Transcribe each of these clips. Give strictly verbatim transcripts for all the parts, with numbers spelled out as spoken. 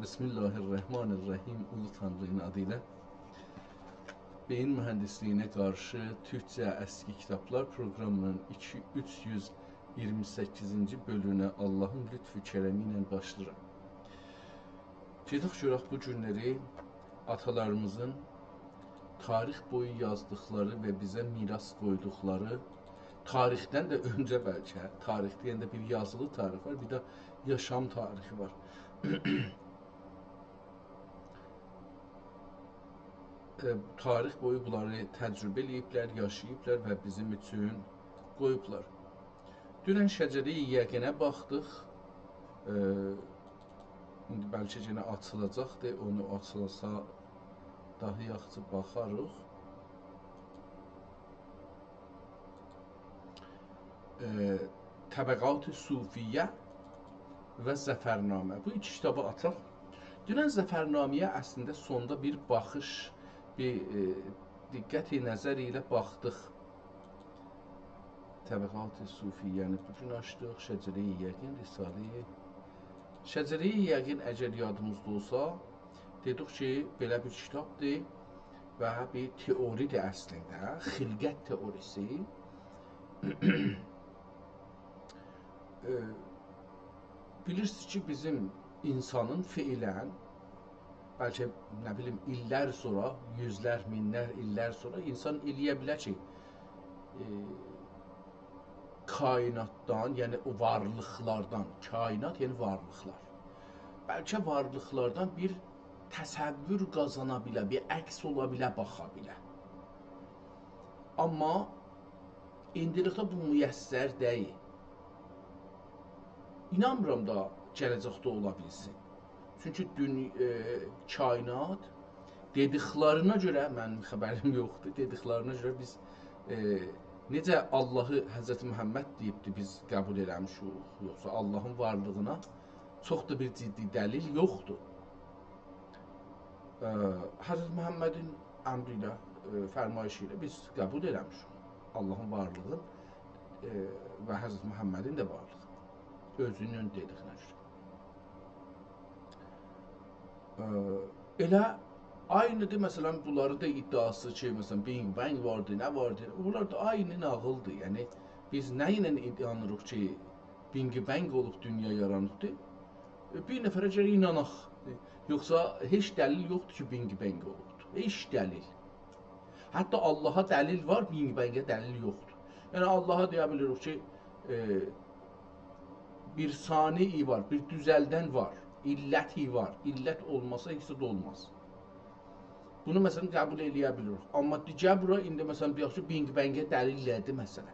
بسم الله الرحمن الرحیم. اولو تانری‌نین آدی ایله. بئیین موهندیسلیگینه قارشی تورکجه اسکی کیتابلار پروقرامی‌نین ایکی، اوچ یوز اییرمی سککیزینجی بؤلومونه آللاهین لطف و کرمی ایله باشلاییرام. گئدک گؤرک بو گونلری آتالاریمیزین تاریخ بویو یازدیقلاری و بیزه میراث قویدوقلاری، تاریخدن ده اؤنجه بلکه، تاریخ دئینده بیر یازیلی تاریخ وار، بیر ده یاشام تاریخی وار. ائ، تاریخ بویو بونلاری تجربه ائله‌ییبلر، یاشاییبلار و بیزیم اوچون قویوبلار. دونن شجره یقینه باخدیق. ائ، ایندی بلکه یئنه آچیلاجاقدیر، اونو آچیلسا داها یاخشی باخاریق. ائ، طبقات صوفیه و ظفرنامه. بو ایکی کیتابی آچاق. دونن ظفرنامه‌یه اصلینده سوندا بیر باخیش، بیر، ائ، دقت نظر ایله باخدیق. طبقات صوفیه‌نی بو گون آچدیق. شجره یقین، رساله شجره یقین، اگر یادیمیزدا اولسا، دئدیک کی، بئله بیر کیتابدیر و بیر تئوری‌دیر اصلینده، خلقت تئوریسی. ائ، بیلیرسینیز کی، بیزیم اینسانین فعلاً، بلکه، نه بیلیم، ایللر سونرا، یوزلر، مینلر ایللر سونرا اینسان ائله‌یه بیلر کی، ائ، کائناتدان، یعنی او وارلیقلاردان، کائنات، یعنی وارلیقلار، بلکه وارلیقلاردان بیر تصور قازانا بیله، بیر عکس اولا بیله، باخا بیله. آمما ایندیلیکده بو میسر دئییل. اینانمیرام دا گله‌جکده اولا بیلسین. چونکی دون-، ائ، کائنات دئدیکلرینه گؤره، منیم خبریم یوخدور، دئدیکلرینه گؤره بیز، ائ، نئجه آللاهی حضرت محمد دئییبدی، بیز قبول ائله‌میشیک، یوخسا آللاهین وارلیغینا چوخ دا بیر جدی دلیل یوخدور. ائ، حضرت محمدین امری ایله، ائ، فرمایشی ایله بیز قبول ائله‌میشیک آللاهین وارلیغین، ائ، و حضرت محمدین ده وارلیغین. اؤزونون دئدیگینه گؤره. ائ، ائله عینی‌دیر، مثلاً، بونلارین دا ادعاسی کی، مثلاً، Big Bang واردی، نه واردی؟ بونلار دا عینی ناغیلدیر. یعنی، بیز نه ایله اینانیریق کی، Big Bang اولوب دونیا یارانیبدیر؟ ائ، بیر نفره گرک ایناناق. یوخسا هئچ دلیل یوخدور کی، Big Bang اولوبدور. هئچ دلیل. حتی آللاها دلیل وار، Big Bang-ه دلیل یوخدور. یعنی، آللاها دئیه بیلیریک کی، ائ، بیر صانعی وار، بیر دوزلدن وار، علتی وار. علت اولماسا، هئچ زاد اولماز. بونو، مثلاً، قبول ائله‌یه بیلیریک. آمما دئیک بورا ایندی، مثلاً، دئیک کی، Big Bang-ه دلیل نه‌دیر، مثلاً؟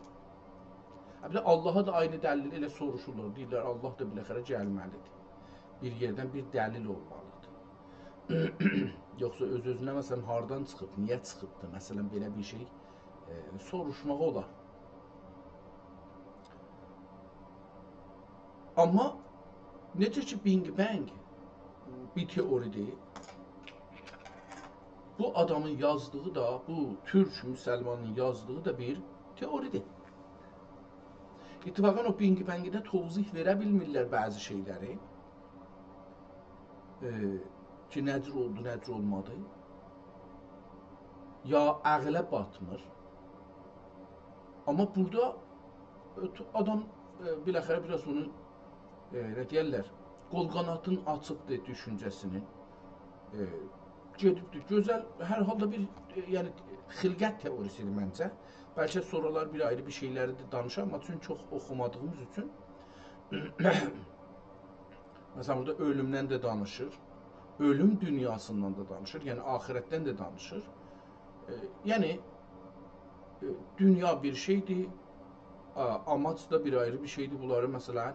هه، بیر ده آللاها دا عینی دلیلی ائله سوروشورلار. دئییرلر، آللاه دا بالاخره گلمه‌لی‌دیر. بیر یئردن بیر دلیل اولمالی‌دیر. یوخسا اؤز-اؤزونه، مثلاً، هاردان چیخیب، نییه چیخیبدی؟ مثلاً، بئله بیر شئی، ائ، سوروشماق اولار. آمما نئجه کی، Big Bang بیر تئوری‌دیر، بو آدامین یازدیغی دا، بو تورک مسلمانین یازدیغی دا بیر تئوری‌دیر. اتفاقاً او Big Bang-ده توضیح وئره بیلمیرلر بعضی شئیلری. ائ، کی، نه جور اولدو، نه جور اولمادی. یا عقله باتمیر. آمما بورادا، ائ، تو-، آدام، ائ، بالاخره بیر آز اونون، ائ، نه دئیرلر، قول قانادینی آچیبدی دوشونجه‌سینین. ائ، گئدیبدی. گؤزل، هر حالدا بیر، ائ، یعنی، خلقت تئوریسی‌دیر منجه. بلکه سونرالار بیر آیری بیر شئیلری ده دانیشار، آمما چونکی چوخ اوخومادیغیمیز اوچون، مثلاً، بورادا اؤلومدن ده دانیشیر، اؤلوم دونیاسیندان دا دانیشیر، یعنی آخرتدن ده دانیشیر. ائ، یعنی، ائ، دونیا بیر شئی‌دیر، آ-، آماج دا بیر آیری بیر شئی‌دیر. بونلاری، مثلاً، ائ،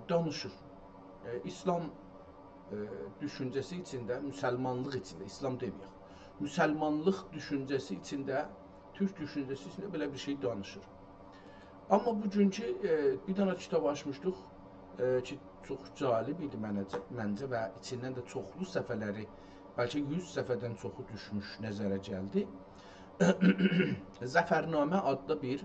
دانیشیر. ائ، ایسلام، ائ، دوشونجه‌سی ایچینده، مسلمانلیق ایچینده، ایسلام دئمه‌یک، مسلمانلیق دوشونجه‌سی ایچینده، تورک دوشونجه‌سی ایچینده بئله بیر شئی دانیشیر. آمما بوگونکو، ائ، بیر دنه کیتاب آچمیشدیق، ائ، کی، چوخ جالب ایدی منه‌جه-، منجه و ایچیندن ده چوخلو صفحه‌لری، بلکه یوز صفحه‌دن چوخو دوشموش، نظره گلدی. ظفرنامه آدلی بیر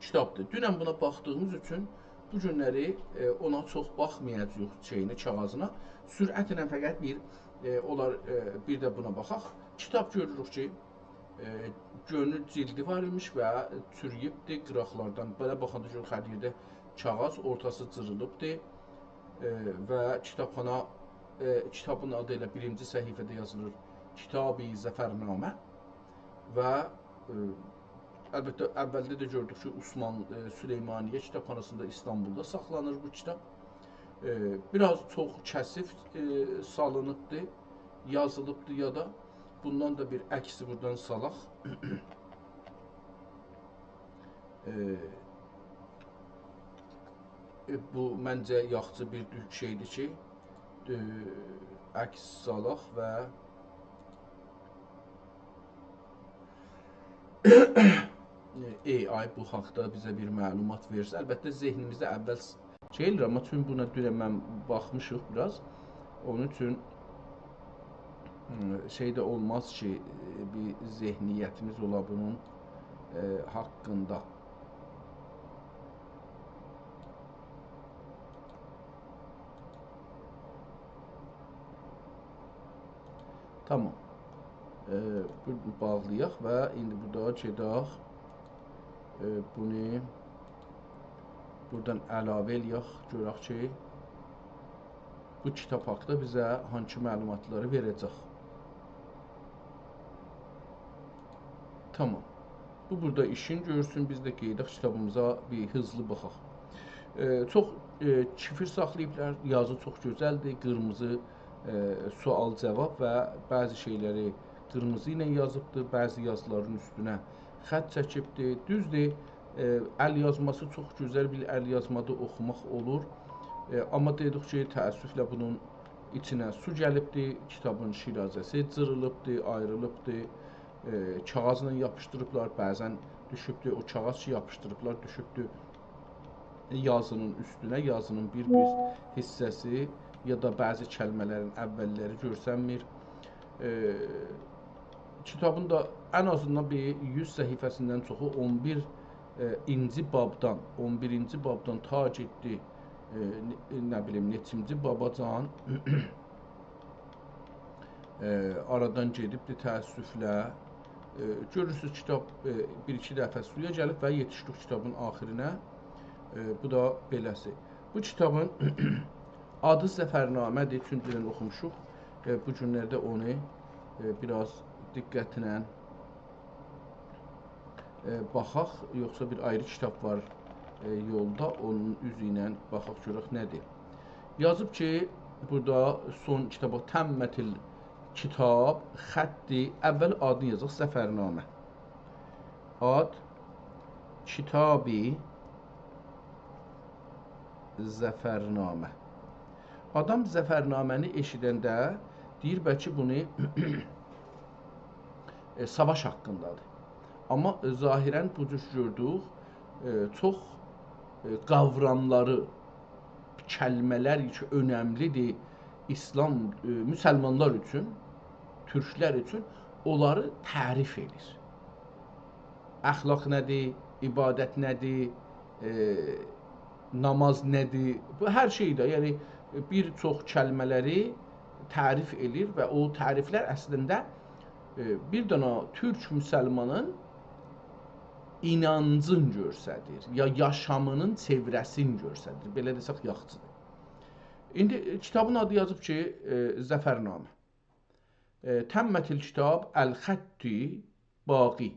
کیتابدیر. دونن بونا باخدیغیمیز اوچون، بو گونلری، ائ، اونا چوخ باخمایاجاغیق شئیینه، کاغیذینا. سرعتله فقط بیر، ائ، اونلار، ائ، بیر ده بونا باخاق. کیتاب گؤروروک کی، ائ، گؤنول جیلدی وار ایمیش و چورویوبدور قیراقلاردان. بئله باخاندا گؤرور هر یئرده کاغیذ، اورتاسی جیریلیبدیر. ائ، و کیتابخانا، ائ، کیتابین آدی ائله بیرینجی صفحه‌ده یازیلیر: کتابی ظفرنامه. و، ائ، البته، اولده ده گؤردوک کی، عثمان، ائ، سلیمانیه کیتابخاناسیندا ایستانبولدا ساخلانیر بو کیتاب. ائ، بیر آز چوخ کثیف، ائ، سالینیبدی، یازیلیبدی یادا. بوندان دا بیر عکسی بورادان سالاق. ائ، ائ، بو منجه یاخشی بیر دو-، شئیدیر کی، ائ، عکس سالاق و ائ آی بو حاقدا بیزه بیر معلومات وئرسه، البته ذهنیمیزده اول س-، شئی ائله‌ییر، آمما چون بونا دونن من باخمیشیق بیر آز. اونون اوچون، م، شئی ده اولماز کی، ائ، بیر ذهنیتیمیز اولا بونون، ائ، حاقیندا. تامام. ائ، بونو باغلایاق و ایندی بورادا گئدک. ائ، بونو بورادان علاوه ائله‌یک. گؤرک کی، بو کیتاب حاقدا بیزه هانسی معلوماتلاری وئره‌جک. تامام. بو بورادا ایشین گؤرسون، بیز ده گئدک کیتابیمیزا بیر هیزلی باخاق. ائ، چوخ، ائ، کیفیر ساخلاییبلار، یازی چوخ گؤزلدیر، قیرمیزی، ائ، سؤال جاواب و بعضی شئیلری قیرمیزی ایله یازیبدیر، بعضی یازیلارین اوستونه خط چکیبدیر. دوزدور، ائ، ال یازماسی چوخ گؤزل بیر ال یازمادیر، اوخوماق اولور. ائ، آمما دئدیک کی، تأسفله بونون ایچینه سو گلیبدی، کیتابین شیرازه‌سی جیریلیبدی، آیریلیبدی، ائ، کاغیذلا یاپیشدیریبلار، بعضا دوشوبدو، او کاغیذ کی یاپیشدیریبلار، دوشوبدو یازینین اوستونه، یازینین بیر-بیر حیصه‌سی یا دا بعضی کلمه‌لرین اوللری گؤرسنمیر. ائ، کیتابین دا ان آزیندان بیر یوز صفحه‌سیندن چوخو اون بیر، ائ، اینجی بابدان، اون بیرینجی بابدان تا گئتدی، ائ، نه، نه بیلیم، نئچینجی باباجان، ائ، آرادان گئدیبدی تأسفله. ائ، گؤرورسونوز، کیتاب، ائ، بیر-ایکی دفعه سویا گلیب و یئتیشدیک کیتابین آخیرینه. ائ، بو دا بئله‌سی. بو کیتابین آدی ظفرنامه‌دیر، چونکی دونن اوخوموشوق. ائ، بو گونلرده اونو، ائ، بیر آز دقتله ائ، باخاق، یوخسا بیر آیری کیتاب وار، ائ، یولدا، اونون اوزو ایله باخاق گؤرک نه‌دیر. یازیب کی، بورادا سون کیتابا تمّت الکتاب خطی، اول آدینی یازاق، ظفرنامه. آد، کتابی، ظفرنامه. آدام ظفرنامه‌نی ائشیدنده دئییر، بلکه بونو، ائ، ساواش حاقیندادیر. آمما، ائ، ظاهراً بو جور گؤردوک، ائ، چوخ، ائ، قاوراملاری، کلمه‌لر کی، اؤنملیدیر ایسلام، ائ، مسلمانلار اوچون، تورکلر اوچون، اونلاری تعریف ائدیر. اخلاق نه‌دیر، عبادت نه‌دیر، ائ، ناماز نه‌دیر؟ بو هر شئی ده، یعنی، بیر چوخ کلمه‌لری تعریف ائله‌ییر و او تعریفلر اصلینده، ائ، بیر دنه تورک مسلمانین اینانجین گؤستریر، یا یاشامینین چئوره‌سینی گؤستریر. بئله دئسک، یاخشیدیر. ایندی، ائ، کیتابین آدی یازیب کی، ائ، ظفرنامه. ائ، تمّت الکتاب الخطی باقی.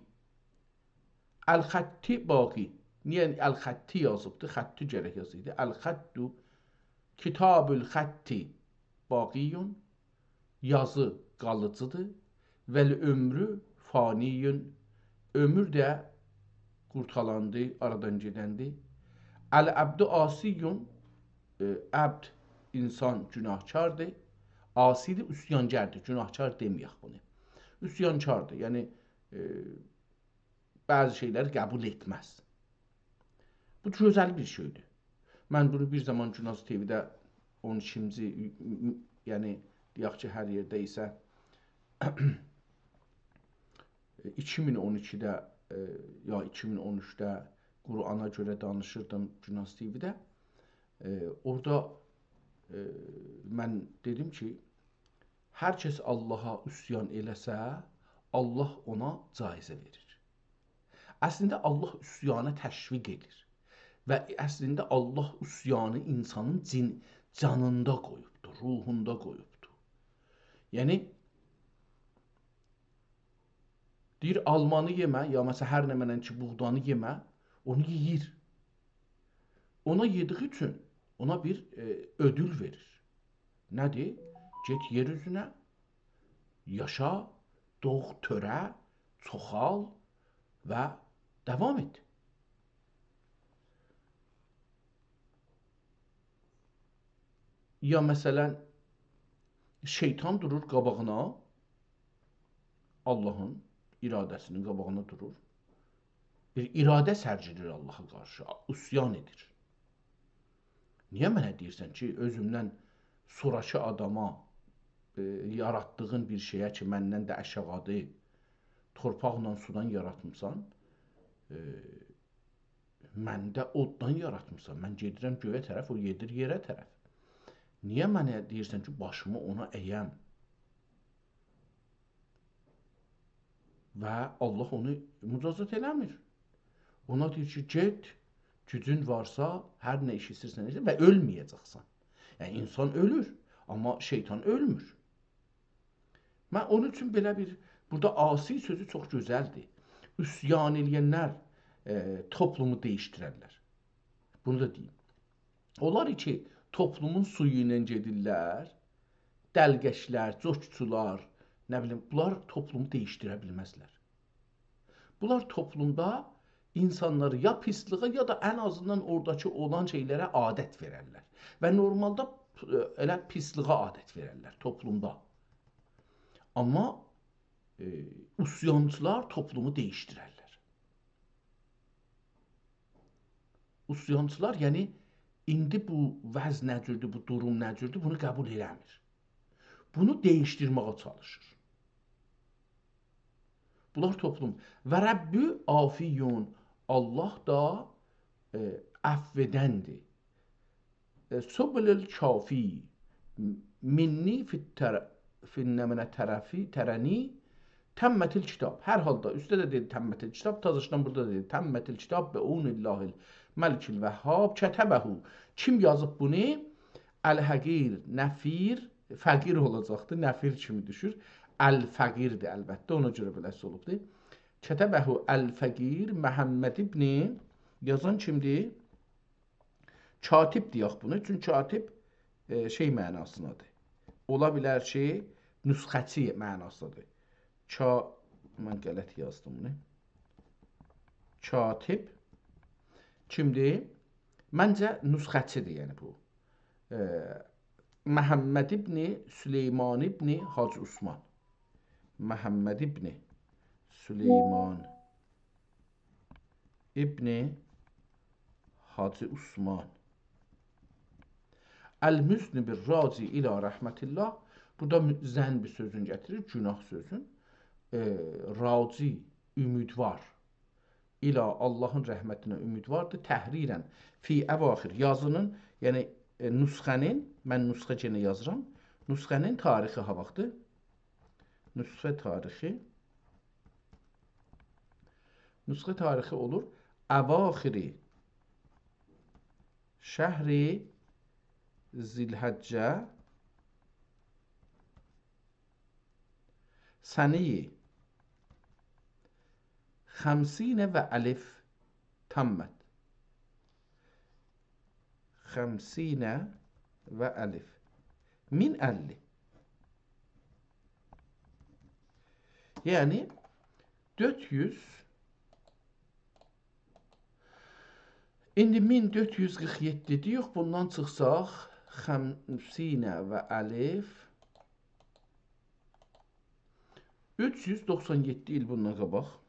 الخطی باقی. نییه الخطی یازیبدی؟ خطی گرک یازایدی. الخط، کتاب الخط باقی، یازی قالیجیدیر. والعمر فانی، عؤمور ده قورتالاندی، آرادان گئدندی. العبد عاصی، ائ، عبد، اینسان گناهکاردیر. عاصی‌دیر، عصیانکاردیر. گناهکار دئمه‌یک بونو. عصیانکاردیر. یعنی، ائ، بعضی شئیلری قبول ائتمز. بو گؤزل بیر شئیدیر. من بونو بیر زامان گوناز تی‌وی‌ده اون ایکینجی، یعنی، دئیک کی، هر یئرده ایسه، ایکی مین اون ایکیده، ائ، یا ایکی مین اون اوچده قرآنا گؤره دانیشیردیم گوناز تی‌وی‌ده. ائ، اورادا، ائ، من دئدیم کی، هر کس آللاها عصیان ائله‌سه، آللاه اونا جایزه وئریر. اصلینده آللاه عصیانی تشویق ائدیر. و اصلینده آللاه عصیانی اینسانین جین-، جانیندا قویوبدور، روحوندا قویوبدور. یعنی، دئییر، آلمانی یئمه، یا مثلا، هر نمنه کی، بوغدانی یئمه، اونو یئییر. اونا یئدیگی اوچون اونا بیر، ائ، اؤدول وئریر. نه‌دیر؟ گئت یئر اوزونه، یاشا، دوغ، تؤره، چوخال و داوام ائت. یا مثلا، شیطان دورور قاباغینا، آللاهین اراده‌سینین قاباغینا دورور. بیر اراده سرگیلیر آللاها قارشی، عصیان ائدیر. نییه منه دئییرسن کی، اؤزومدن سونراکی آداما، ائ، یاراتدیغین بیر شئیه کی، مندن ده آشاغیدیر، تورپاقلا، سودان یاراتمیسان، ائ، منی ده اوددان یاراتمیسان. من گئدیرم گؤیه طرف، او گئدیر یئره طرف. نییه منه دئییرسن کی، باشیمی اونا ایم؟ و آللاه اونو مجازات ائله‌میر. اونا دئییر کی، گئت، گوجون وارسا، هر نه ایش ایسته‌ییرسن ائله و اؤلمه‌یه‌جکسن. یعنی، اینسان اؤلور، آمما شیطان اؤلمور. من اونون اوچون بئله بیر، بورادا عاصی سؤزو چوخ گؤزلدیر. عصیان ائله‌ینلر، ائ، توپلومو دییشدیررلر. بونو دا دئییم. اونلار کی، توپلومون سویو ایله گئدیرلر، دلقشلر، جوکچولار، نه بیلیم، بونلار توپلومو دییشدیره بیلمزلر. بونلار توپلومدا اینسانلاری یا پیسلیگه، یا دا ان آزیندان اوراداکی اولان شئیلره عادت وئررلر. و نورمالدا، ائ، ائله پیسلیگه عادت وئررلر توپلومدا. آمما، ائ، عصیانچیلار توپلومو دییشدیررلر. عصیانچیلار، یعنی، ایندی بو وضع نه جوردور، بو دوروم نه جوردور، بونو قبول ائله‌میر. بونو دییشدیرمه‌یه چالیشیر. بونلار توپلوم. و ربّی عافیون، آللاه دا، ائ، عفو ائدندیر. ائ، سبل الکافی، منّی فی التر-، فی النمنه طرفی، ترنی، تمّت الکتاب. هر حالدا، اوسته ده دئدی تمّت الکتاب، تازاشدان بورادا دئدی، تمّت الکتاب بعون الله الملک الوهّاب، کتبه. کیم یازیب بونو؟ الحقیر، نفیر، فقیر اولاجاقدی، نفیر کیمی دوشور. الفقیردیر البته، اونا گؤره بئله‌سی اولوبدور. کتبه الفقیر محمد ابن، یازان کیمدیر؟ کاتب دئیک بونو، چونکی کاتب، ائ، شئی معناسیندادیر. اولا بیلر کی، نسخه‌چی معناسیندادیر. کا-، من غلط یازدیم بونو. کاتب کیمدیر؟ منجه، نسخه‌چیدیر، یعنی بو. ائ، محمد ابن سلیمان ابن حاجی عثمان. محمد ابن سلیمان ابن حاجی عثمان. المذنب الراجی الی رحمة الله. بورادا مو-، ذنب سؤزونو گتیریر، گناه سؤزون. ائ، راجی، امیدوار. الی، آللاهین رحمتینه امیدواردیر. تحریراً فی اواخر، یازینین، یعنی، ائ، نسخه‌نین، من نسخه یئنه یازیرام. نسخه‌نین تاریخی ها واختدیر؟ نسخه تاریخی. نسخه تاریخی اولور اواخر شهر ذی الحجة سنة خمسین و الف تمّت. خمسین و الف. مین اللی. یعنی، دؤرد یوز، ایندی مین دؤرد یوز قیرخ یئددی دئییک، بوندان چیخساق، خمسین و الف، اوچ یوز دوخسان یئددی ایل بوندان قاباق.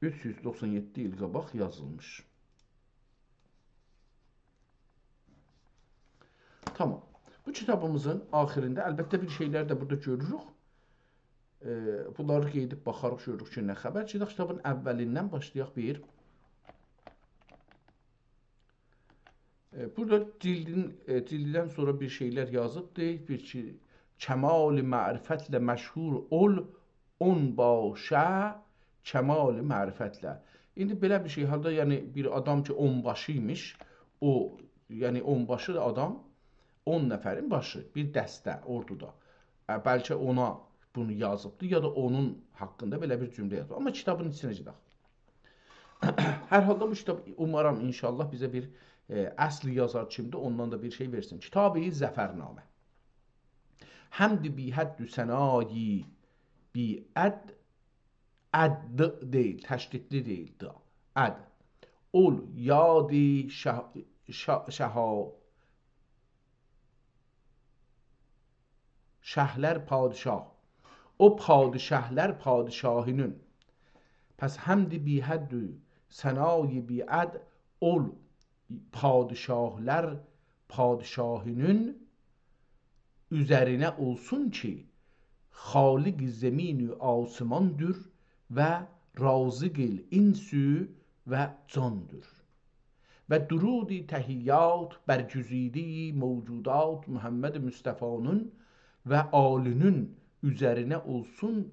اوچ یوز دوخسان یئددی ایل قاباق یازیلمیش. تامام. بو کیتابیمیزین آخیرینده، البته، بیر شئیلر ده بورادا گؤروروک. ائ، بونلاری قئییدیب باخاریق، گؤروروک کی، نه خبر. گئدک کیتابین اولیندن باشلایاق بیر. ائ، بورادا جلدین، ائ، جلددن سونرا بیر شئیلر یازیبدی. بیر کی، کمال معرفتله مشهور اول اون باشه، کمال معرفتله. ایندی بئله بیر شئی، حالدا، یعنی، بیر آدام کی، اون باشی ایمیش، او، یعنی، اون باشی دا آدام، اون نفرین باشی، بیر دسته اوردودا. ا، بلکه اونا بونو یازیبدی، یا دا اونون حاقیندا بئله بیر جمله یازیب. آمما کیتابین ایچینه گئدک. هر حالدا بو کیتاب، اومارام، ان‌شاءالله، بیزه بیر، ائ، اصل یازار کیمدیر، اوندان دا بیر شئی وئرسین. کتاب ظفرنامه. حمد بی‌حد و ثنای بی‌عد، عد دئییل، تشدیدلی دئییل، دا. عد. اول یاد شه-، شه-، شها-، شهلر پادشاه. او پادشاهلار پادشاهی‌نین. پس حمد بی‌حد و ثنای بی‌عد اول پادشاهلار پادشاهی‌نین اوزرینه اولسون کی، خالق زمین و آسماندیر و رازق الانس و جاندیر. و درود تحیات بر گزیدهٔ موجودات محمد مصطفی‌نین و آلینین اوزرینه اولسون.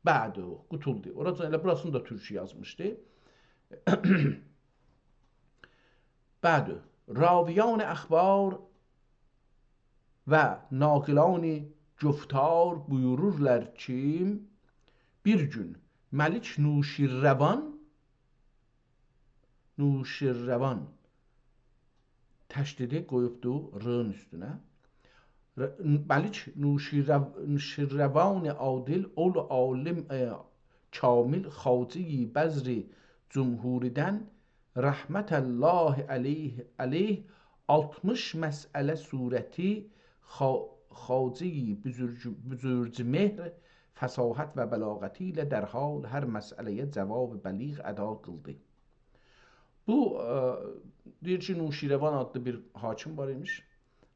بعد او، قوتولدو. اوراجان ائله بوراسینی دا تورکو یازمیشدی. بعد او، راویان اخبار و ناقلان گفتار بویورورلار کی، بیر گون ملک نوشیروان، نوشیروان، تشدیدی قویوبدو رین اوستونه. ر-، ملک نوشیرو-، نوشیروان عادل، اول عالم، ائ، کامل، خواجهٔ بذر جمهوری‌دن، رحمة الله علیه، علیه، آلتمیش مسئله صورتی خا-، خواجهٔ بزرگ-، بزرگمهر فصاحت و بلاغتی ایله درحال هر مسئله‌یه جواب بلیغ ادا قیلدی. بو، ائ، دئییر کی، نوشیروان آدلی بیر حاکم وار ایمیش.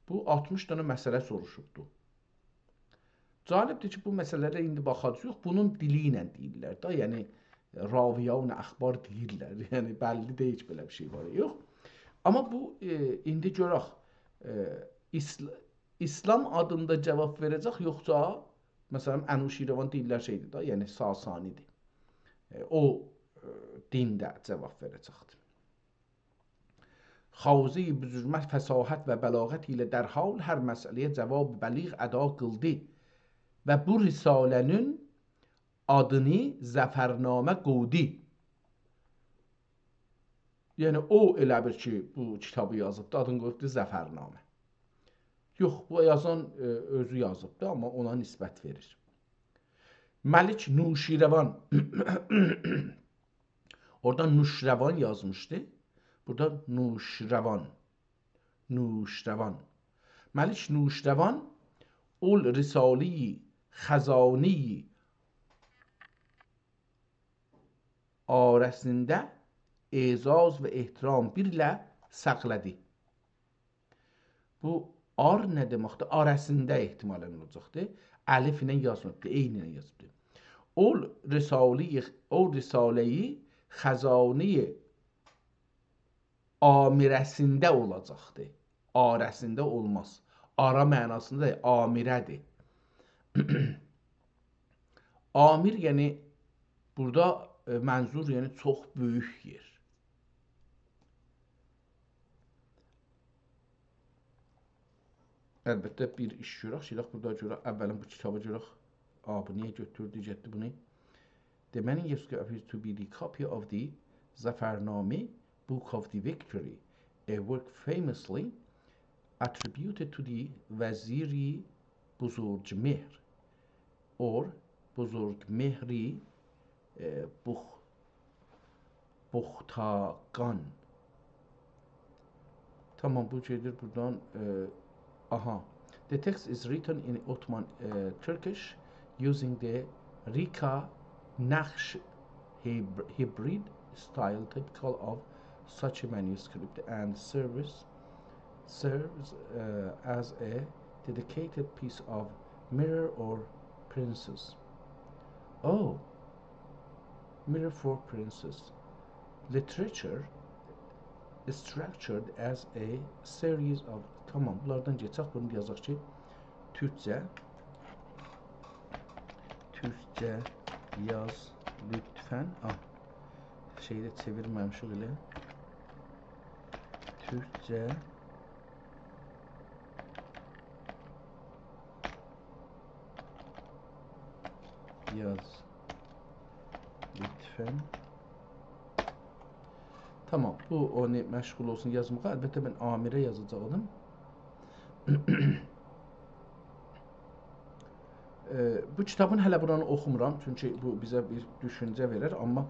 بو آلتمیش دنه مسئله سوروشوبدو. جالبدیر کی، بو مسئله‌لره ایندی باخاجاغیق. بونون دیلی ایله دئییرلر ده، یعنی راویان اخبار دئییرلر. یعنی بللی دئییل کی، بئله بیر شئی وار یا یوخ. آمما بو، ائ، ایندی گؤرک، ائ، ایسل-، ایسلام آدیندا جواب وئره‌جک، یوخسا، مثلا، انوشیروان دئییرلر شئیدیر ده، یعنی ساسانی‌دیر. ائ، او، ائ، دینده جواب وئره‌جکدیر. خواجهٔ بزرگمهر فصاحت و بلاغت ایله درحال هر مسئله‌یه جواب بلیغ ادا قیلدی و بو رساله‌نین آدینی ظفرنامه قویدو. یعنی، او ائله بیل کی، بو کیتابی یازیبدی، آدینی قویوبدو ظفرنامه. یوخ، بو یازان، ائ، اؤزو یازیبدی، آمما اونا نسبت وئریر. ملک نوشیروان، اورادا نوشروان یازمیشدی، بورادا نوشروان، نوشروان. ملک نوشروان اول رسالهٔ خزانی آراسیندا اعزاز و احترام بیرله ساخلادی. بو آر نه دئمکدیر؟ آراسیندا احتمالا اولاجاقدیر. الف ایله یازماییبدیر، عین ایله یازیبدیر. او رساله‌ی، او رساله‌ی خزانی آمیره‌سینده اولاجاقدیر. آراسیندا اولماز. آرا معناسیندا دئییل، آمیره‌دیر. آمیر، یعنی، بورادا، ائ، منظور، یعنی، چوخ بؤیوک یئر. البته، بیر ایش گؤرک، گئدک بورادا گؤرک، اولا بو کیتابی گؤرک. آ، بو نییه گؤتوردو، گئتدی بونو؟ The manuscript appears to be the copy of the Zafarname, Book of the Victory, a work famously attributed to the وزیر بزرگمهر or بزرگمهر، ائ، بوخ-، بختاقان. تامام، بو گئدیر بورادان، ائ، آها. The text is written in Ottoman, ائ, Turkish using the Rika Nakş Heb-, Hebrew style typical of such a manuscript and serves, serves, ائ, as a dedicated piece of mirror or princess. Oh, mirror for princess. Literature is structured as a series of، تامام، بونلاردان کئچک، بونو یازاق کی، تورکجه، تورکجه یاز لطفاً. آه، شئیی ده چئویرمه‌میشیک ائله. تورکجه یاز لطفاً. تامام، بو اونو مشغول اولسون یازماغا. البته، من آمره یازاجاقدیم. ائ، بو کیتابین هله بورانی اوخومورام، چونکی بو بیزه بیر دوشونجه وئرر، آمما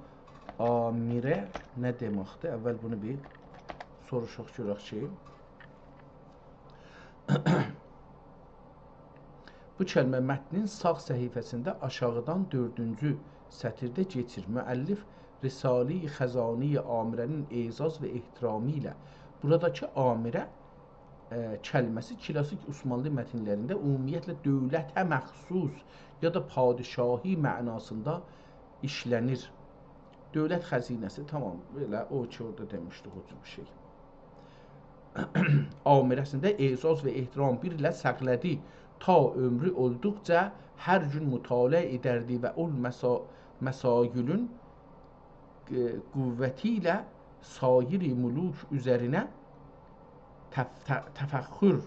آمره نه دئمکدیر؟ اول بونو بیر سوروشاق گؤرک کی. بو کلمه متنین ساغ صفحه‌سینده آشاغیدان دؤردونجو سطیرده کئچیر. مؤلف رساله‌ی خزانه‌ی آمره‌نین اعزاز و احترامی ایله، بوراداکی آمره، ائ، کلمه‌سی کلاسیک عثمانلی متنلرینده عمومیتله دؤولته مخصوص یا دا پادشاهی معناسیندا ایشله‌نیر. دؤولت خزینه‌سی، تامام، ائله او کی، اورادا دئمیشدیک او جور بیر شئی. آمره‌سینده اعزاز و احترام بیر ایله ساخلادی. تا عؤمرو اولدوقجا هر گون مطالعه ائدردی و اول مسا-، مسایلین، ائ، قوتی ایله سایر ملوک اوزرینه تف-، ت-، تفخر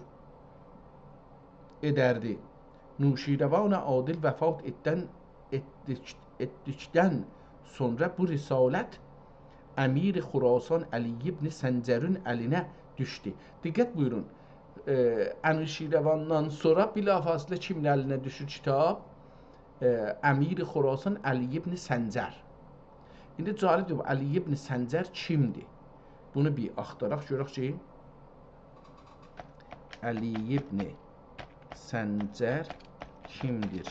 ائدردی. نوشیروان عادل وفات ائتدن، ائتدیک-، ائتدیکدن سونرا بو رسالت امیر خراسان علی ابن سنجرین الینه دوشدو. دقت بویورون، ائ، انوشیرواندان سونرا بلافاصله کیمین الینه دوشور کیتاب؟ ائ، امیر خراسان علی ابن سنجر. ایندی جالبدیر، بو علی ابن سنجر کیمدیر؟ بونو بیر آختاراق، گؤرک کی، علی ابن سنجر کیمدیر؟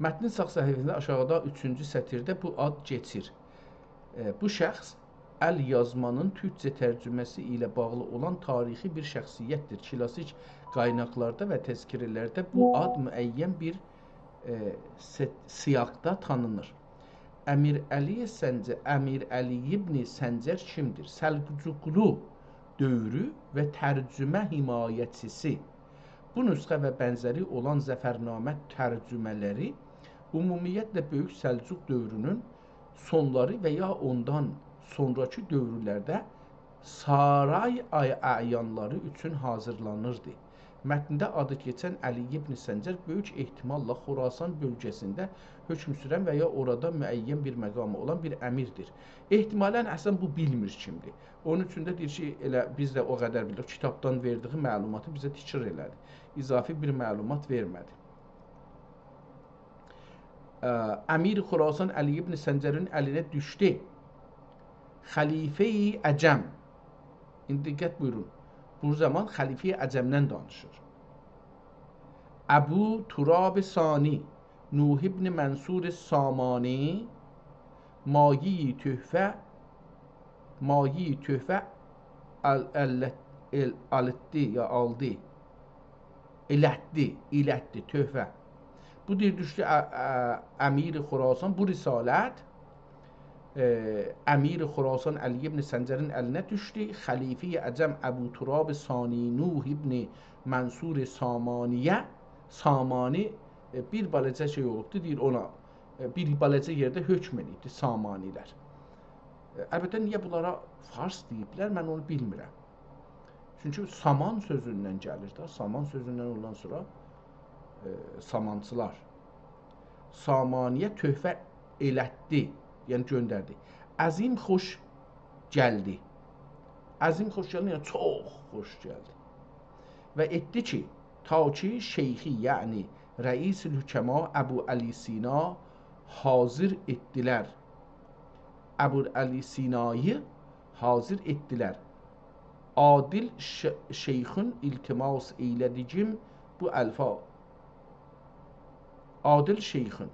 متنین ساغ صفحه‌سینده آشاغیدا اوچونجو سطیرده بو آد کئچیر. ائ، بو شخص ال یازمانین تورکجه ترجمه‌سی ایله باغلی اولان تاریخی بیر شخصیتدیر. کلاسیک قایناقلاردا و تذکره‌لرده بو آد معین بیر، ائ، س-، سیاقدا تانینیر. امیر علی سنجر، امیر علی ابن سنجر کیمدیر؟ سلجوقلو دؤورو و ترجمه حمایتچیسی. بو نسخه و بنزری اولان ظفرنامه ترجمه‌لری عمومیتله بؤیوک سلجوق دؤورونون سونلاری و یا اوندان سونراکی دؤورلرده سارای آی-، اعیانلاری اوچون حاضیرلانیردی. متنده آدی کئچن علی ابن سنجر بؤیوک احتماللا خراسان بؤلگه‌سینده حکم سورن و یا اورادا معین بیر مقامی اولان بیر امیردیر. احتمالاً اصلاً بو بیلمیر کیمدیر. اونون اوچون ده دئییر کی، ائله بیز ده او قدر بیلیریک، کیتابدان وئردیگی معلوماتی بیزه تکرار ائله‌دی. اضافی بیر معلومات وئرمه‌دی. ا، امیر خراسان علی ابن سنجرین الینه دوشدو. خلیفه‌ی عجم. ایندی دقت بویورون. بو زامان خلیفه‌ی عجمدن دانیشیر. ابو تراب ثانی، نوح ابن منصور سامانی، مایه‌ی تحفه، مایه‌ی تحفه ال-، ال-، ال-، آلیتدی یا آلدی. ایلتدی، ایلتدی، تحفه. بو دئییر، دوشدو ا-، ا-، امیر خراسان، بو رسالت، ائ، امیر خراسان علی ابن سنجرین الینه دوشدو. خلیفه‌ی عجم ابو تراب ثانی نوح ابن منصور سامانی‌یه، سامانی، ائ، بیر بالاجا شئی اولوبدو، دئییر اونا، ائ، بیر بالاجا یئرده حکم ائله‌ییبدی سامانی‌لر. ائ، البته، نییه بونلارا فارس دئییبلر، من اونو بیلمیرم. چونکی سامان سؤزوندن گلیر ده، سامان سؤزوندن اوندان سونرا، ائ، سامانچیلار. سامانی‌یه تحفه ائلتدی، یعنی گؤندردی. عظیم خوش گلدی. عظیم خوش گلدی، یعنی چوخ خوش گلدی. و ائتدی کی، تا کی شیخی، یعنی رئیس الحکما ابو علی سینا حاضر ائتدیلر. ابو علی سینایی حاضر ائتدیلر. عادل ش-، شیخون التماس ائیله‌دیگیم بو الفا-، عادل شیخون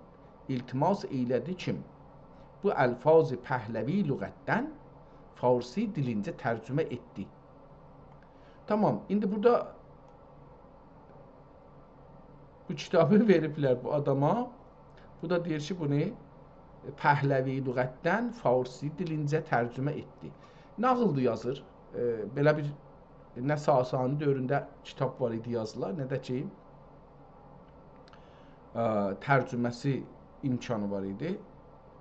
ایلتیماس ائیله‌دی کیم، بو الفاظ پهلوی لغتدن فارسی دیلینجه ترجمه ائتدی. تامام، ایندی بورادا بو کیتابی وئریبلر بو آداما. بو دا دئییر کی، بونو پهلوی لغتدن فارسی دیلینجه ترجمه ائتدی. ناغیل دا یازیر. ائ، بئله بیر، نه ساسانی دؤورونده کیتاب وار ایدی یازیلا، نه ده کی، ائ، ترجمه‌سی امکانی وار ایدی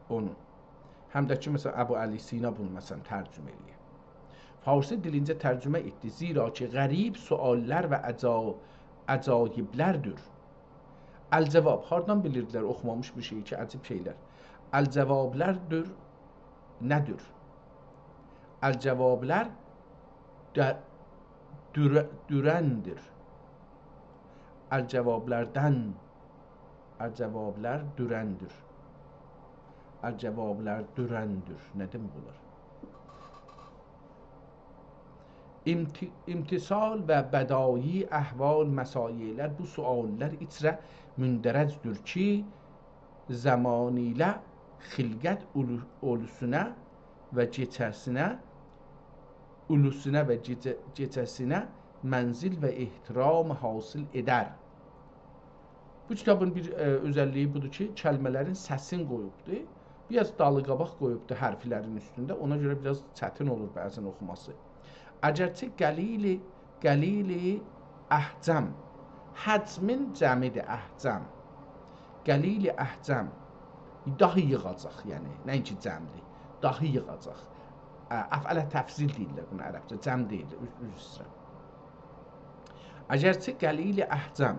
اونون. هم ده کی، مثلا، ابوعلی سینا بونو، مثلا، ترجمه ائله‌یه. فارسی دیلینجه ترجمه ائتدی. زیرا کی، غریب سؤال‌لر و عجا-، عجایب‌لردیر. الجواب، هاردان بیلیردیلر اوخومامیش بیر شئی کی، عجیب شئیلر؟ الجواب‌لردیر، نه‌دیر؟ الجواب‌لر ده-، دوره-، دورندیر. الجواب‌لردن، الجواب‌لر دورندیر. الجواب‌لر دورندیر. نه دئمک اولار؟ امت-، امتثال و بدایع احوال مسایل‌لر، بو سؤال‌لر ایچره مندرج‌دور کی، زامان ایله خلقت اولو-، اولوسونا و گئجه‌سینه، اولوسونا و گئجه-، گئجه‌سینه منزل و احترام حاصل ائدر. بو کیتابین بیر، ائ، اؤزللیگی بودور کی، کلمه‌لرین سسین قویوبدور. بیر آز دالی قاباق قویوبدور حرفلرین اوستونده. اونا گؤره بیر آز چتین اولور بعضا اوخوماسی. اگرچه قلیل، قلیل احجم، حجمین جمعیدیر، احجم. قلیل احجم، داهی ییغاجاق، یعنی، نه اینکی جمعدیر، داهی ییغاجاق. ا، افعل تفضیل دئییرلر بونا عربجه، جمع دئییللر، عذ-، عذر ایسته‌ییرم. اگرچه قلیل احجم،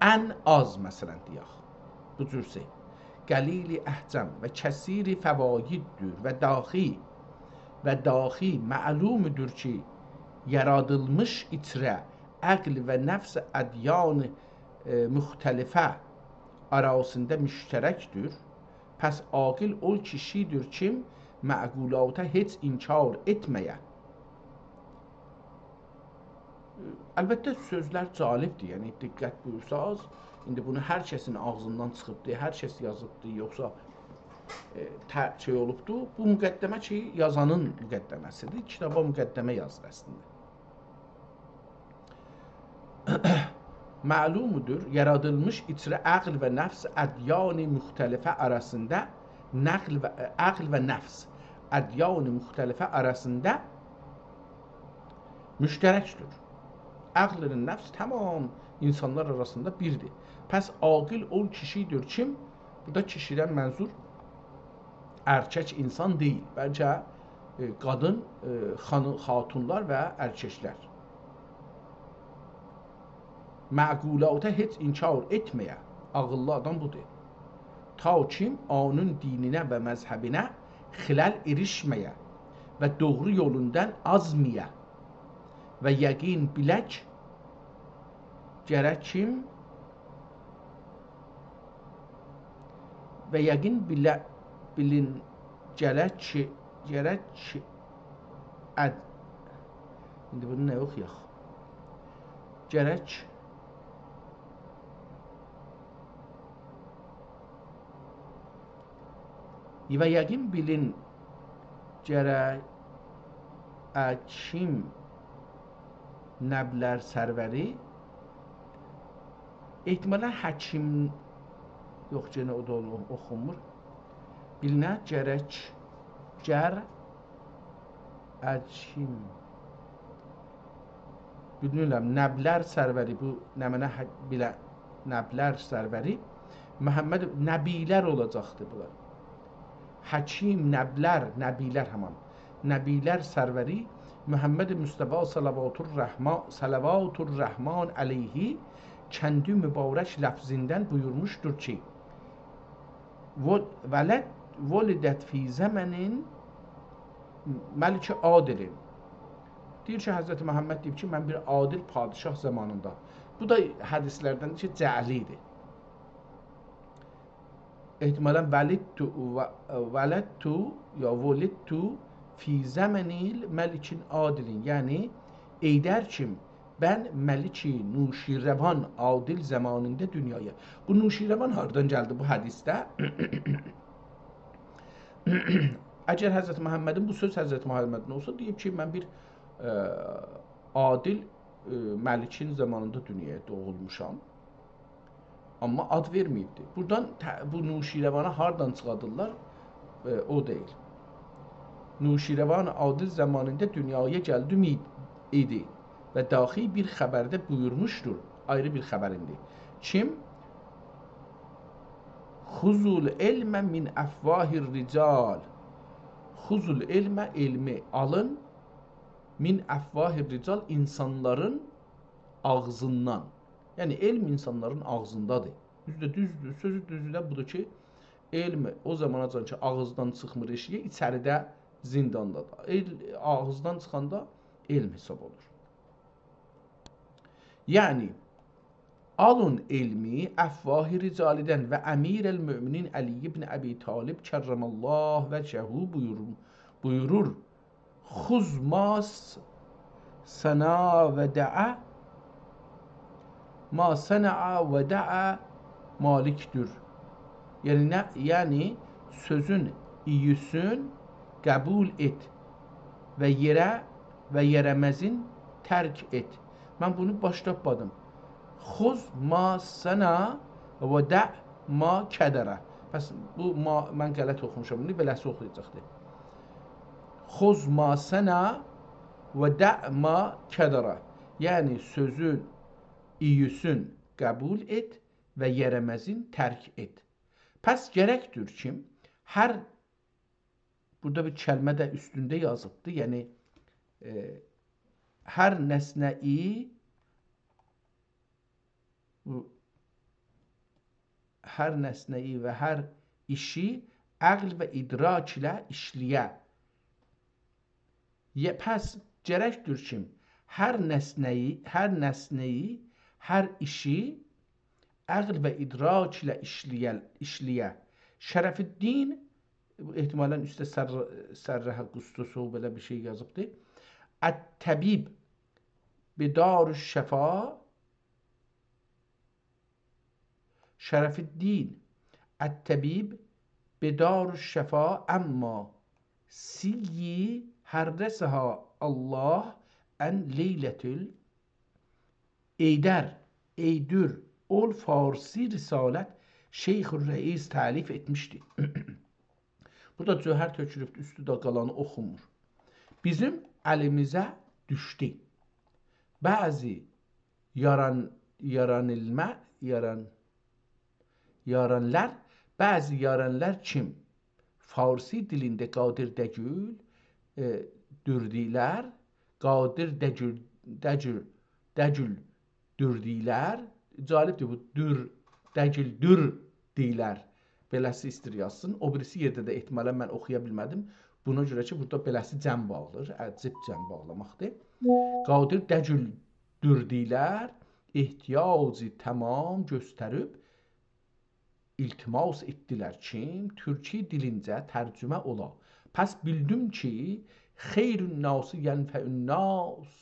ان آز، مثلا، دئیک، بو جور شئی. قلیل احجم و کثیر فوایددیر و داخی، و داخی معلومدور کی، یارادیلمیش ایچره عقل و نفس ادیان، ائ، مختلفه آراسیندا مشترکدیر. پس عاقل او کیشیدیر کیم معقولاتا هئچ انکار ائتمه‌یه. البته، سؤزلر جالبدیر، یعنی دقت بویورساز، ایندی بونو هر کسین آغزیندان چیخیبدیر، هر کس یازیبدیر، یوخسا، ائ، ته-، شئی اولوبدور. بو مقدمه کی، یازانین مقدمه‌سیدیر. کیتابا مقدمه یازیر اصلینده. معلومدور، یارادیلمیش ایچره عقل و نفس ادیان مختلفه آراسیندا نقل و، عقل و نفس ادیان مختلفه آراسیندا مشترکدیر. عقل ایله نفس تمام انسانلار آراسیندا بیردیر. پس عاقل او کیشیدیر کیم، بورادا کیشیدن منظور ارکک انسان دئییل، بلکه، ائ، قادین، ائ، خانی-، خاتونلار و ارککلر. معقولاتا هئچ انکار ائتمه‌یه، عاغیللی آدام بودور. تا کیم اونون دینینه و مذهبینه خلل ایریشمه‌یه و دوغرو یولوندان آزمایا و یقین بیلک گرک کیم و یقین بیله-، بیلین گرک کی، گرک کی، اد-، ایندی بونو نه اوخویاق؟ گرک و یقین بیلین گرک حکیم نبلر سروری، احتمالا حکیم، یوخ، یئنه او دا اولو-، اوخونمور. بیلینه گرک، گر حکیم. بیلمیرم، نبلر سروری، بو نمنه ح-، بیله-، نبلر سروری. محمد، نبیلر اولاجاقدی بونلار. حکیم نبلر، نبیلر همان. نبیلر سروری محمد مصطفی صلوات الرحمن، صلوات الرحمن علیه کندی مبارک لفظیندن بویورموشدور کی، و-، ولد-، ولدت فی زمن ملک عادل. دئییر کی، حضرت محمد دئییب کی، من بیر عادل پادشاه زامانیندا. بو دا حدیثلردن کی، جعلی‌دیر. احتمالا ولدت و-، ولدت یا ولدت فی زمن ملک عادل. یعنی، ائیدر کیم بن ملک نوشیروان عادل زمانیندا دونیایا. بو نوشیروان هاردان گلدی بو حدیثده؟ اگر حضرت محمدین، بو سؤز حضرت محمدین اولسا، دئییب کی، من بیر، ائ، عادل، ائ، ملکین زامانیندا دونیایا دوغولموشام. آمما آد وئرمه‌ییبدی. بورادان ته-، بو نوشیروانا هاردان چیخادیرلار؟ ائ، او دئییل. نوشیروان عادل زامانیندا دونیایا گلدیم ای-، ایدی و داخی بیر خبرده بویورموشدور. آیری بیر خبر ایندی. کیم؟ «خذوا العلم من افواه الرجال.» «خذوا العلم»، علمی آلین، «من افواه الرجال»، اینسانلارین آغزیندان. یعنی، علم اینسانلارین آغزیندادیر. دوزدور، دوزدور، سؤزو دوزو ده بودور کی، علم او زاماناجان کی، آغیزدان چیخمیر ائشییه، ایچریده زینداندادیر. ائل-، آغیزدان چیخاندا علم حساب اولور. یعنی، آلین علمی افواه رجالیدن و امیرالمؤمنین علی ابن ابی طالب کرم الله وجهه بویورور، بویورور: «خذ ما ص-، صنع و دع، ما صنع و دع مالکدور.» یعنی نه؟ یعنی سؤزون اییسین قبول ائت و یئره و یئره‌مزین ترک ائت. من بونو باش تاپمادیم. «خذ ما صنع و دع ما کدر.» پس بو ما، من غلط اوخوموشام بونو، بئله‌سی اوخویاجاقدی. «خذ ما صنع و دع ما کدر.» یعنی سؤزون اییسین قبول ائت و یئره‌مزین ترک ائت. پس گرکدیر کی، هر، بورادا بیر کلمه ده اوستونده یازیبدی، یعنی، ائ، هر نسنه‌یی، بو، هر نسنه‌یی و هر ایشی عقل و ادراک ایله ایشله‌یه. یه، پس گرکدیر کی، هر نسنه‌یی، هر نسنه‌یی، هر ایشی عقل و ادراک ایله ایشله‌یه، ایشله‌یه. شرف‌الدین، احتمالاً اوسته سر-، سرّح قسطس و بئله بیر شئی یازیبدی. «الطبیب بدار الشفا»، شرف‌الدین الطبیب بدار الشفا، اما سی حرّسها الله عن لیلة ال-، ایدر، ایدور، اول فارسی رسالت شیخ‌الرئیس تألیف ائتمیشدی. بورادا جوهر تؤکولوبدور، اوستو ده قالانی اوخومور. بیزیم الیمیزه دوشدو. بعضی یاران، یارانیلما، یاران، یارانلار، بعضی یارانلار کیم فارسی دیلینده قادر دگول، ائ، دور دئییرلر، قادر دگول، دگول، دگول دور دئییرلر. جالبدیر بو دور، دگول دور دئییرلر. بئله‌سی ایستیر یازسین. او بیریسی یئرده ده احتمالاً من اوخویا بیلمه‌دیم. بونا گؤره کی، بورادا بئله‌سی جمع باغلاییر. عجیب جمع باغلاماقدیر. قادر دگول دور دئییرلر، احتیاجی تمام گؤستریب التماس ائتدیلر کی، تورکی دیلینجه ترجمه اولا. پس بیلدیم کی، «خیر الناس ینفع الناس»،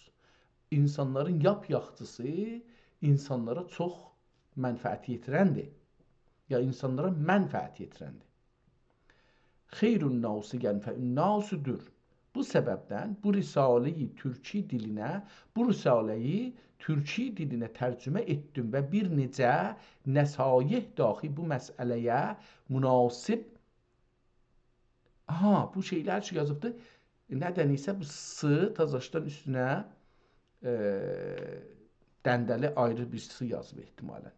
اینسانلارین لاپ یاخشیسی اینسانلارا چوخ منفعت یئتیرندیر. یا اینسانلارا منفعت یئتیرندیر. «خیر الناس ینفع الناس»دور. بو سببدن بو رساله‌یی تورکی دیلینه، بو رساله‌یی تورکی دیلینه ترجمه ائتدیم و بیر نئچه نصایح داخی بو مسئله‌یه مناسب. آها، بو شئیلر کی یازیبدی، نه‌دنیسه بو «س» تازاشدان اوستونه، ائ، دنده‌لی آیری بیر «س» یازیب احتمالاً.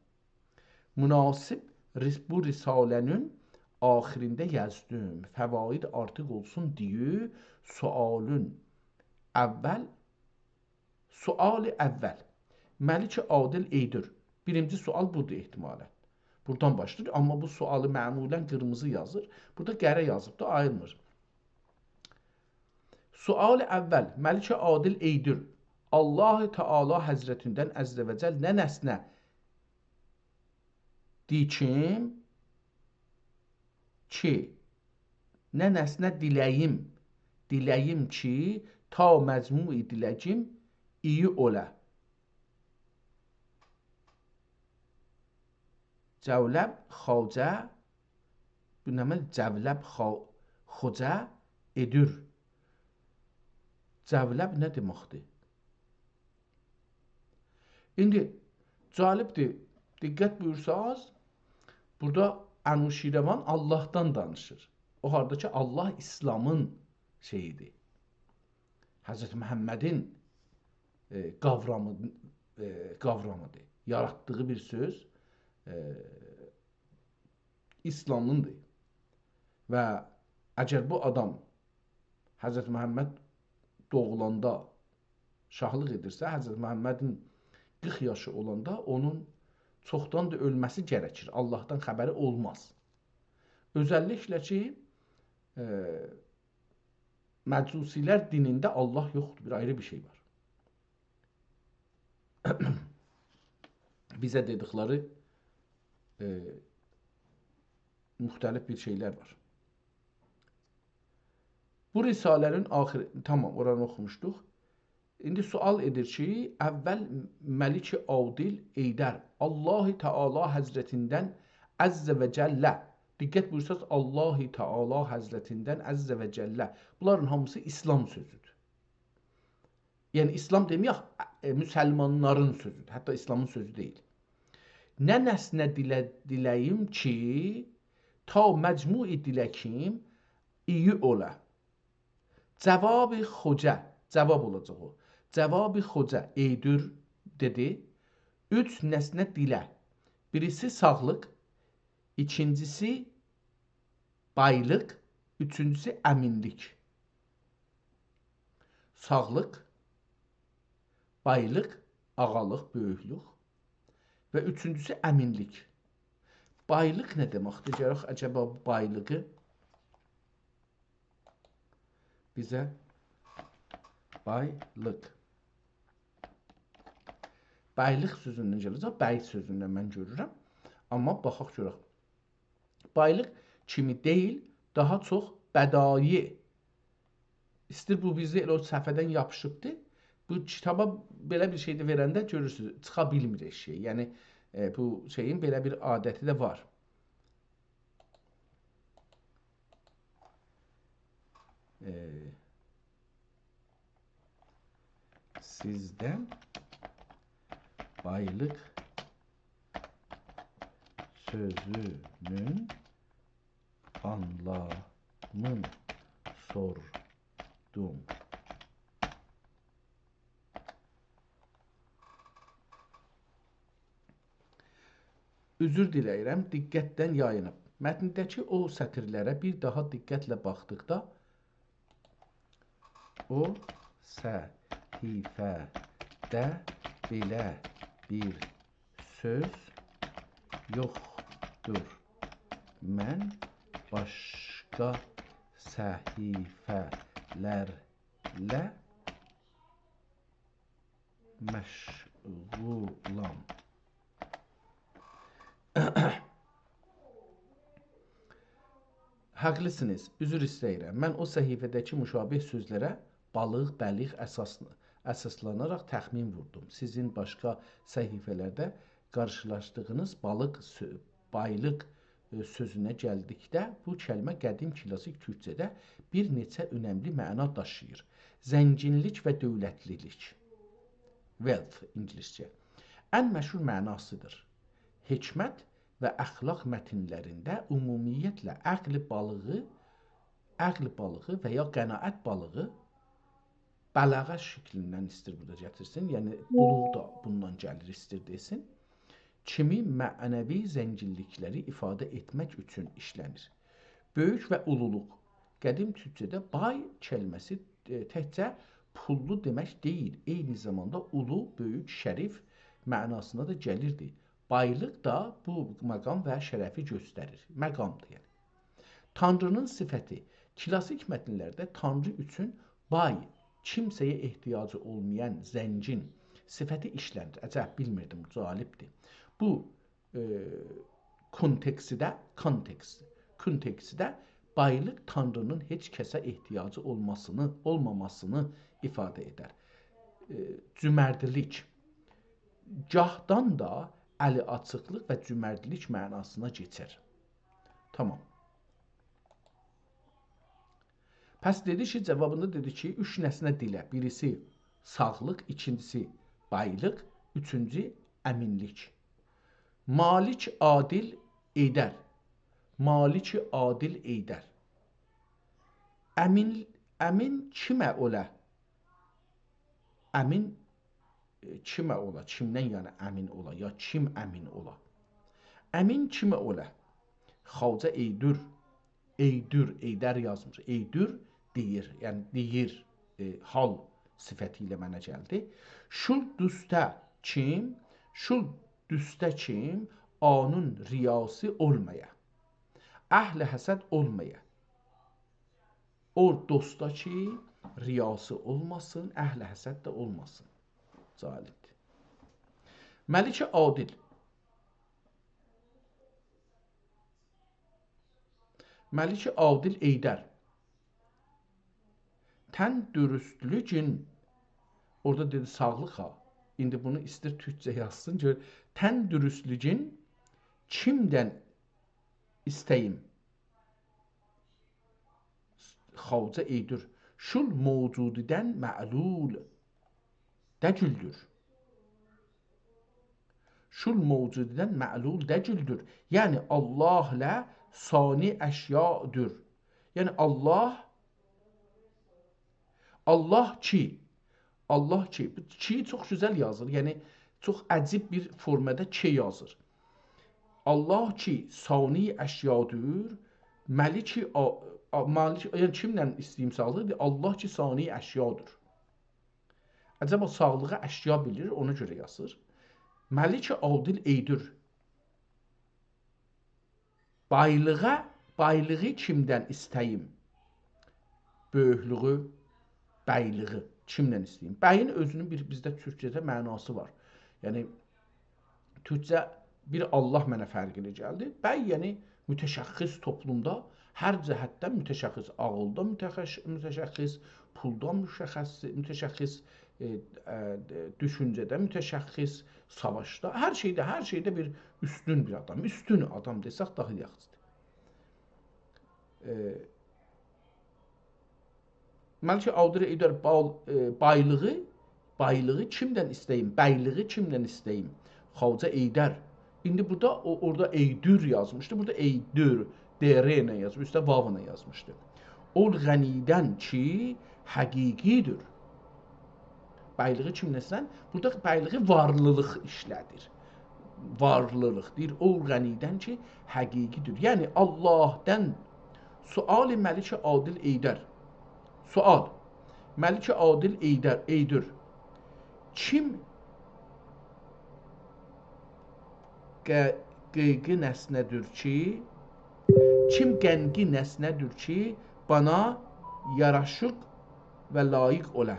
مناسب رس-، بو رساله‌نین آخیرینده یازدیم. فواید آرتیق اولسون دئیه سؤالون اول، سؤال اول. ملک عادل ایدور. بیرینجی سؤال بودور احتمالاً. بورادان باشلاییر، آمما بو سؤالی معمولاً قیرمیزی یازیر. بورادا قره یازیبدیر، آییلمیر. سؤال اول، ملک عادل ایدور. الله تعالی حضرتیندن عز و جل نه نسنه دیله‌ییم کی، نه نسنه دیله‌ییم، دیله‌ییم کی، تا مجموع دیله‌ییم ایی اولا. جولب خواجه، بو نمنه؟ جولب خا-، خوجه ائدیر. جولب نه دئمکدیر؟ ایندی جالبدیر، دقت بویورساز، بورادا انوشیروان آللاهدان دانیشیر. او حالدا کی، آللاه ایسلامین شئییدیر. حضرت محمدین، ائ، قاورامی، ائ، قاورامیدیر. یاراتدیغی بیر سؤز، ائ، ایسلامین‌دیر. و اگر بو آدام حضرت محمد دوغولاندا شاهلیق ائدیرسه، حضرت محمدین قیرخ یاشی اولاندا اونون چوخدان دا اؤلمه‌سی گرکیر. آللاهدان خبری اولماز. اؤزللیکله کی، ائ، مجوسی‌لر دینینده آللاه یوخدور، بیر آیری بیر شئی وار. بیزه دئدیکلری، ائ، مختلف بیر شئی‌لر وار. بو رساله‌نین آخری، تامام، اورانی اوخوموشدوق. ایندی سؤال ائدیر کی، اول ملک عادل حیدر، آللاه تعالی حضرتیندن عز و جل، دقت بویورساز، آللاه تعالی حضرتیندن عز و جل، بونلارین هامیسی ایسلام سؤزودور. یعنی، ایسلام دئمه‌یک، ائ، مسلمانلارین سؤزودور. حتی ایسلامین سؤزو دئییل. ننه‌سینه دیله-، دیله‌ییم کی، تا مجموع دیلکیم ایی اولا. جواب خوجه، جواب اولاجاق او. جواب خوجه، ائیدیر، دئدی. اوچ ننه‌سینه دیله. بیریسی ساغلیق، ایکینجیسی بایلیق، اوچونجوسو امین‌لیک. ساغلیق، بایلیق، آغالیق، بؤیوکلوک و اوچونجوسو امین‌لیک. بایلیق نه دئمکدیر؟ گلک، عجبا بو بایلیغی بیزه بایلیق. بایلیق سؤزوندن گله‌جک، بی سؤزوندن من گؤرورم. آمما باخاق گؤرک. بایلیق کیمی دئییل، داها چوخ بدایع. ایستیر بو بیزی ائله او صفحه‌دن یاپیشیبدی. بو کیتابا بئله بیر شئی ده وئرنده گؤرورسونوز، چیخا بیلمیر ائشیگه. یعنی، ائ، بو شئیین بئله بیر عادتی ده وار. ائ، سیزدن بایلیق سؤزونون آنلامین سوردوم. عذر دیله‌ییرم، دقتدن یایینیب. متنده‌کی او سطیرلره بیر داها دقتله باخدیقدا، او صفحه‌ده بئله بیر سؤز یوخدور. من باشقا صفحه‌لرله مشغولام. حاقلیسینیز، عذر ایسته‌ییرم. من او صفحه‌ده‌کی مشابه سؤزلره بالیق، بلیغ اساس-، اساسلاناراق تخمین ووردوم. سیزین باشقا صفحه‌لرده قارشیلاشدیغینیز بالیق سؤ-، بایلیق، ائ، سؤزونه گلدیکده، بو کلمه قدیم کلاسیک تورکجه‌ده بیر نئچه اؤنملی معنا داشیییر. زنگینلیک و دؤولتلیلیک. Wealth، اینگیلیسجه. ان مشهور معناسیدیر. حکمت و اخلاق متنلرینده عمومیتله عقل بالیغی، عقل بالیغی و یا قناعت بالیغی، بلاغت شکلیندن ایستیر بورادا گتیرسین، یعنی بلوغ دا بوندان گلیر، ایستیر دئسین، کیمی معنوی زنگینلیکلری ایفاده ائتمک اوچون ایشله‌نیر. بؤیوک و اولولوق. قدیم تورکجه‌ده بای کلمه‌سی، ائ، تکجه پوللو دئمک دئییل، عینی زاماندا اولو، بؤیوک، شریف معناسینا دا گلیردی. بایلیق دا بو مقام و شرفی گؤستریر. مقامدیر، یعنی. تانری‌نین صفتی. کلاسیک متنلرده تانری اوچون بای، کیمسه‌یه احتیاجی اولمایان، زنگین صفتی ایشله‌نیر. عجب، بیلمیردیم، جالبدیر. بو، ائ، کونتکستده، کانتکست، کونتکستده بایلیق تانری‌نین هئچ کسه احتیاجی اولماسینی، اولماماسینی ایفاده ائدر. ائ، جؤمردلیک. گاهدان دا الی آچیقلیق و جؤمرتلیک معناسینا کئچر. تامام. پس دئدی کی، جاوابیندا دئدی کی، اوچ نسنه دیله. بیریسی ساغلیق، ایکینجیسی بایلیق، اوچونجو امینلیک. مالک عادل ائدر. مالک عادل ائدر. امین، امین کیمه اولا؟ امین، ائ، کیمه اولا؟ کیمدن یعنی امین اولا؟ یا کیم امین اولا؟ امین کیمه اولا؟ خواجه ائیدور. ائیدور، ائیدر یازمیر. ائیدور دئییر، یعنی دئییر، ائ، حال صفتی ایله منه گلدی. شول دوسته کیم، شول دوسته کیم، آنون ریاسی اولمایا. اهل حسد اولمایا. او دوستا کی، ریاسی اولماسین، اهل حسد ده اولماسین. جالبدیر. ملک عادل. ملک عادل ائیدر. تن درستلوگون، اورادا دئدی ساغلیق ها. ایندی بونو ایستیر تورکجه یازسین، گؤر. تن درستلوگون کیمدن ایسته‌ییم؟ خواجه ائیدیر. شول موجوددن معلول دگیلدیر. شول موجوددن معلول دگیلدیر. یعنی، الله له صانع اشیادیر. یعنی، الله، الله کی، الله کی، بو کی چوخ گؤزل یازیر. یعنی، چوخ عجیب بیر فورمادا کی یازیر. الله کی، صانع اشیادیر، ملک، آ-، آ-، مالک، یعنی کیمدن ایسته‌ییم ساغلیغی؟ الله کی، صانع اشیادیر. عجبا ساغلیغی اشیا بیلیر، اونا گؤره یازیر. ملک عادل ائیدیر. بایلیغا، بایلیغی کیمدن ایسته‌ییم؟ بؤیوکلوگو، بیلیگی کیمدن ایسته‌ییم؟ بیین اؤزونون بیر، بیزده تورکجه‌ده معناسی وار. یعنی، تورکجه بیر الله منه فرقلی گلدی. بی، یعنی متشخص توپلومدا، هر جهتدن متشخص، عاغیلدا متخش-، متشخص، پولدا مشخص، متشخص، ائ، ائ، دوشونجه‌ده متشخص، ساواشدا، هر شئیده، هر شئیده بیر اوستون بیر آدام. اوستون آدام دئسک داها یاخشیدیر. ائ، ملک عادل ائیدر بال-، ائ، بایلیغی، بایلیغی کیمدن ایسته‌ییم؟ بیلیگی کیمدن ایسته‌ییم؟ خواجه ائیدر. ایندی بورادا او، اورادا ائیدور یازمیشدی، بورادا ائیدور، دئ ر نه یازمیش، اوسته واو نه یازمیشدی. او غنی‌دن کی، حقیقی‌دیر. بیلیگی کیمدن ایسته‌ییم؟ بورادا بیلیگی وارلیلیق ایشله‌دیر. وارلیلیق. دئییر، او غنی‌دن کی، حقیقی‌دیر. یعنی، اللهدان سؤال ملک عادل ائیدر. سؤال. ملک عادل ائیدر، ائیدیر. کیم ق-، قیقی نسنه‌دیر کی، کیم قنقی نسنه‌دیر کی، بانا یاراشیق و لایق اولا؟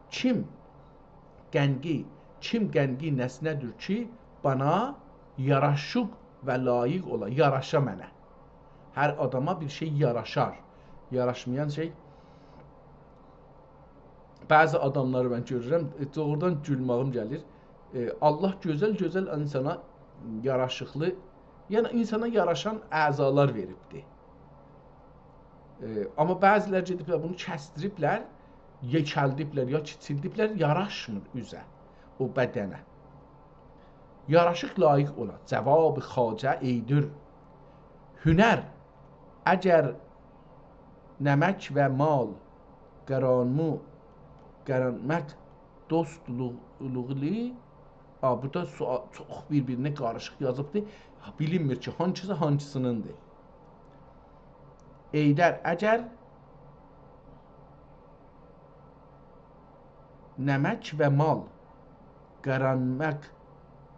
کیم قنقی، کیم قنقی نسنه‌دیر کی، بانا یاراشیق و لایق اولا، یاراشا منه. هر آداما بیر شئی یاراشار. یاراشمایان شئی، بعضی آداملاری من گؤرورم، ائ، دوغرودان گولمه‌ییم گلیر. ائ، الله گؤزل-گؤزل اینسانا یاراشیقلی، یعنی اینسانا یاراشان اعضالار وئریبدی. ائ، آمما بعضی‌لر گئدیبلر، بونو کسدیریبلر، یئکلدیبلر، یا کیچیلدیبلر، یاراشمیر اوزه، او بدنه. یاراشیق لایق اولا. جواب خواجه ائیدیر. هنر، اگر نمک و مال، قارانمو، قارانماق دوستلوغو، آ، بورادا سؤال چوخ بیر-بیرینه قاریشیق یازیبدی. بیلینمیر کی، هانسیسی هانسیسینیندیر. ائیدر، اگر نمک و مال، قارانماق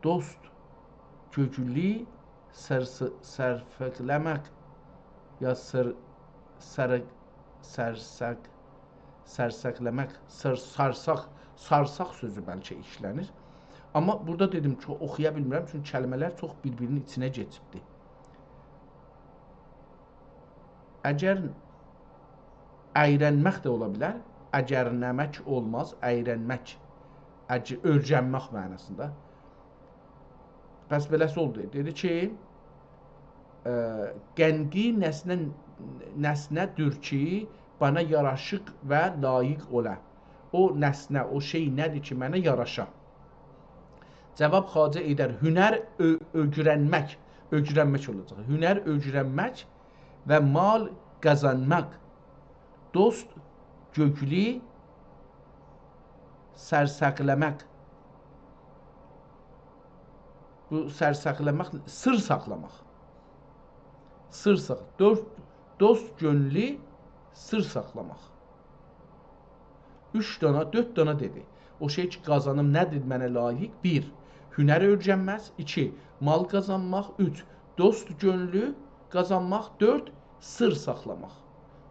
دوست، گؤگولو سرس-، سرفکله‌مک، یا سر-، سر-، سرسک-، سرسکله‌مک، سر-، سارساق، سارساق سؤزو بلکه ایشله‌نیر. آمما بورادا دئدیم کی، اوخویا بیلمیرم، چونکی کلمه‌لر چوخ بیر-بیرینین ایچینه کئچیبدی. اگر ایرنمک ده اولا بیلر. اگر نمک اولماز، ایرنمک. اگ-، اؤرگنمک معناسیندا. پس بئله‌سی اولدو. دئدی کی، ائ، «قندی نسنه، نسنه‌دیر کی، بنا یاراشیق و لایق اولا.» او نسنه، او شئی نه‌دیر کی، منه یاراشا؟ جواب خواجه ائدر: «هنر اؤ-، اؤگرنمک.» اؤگرنمک اولاجاق. «هنر اؤگرنمک و مال قازانماق، دوست گؤگلو سر ساخلاماق.» بو سر ساخلاماق، سیر ساخلاماق. سیر ساخ-، دؤرد، دوست گؤنلو سیر ساخلاماق. اوچ دانا، دؤرد دانا دئدی. او شئی کی، قازانیم نه‌دیر منه لایق؟ بیر، هنر اؤیرنمک. ایکی، مال قازانماق. اوچ، دوست گؤنلو قازانماق. دؤرد، سیر ساخلاماق.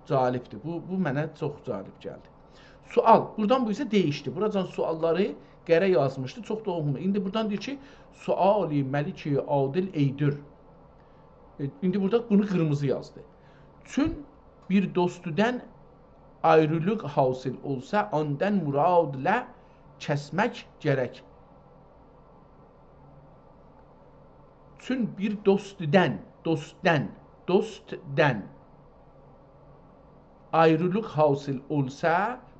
جالبدیر. بو، بو منه چوخ جالب گلدی. سؤال. بورادان بو ایسه دییشدی. بوراجان سؤاللاری قره یازمیشدی. چوخ دا اوخومور. ایندی بورادان دئییر کی، «سؤالی ملک عادل ائیدیر.» ائ، ایندی بورادا بونو قیرمیزی یازدی. «چون بیر دوستدان آیریلیق حاصل اولسا، آندان مراد له کسمک گرک.» چون بیر دوستدان، دوستدان، دوستدان آیریلیق حاصل اولسا،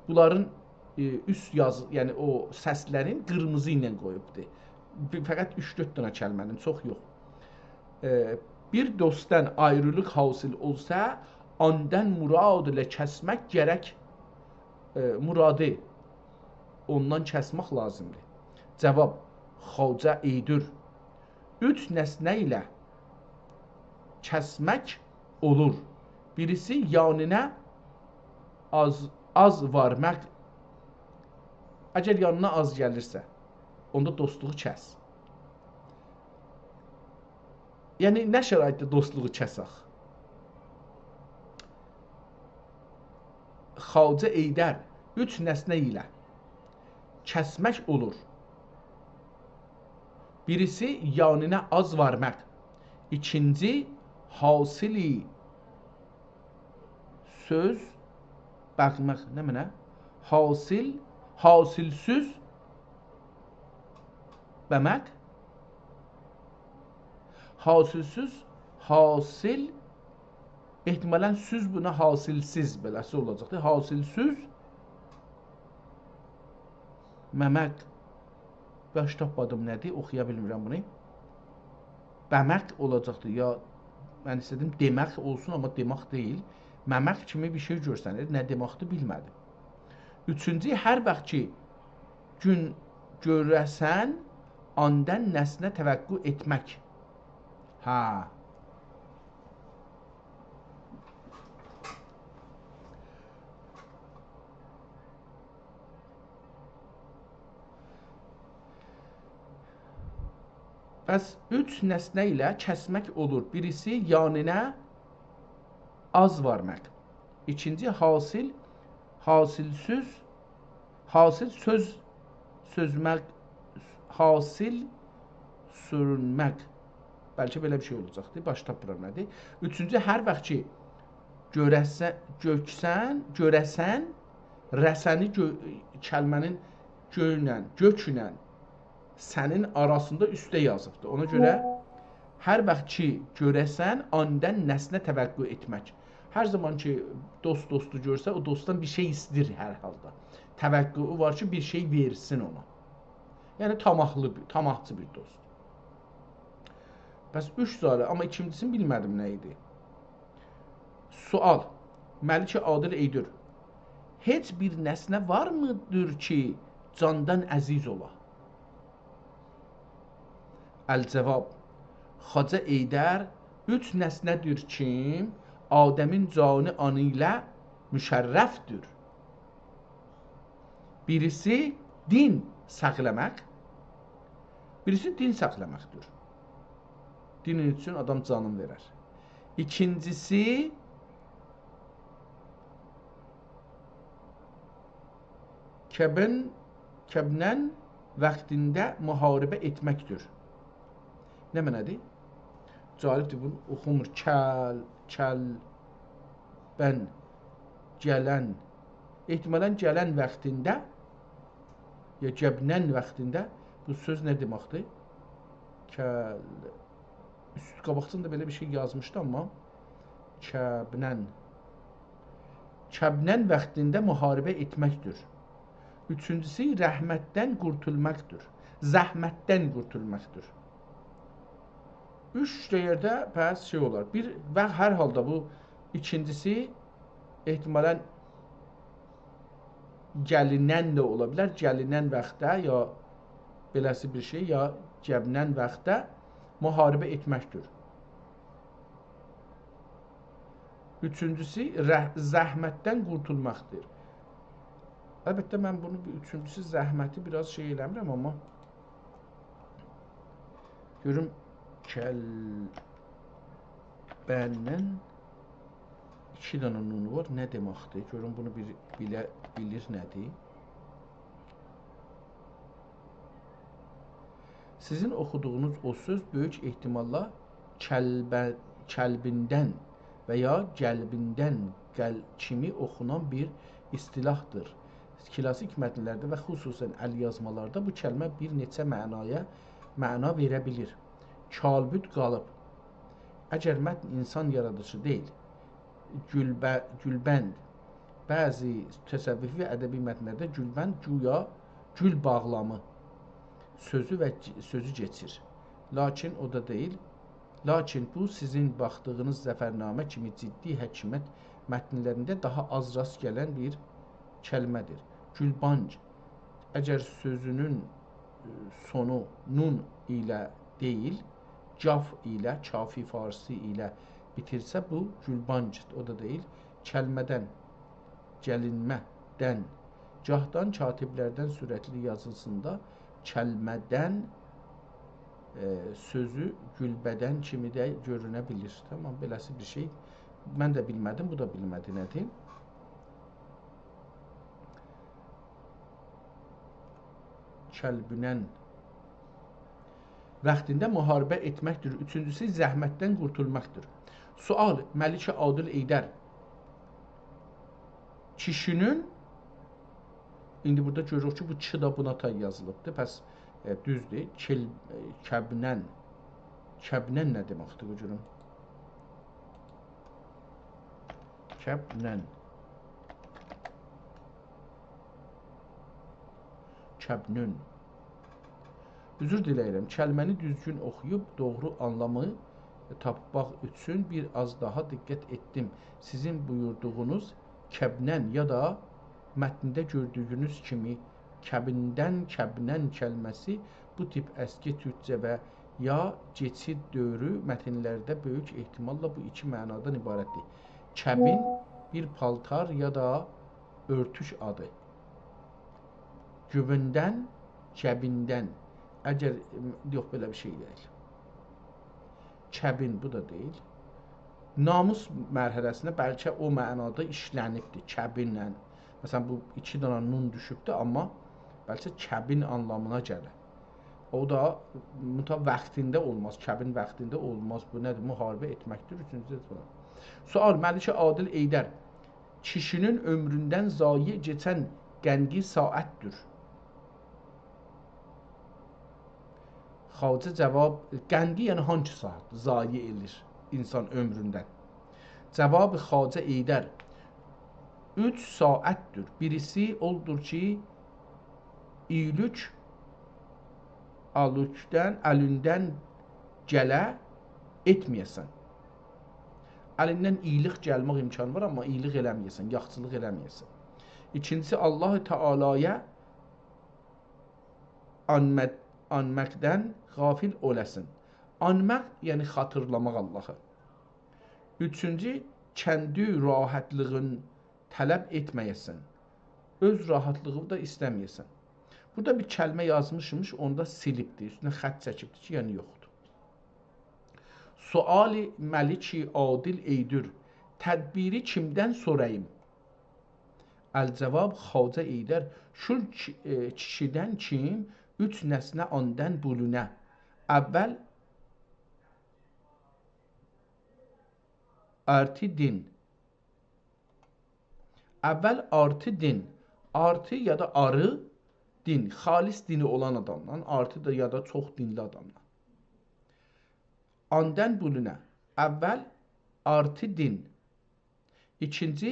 بونلارین، ائ، اوست یازی، یعنی او سسلرین قیرمیزی ایله قویوبدور. بیر، فقط اوچ-دؤرد دنه کلمه‌نین، چوخ یوخ. ائ، بیر دوستدان آیریلیق حاصل اولسا، آندان مراد له کسمک گرک. ائ، مرادی اوندان کسمک لازیمدیر. جواب، خواجه ائیدیر: اوچ نسنه ایله کسمک اولور. بیریسی یانینا آز، آز وارماق. اگر یانینا آز گلیرسه، اوندا دوستلوغو کس. یعنی، نه شرایطده دوستلوغو کسک؟ خواجه ائیدر اوچ نسنه ایله کسمک اولور. بیریسی یانینا آز وارماق. ایکینجی، حاصلی سؤز باخماق. نمنه؟ حاصل، حاصلسوز بمک. حاصلسوز، حاصل، احتمالاً سوز بونا حاصلسیز بئله‌سی اولاجاقدیر. حاصلسوز ممک. باش تاپمادیم نه‌دیر، اوخویا بیلمیرم بونو. بمک اولاجاقدیر. یا، من ایسته‌دیم دئمک اولسون، آمما دئمک دئییل. ممک کیمی بیر شئی گؤرسنیر. نه دئمکدیر، بیلمه‌دیم. اوچونجو، هر واخت کی گون گؤره‌سن، آندان نسنه توقع ائتمک. هه. پس اوچ نسنه ایله کسمک اولور. بیریسی یانینا آز وارماق. ایکینجی، حاصل، حاصلسوز، حاصل سؤز، سؤزمک، حاصل سورونمک. بلکه بئله بیر شئی اولاجاقدیر. باش تاپمیرام نه‌دیر. اوچونجو، هر واخت کی گؤره‌سن، گؤکسن، گؤره‌سن، رسنی گؤ، کلمه‌نین گؤیله، گؤکله سنین آراسیندا اوسته یازیبدیر. اونا گؤره هر واخت کی گؤره‌سن، آندان نسنه توقع ائتمک. هر زامان کی دوست دوستو گؤرسه، او دوستدان بیر شئی ایسته‌ییر هر حالدا. توقعو وار کی بیر شئی وئرسین اونا. یعنی طمعلی بیر، طمعچی بیر دوست. پس اوچ سؤالی، آمما ایکینجیسینی بیلمه‌دیم نه ایدی. سؤال. ملک عادل ائیدیر: هئچ بیر نسنه وارمیدیر کی جاندان عزیز اولا؟ الجواب، خواجه ائیدر اوچ نسنه‌دیر کی آدمین جانی آنی ایله مشرفدیر. بیریسی دین ساخلاماق، بیریسی دین ساخلاماقدیر. دینین اوچون آدام جانینی وئرر. ایکینجیسی، کبن، کبنن واختیندا محاربه ائتمکدیر. نه معنادیر؟ جالبدیر، بونو اوخومور. کل، کل، بن، گلن. احتمالاً گلن واختیندا، یا گبنن واختیندا بو سؤز نه دئمکدیر؟ کل-، اوست قاباقدان دا بئله بیر شئی یازمیشدی، آمما کبنن. کبنن واختیندا محاربه ائتمکدیر. اوچونجوسو، رحمتدن قورتولماقدیر. زحمتدن قورتولماقدیر. اوچ ده یئرده پس شئی اولار. بیر، و هر حالدا بو ایکینجیسی احتمالاً گلینن ده اولا بیلر. گلینن واختدا یا بئله‌سی بیر شئی، یا گبنن واختدا محاربه ائتمکدیر. اوچونجوسو، ره-، زحمتدن قورتولماقدیر. البته، من بونو بیر، اوچونجوسو زحمتی بیر آز شئی ائله‌میرم، آمما گؤروم کلبنن ایکی دنه نونو وار، نه دئمکدیر؟ گؤروم بونو بیر بیله، بیلیر نه‌دیر؟ سیزین اوخودوغونوز او سؤز بؤیوک احتماللا کلبه-، کلبیندن و یا گلبیندن گل-، کیمی اوخونان بیر اصطلاحدیر. کلاسیک متنلرده و خصوصاً ال‌یازمالاردا بو کلمه بیر نئچه معنایا، معنا وئره بیلیر. کالبد قالیب. اگر متن انسان یارادیشی دئییل، گولبه-، گولبند. بعضی تصوفی و ادبی متنلرده گولبند گویا گول باغلامی سؤزو و گ-، سؤزو کئچیر. لاکین او دا دئییل. لاکین بو، سیزین باخدیغینیز ظفرنامه کیمی جدی حکیمت متنلرینده داها آز راست گلن بیر کلمه‌دیر. گولبانج. اگر سؤزونون، ائ، سونو نون ایله دئییل، کاف ایله، کافی فارسی ایله بیتیرسه، بو گولبانج، او دا دئییل. کلمه‌دن، گلینمه‌دن، گاهدان کاتبلردن سرعتلی یازیلسیندا کلمه‌دن، ائ، سؤزو گولبه‌دن کیمی ده گؤرونه بیلیر. تامام، بئله‌سی بیر شئی. من ده بیلمه‌دیم، بو دا بیلمه‌دی نه‌دیر. کلبنن واختیندا محاربه ائتمکدیر. اوچونجوسو، زحمتدن قورتولماقدیر. سؤال، ملک عادل حیدر. کیشینین، ایندی بورادا گؤروروک کی، بو کی دا بونا تای یازیلیبدیر. پس، ائ، دوزدور. کل-، ائ، کبنن. کبنن نه دئمکدیر، بو گؤروم؟ کبنن. کبنون. عذر دیله‌ییرم، کلمه‌نی دوزگون اوخویوب دوغرو آنلامی تاپماق اوچون بیر آز داها دقت ائتدیم. سیزین بویوردوغونوز کبنن یا دا متنده گؤردویونوز کیمی کبیندن، کبنن کلمه‌سی بو تیپ اسکی تورکجه و یا کئچید دؤورو متنلرده بؤیوک احتماللا بو ایکی معنادان عبارتدیر. کبین بیر پالتار یا دا اؤرتوک آدی. گوبوندن، کبیندن. اگر، یوخ، بئله بیر شئی دئییل. کبین، بو دا دئییل. ناموس مرحله‌سینده بلکه او معنادا ایشلنیبدیر، کبینن. مثلا، بو ایکی دنه نون دوشوبدور، آمما بلکه کبین آنلامینا گلیر. او دا متا واختیندا اولماز، کبین واختیندا اولماز. بو نه‌دیر؟ محاربه ائتمکدیر، اوچونجو فلان. سؤال، ملک عادل حیدر. کیشینین عؤمروندن ضایع کئچن قنگی ساعتدیر. خواجه جواب، قنگی، یعنی هانسی ساعت ضایع ائله‌ییر انسان عؤمروندن؟ جواب خواجه حیدر، اوچ ساعتدیر. بیریسی اودور کی، اییلیک آلیکدن، الیندن گله ائتمه‌یه‌سن. الیندن اییلیک گلمک امکانی وار، آمما اییلیک ائله‌مه‌یه‌سن، یاخشیلیق ائله‌مه‌یه‌سن. ایکینجیسی، الله تعالایا آنمه-، آنماقدان غافل اولاسان. آنماق، یعنی خاطیرلاماق اللهی. اوچونجو، کندی راحتلیغین طلب ائتمه‌یه‌سن. اؤز راحتلیغینی دا ایسته‌مه‌یه‌سن. بورادا بیر کلمه یازمیشمیش، اونو دا سیلیبدیر، اوستونه خط چکیبدیر کی، یعنی یوخدور. سؤال ملک عادل حیدر، تدبیری کیمدن سوراییم؟ الجواب خواجه حیدر، شول کی-، ائ، کیشیدن کیم اوچ نسنه آندن بولونه. اول آرتی دین. اول آرتی دین. آرتی یا دا آری دین. خالص دینی اولان آدامدان. آرتی دا یا دا چوخ دینلی آدامدان. آندن بولونه. اول آرتی دین. ایکینجی،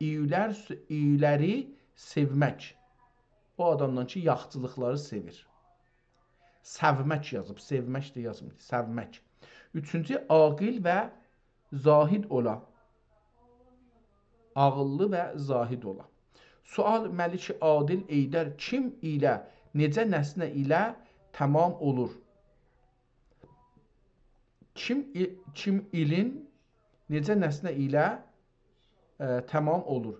اییلر، اییلری سئومک. او آدامدان کی، یاخچیلیقلاری سئویر. سئومک یازیب، سئومک ده یازمیر. سئومک. اوچونجو، عاقل و زاهد اولا. عاغیللی و زاهد اولا. سؤال: ملک عادل ائیدر کیم ایله، نئجه، نسنه ایله تمام اولور؟ کیم ای-، کیم ایلین نئجه، نسنه ایله، ائ، تمام اولور؟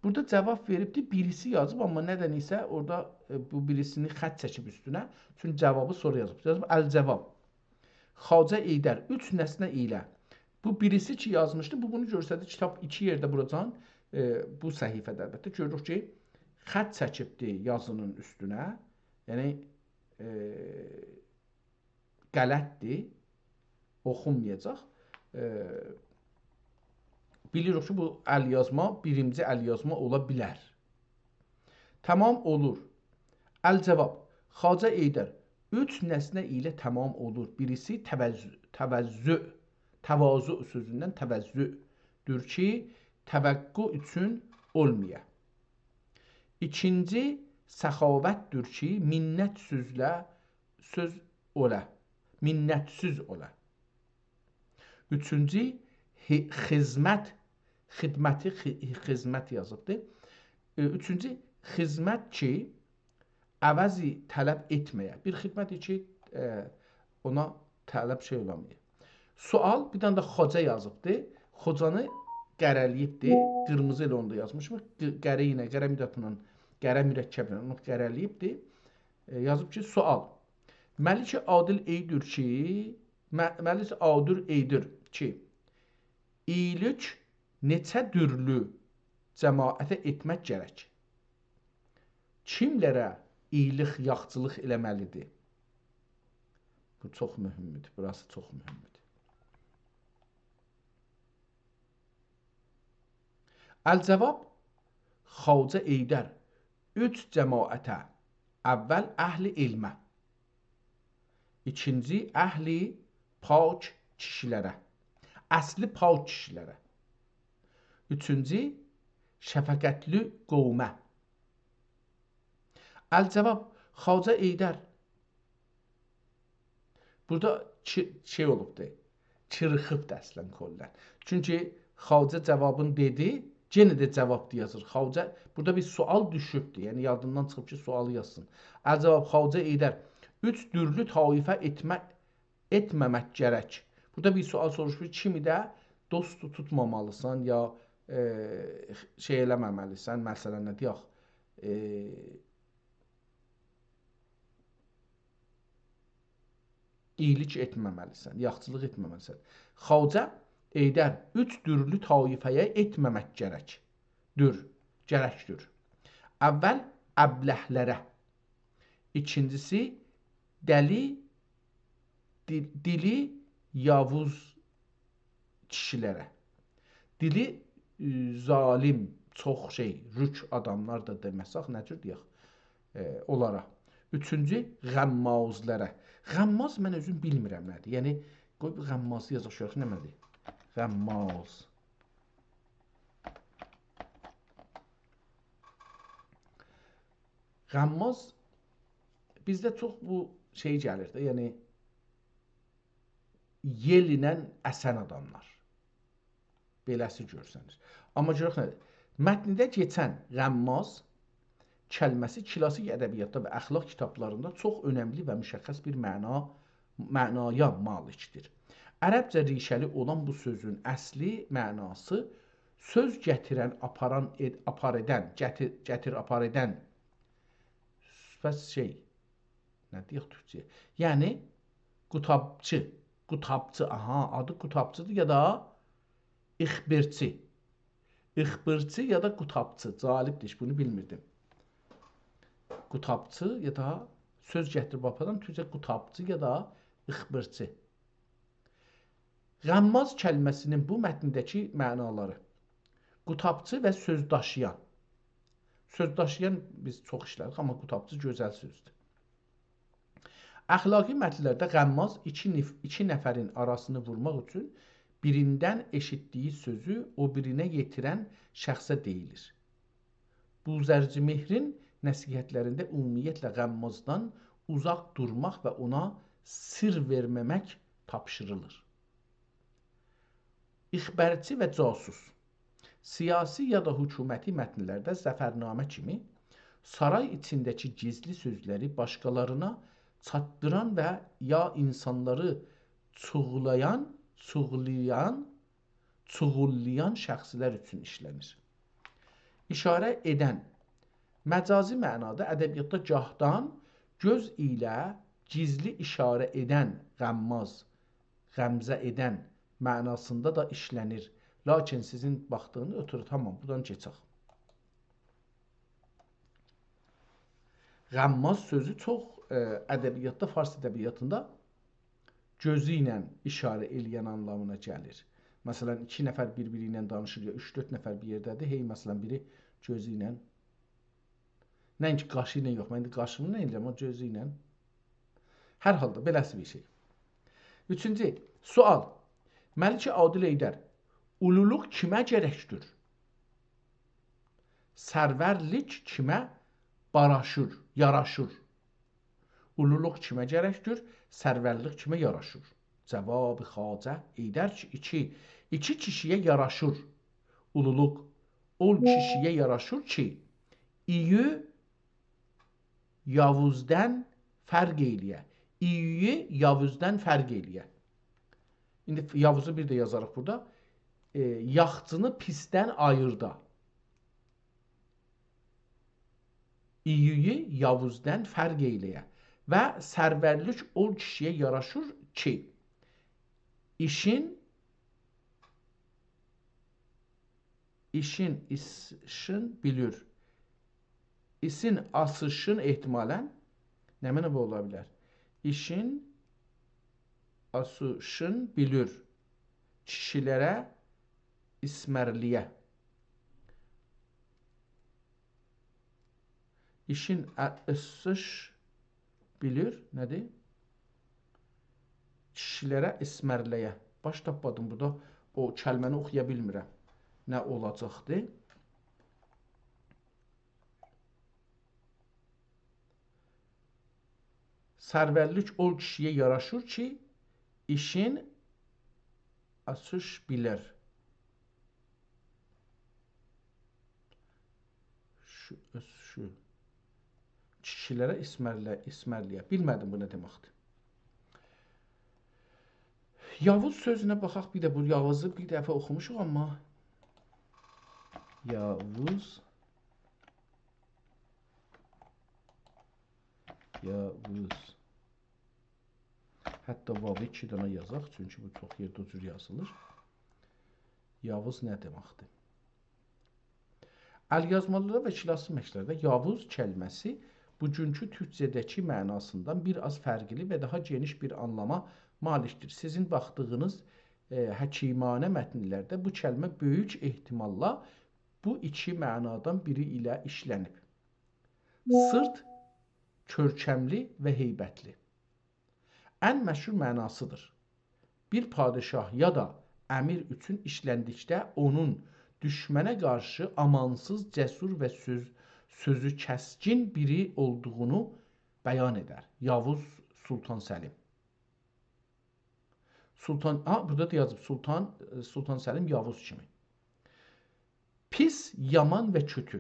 بورادا جواب وئریبدی، بیریسی یازیب، آمما ندن ایسه اورادا، ائ، بو بیریسینی خط چکیب اوستونه. چونکی جوابی سونرا یازیب. یازیب الجواب. خواجه ائیدر اوچ نسنه ایله. بو بیریسی کی یازمیشدی، بو بونو گؤستردی. کیتاب ایکی یئرده بوراجان، ائ، بو صفحه‌ده البته. گؤروروک کی، خط چکیبدی یازینین اوستونه. یعنی، ائ، غلطدیر، اوخونمایاجاق. ائ، بیلیریک کی، بو ال‌یازما، بیرینجی ال‌یازما اولا بیلر. تمام اولور. الجواب: خواجه ائیدر اوچ نسنه ایله تمام اولور. بیریسی توضع، توضع، تواضع سؤزوندن توضع‌دور کی، توقع اوچون اولمایا. ایکینجی، سخاوت‌دور کی، منت سؤزله، سؤز اولا. منت‌سوز اولا. اوچونجو، هی-، خدمت، خدمتی، خی-، خدمت یازیبدیر. ائ، اوچونجو، خدمت کی، عوضی طلب ائتمه‌یه. بیر خدمت کی، ائ، اونا طلب شئی اولامایا. سؤال، بیر دنه ده خوجا یازیبدی. خوجانی قره‌له‌ییبدی. قیرمیزی ایله اونو دا یازمیشیق. ق-، قره ایله، قره مدادلا، قره مرکبله اونو قره‌له‌ییبدی. ائ، یازیب کی، سؤال. ملک عادل ائیدر کی، م-، ملک عادل ائیدر کی، اییلیک نئچه تورلو جماعته ائتمک گرک؟ کیملره اییلیک، یاخچیلیق ائله‌مه‌لیدیر؟ بو چوخ مهمدور، بوراسی چوخ مهمدور. الجواب، خوجه ائیدر اوچ جماعته، اول اهل علمه، ایکینجی اهل پاک کیشیلره، اصلی پاک کیشیلره، اوچونجو شفقتلی قومه. الجواب، خوجه ائیدر. بورادا چی-، شئی اولوبدور. چیرخیبدیر اصلا کلاً. چونکی خوجه جوابینی دئدی، یئنه ده جواب دا یازیر. خوجه، بورادا بیر سؤال دوشوبدور. یعنی یادیندان چیخیب کی، سؤالی یازسین. الجواب، خوجه ائیدر اوچ تورلو طایفه ائتمه-، ائتمه‌مک گرک. بورادا بیر سؤال سوروشور، کیمی ده دوست توتمامالیسان یا، ائ، شئی ائله‌مه‌مه‌لیسن، مثلا، نه دئیک، ائ، اییلیک ائتمه‌مه‌لیسن، یاخچیلیق ائتمه‌مه‌لیسن. خوجه ائیدر اوچ تورلو طایفه‌یه ائتمه‌مک گرک. دور، گرکدیر. اول ابله‌لره، ایکینجیسی دلی، دی-، دیلی یاووز کیشیلره. دیلی، ائ، ظالم، چوخ شئی، روک آداملار دا دئمه‌سک، نه جور دئیک، ائ، اونلارا. اوچونجو، غمازلارا. غماز من اؤزوم بیلمیرم نه‌دیر. یعنی، قوی بو غمازی یازاق، گؤرک نمنه‌دیر؟ غماز. غماز، بیزده چوخ بو شئی گلیر ده، یعنی، یئل ایله اسن آداملار. بئله‌سی گؤرسنیر. آمما گؤرک نه‌دیر؟ متنده کئچن غماز کلمه‌سی کلاسیک ادبیاتدا و اخلاق کیتابلاریندا چوخ اؤنملی و مشخص بیر معنا، معنایا مالیکدیر. عربجه ریشه‌لی اولان بو سؤزون اصلی معناسی سؤز گتیرن، آپاران، ائد-، آپار ائدن، گتیر، گتیر آپار ائدن. پس شئی، نه دئیک تورکجه؟ یعنی، قوتابچی. قوتابچی، آها، آدی قوتابچیدیر یا دا اخبرچی. اخبرچی یا دا قوتابچی. جالبدیر، هئچ بونو بیلمیردیم. قوتابچی یا دا سؤز گتیریب آپاران، تورکجه قوتابچی یا دا اخبرچی. غماز کلمه‌سینین بو متنده‌کی معنالاری. قوتابچی و سؤز داشییان. سؤز داشییان بیز چوخ ایشله‌دیک، آمما قوتابچی گؤزل سؤزدور. اخلاقی متن‌لرده غماز ایکی نف-، ایکی نفرین آراسینی وورماق اوچون بیریندن ائشیتدیگی سؤزو او بیرینه یئتیرن شخصه دئییلیر. بوزرج‌مهرین نصیحت‌لرینده عمومیتله غمازدان اوزاق دورماق و اونا سر وئرمه‌مک تاپشیریلیر. اخبارچی و جاسوس. سیاسی یا دا حکومتی متن‌لرده ظفرنامه کیمی سارای ایچینده‌کی گیزلی سؤزلری باشقالارینا چاتدیران و یا اینسانلاری چوغلایان، چوغلایان، چوغوللایان شخصلر اوچون ایشله‌نیر. اشاره ائدن. مجازی معنادا ادبیاتدا گاهدان گؤز ایله گیزلی اشاره ائدن، غماز، غمزه ائدن معناسیندا دا ایشله‌نیر. لاکین سیزین باخدیغینیز، اوتور، تامام، بورادان کئچک. غماز سؤزو چوخ، ائ، ادبیاتدا، فارس ادبیاتیندا گؤزو ایله اشاره ائله‌ین آنلامینا گلیر. مثلا، ایکی نفر بیر-بیری ایله دانیشیر، یا اوچ-دؤرد نفر بیر یئرده‌دیر، هئی، مثلا، بیری گؤزو ایله، نه اینکی قاشی ایله یوخ، من ایندی قاشیمی نه ائدیرم، او گؤزو ایله. هر حالدا، بئله‌سی بیر شئی. اوچونجو سؤال. ملک عادل حیدر، اولولوق کیمه گرکدیر؟ سرورلیک کیمه باریشیر، یاراشیر؟ اولولوق کیمه گرکدیر؟ سرورلیک کیمه یاراشیر؟ جواب خواجه حیدر کی، ایکی، ایکی کیشی‌یه یاراشیر. اولولوق اول کیشی‌یه یاراشیر کی، اییی یاووزدان فرق ائله‌یه. اییی یاووزدان فرق ائله‌یه. ایندی یاووزو بیر ده یازاریق بورادا. ائ، یاخچینی پیسدن آییردا. اییی یاووزدان فرق ائله‌یه. و سرورلیک اول کیشی‌یه یاراشیر کی، ایشین، ایشین، ایشین بیلیر. ایشین آسیشین احتمالا، نمنه بو اولا بیلر؟ ایشین آسیشین بیلیر. کیشیلره اسمرلییه. ایشین ا-، اسیش بیلیر، نه‌دیر؟ کیشیلره اسمرلییه. باش تاپمادیم بورادا. او کلمه‌نی اوخویا بیلمیرم. نه اولاجاقدی؟ سرورلیک اول کیشی‌یه یاراشیر کی، ایشین آسیش بیلر. شو، شو. کیشیلره اسمرله-، اسمرلییه. بیلمه‌دیم بو نه دئمکدیر. یاووز سؤزونه باخاق، بیر ده بو یاووزو بیر دفعه اوخوموشوق، آمما یاووز، یاووز. حتی واوی ایکی دنه یازاق، چونکی بو چوخ یئرده او جور یازیلیر. یاووز نه دئمکدیر؟ الیازمالاردا و کلاسی متن‌لرده یاووز کلمه‌سی بوگونکو تورکجه‌ده‌کی معناسیندان بیر آز فرقلی و داها گئنیش بیر آنلاما مالیکدیر. سیزین باخدیغینیز، ائ، حکیمانه متن‌لرده بو کلمه بؤیوک احتماللا بو ایکی معنادان بیری ایله ایشله‌نیب. سیرت، کؤرکملی و هیبتلی. ان مشهور معناسیدیر. بیر پادشاه یا دا امیر اوچون ایشلندیکده اونون دوشمنه قارشی آمانسیز، جسور و سؤز، سؤزو کسکین بیری اولدوغونو بیان ائدر. یاووز سلطان سلیم. سلطان، ها، بورادا دا یازیب سلطان، سلطان سلیم یاووز کیمی. پیس، یامان و کؤتو.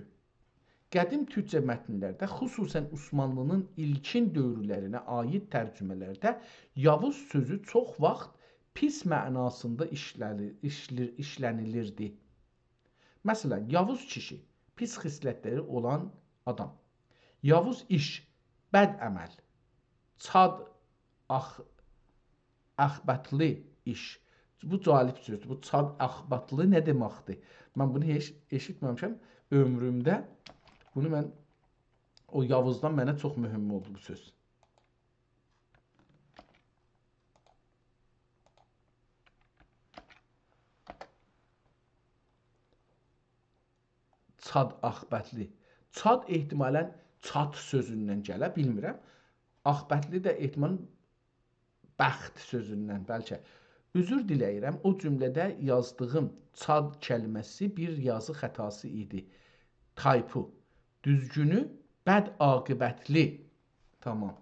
قدیم تورکجه متن‌لرده، خصوصا عثمانلی‌نین ایلکین دؤورلرینه عایید ترجمه‌لرده یاووز سؤزو چوخ واخت پیس معناسیندا ایشله‌لی-، ایشلیر-، ایشله‌نیلیردی. مثلا، یاووز کیشی، پیس خصلت‌لری اولان آدام. یاووز ایش، بد عمل. چاد، آخ-، آخباتلی ایش. بو جالب سؤزدور. بو چاد آخباتلی نه دئمکدیر؟ من بونو هئچ ائشیتمه‌میشم عؤمرومده. بونو من، او یاووزدان منه چوخ مهم اولدو بو سؤز. چاد آخباتلی. چاد احتمالا چات سؤزوندن گله، بیلمیرم. آخبتلی ده احتمال بخت سؤزوندن بلکه. عذر دیله‌ییرم، او جمله‌ده یازدیغیم چاد کلمه‌سی بیر یازی خطاسی ایدی. تایپو. دوزگونو بدعاقبتلی. تامام.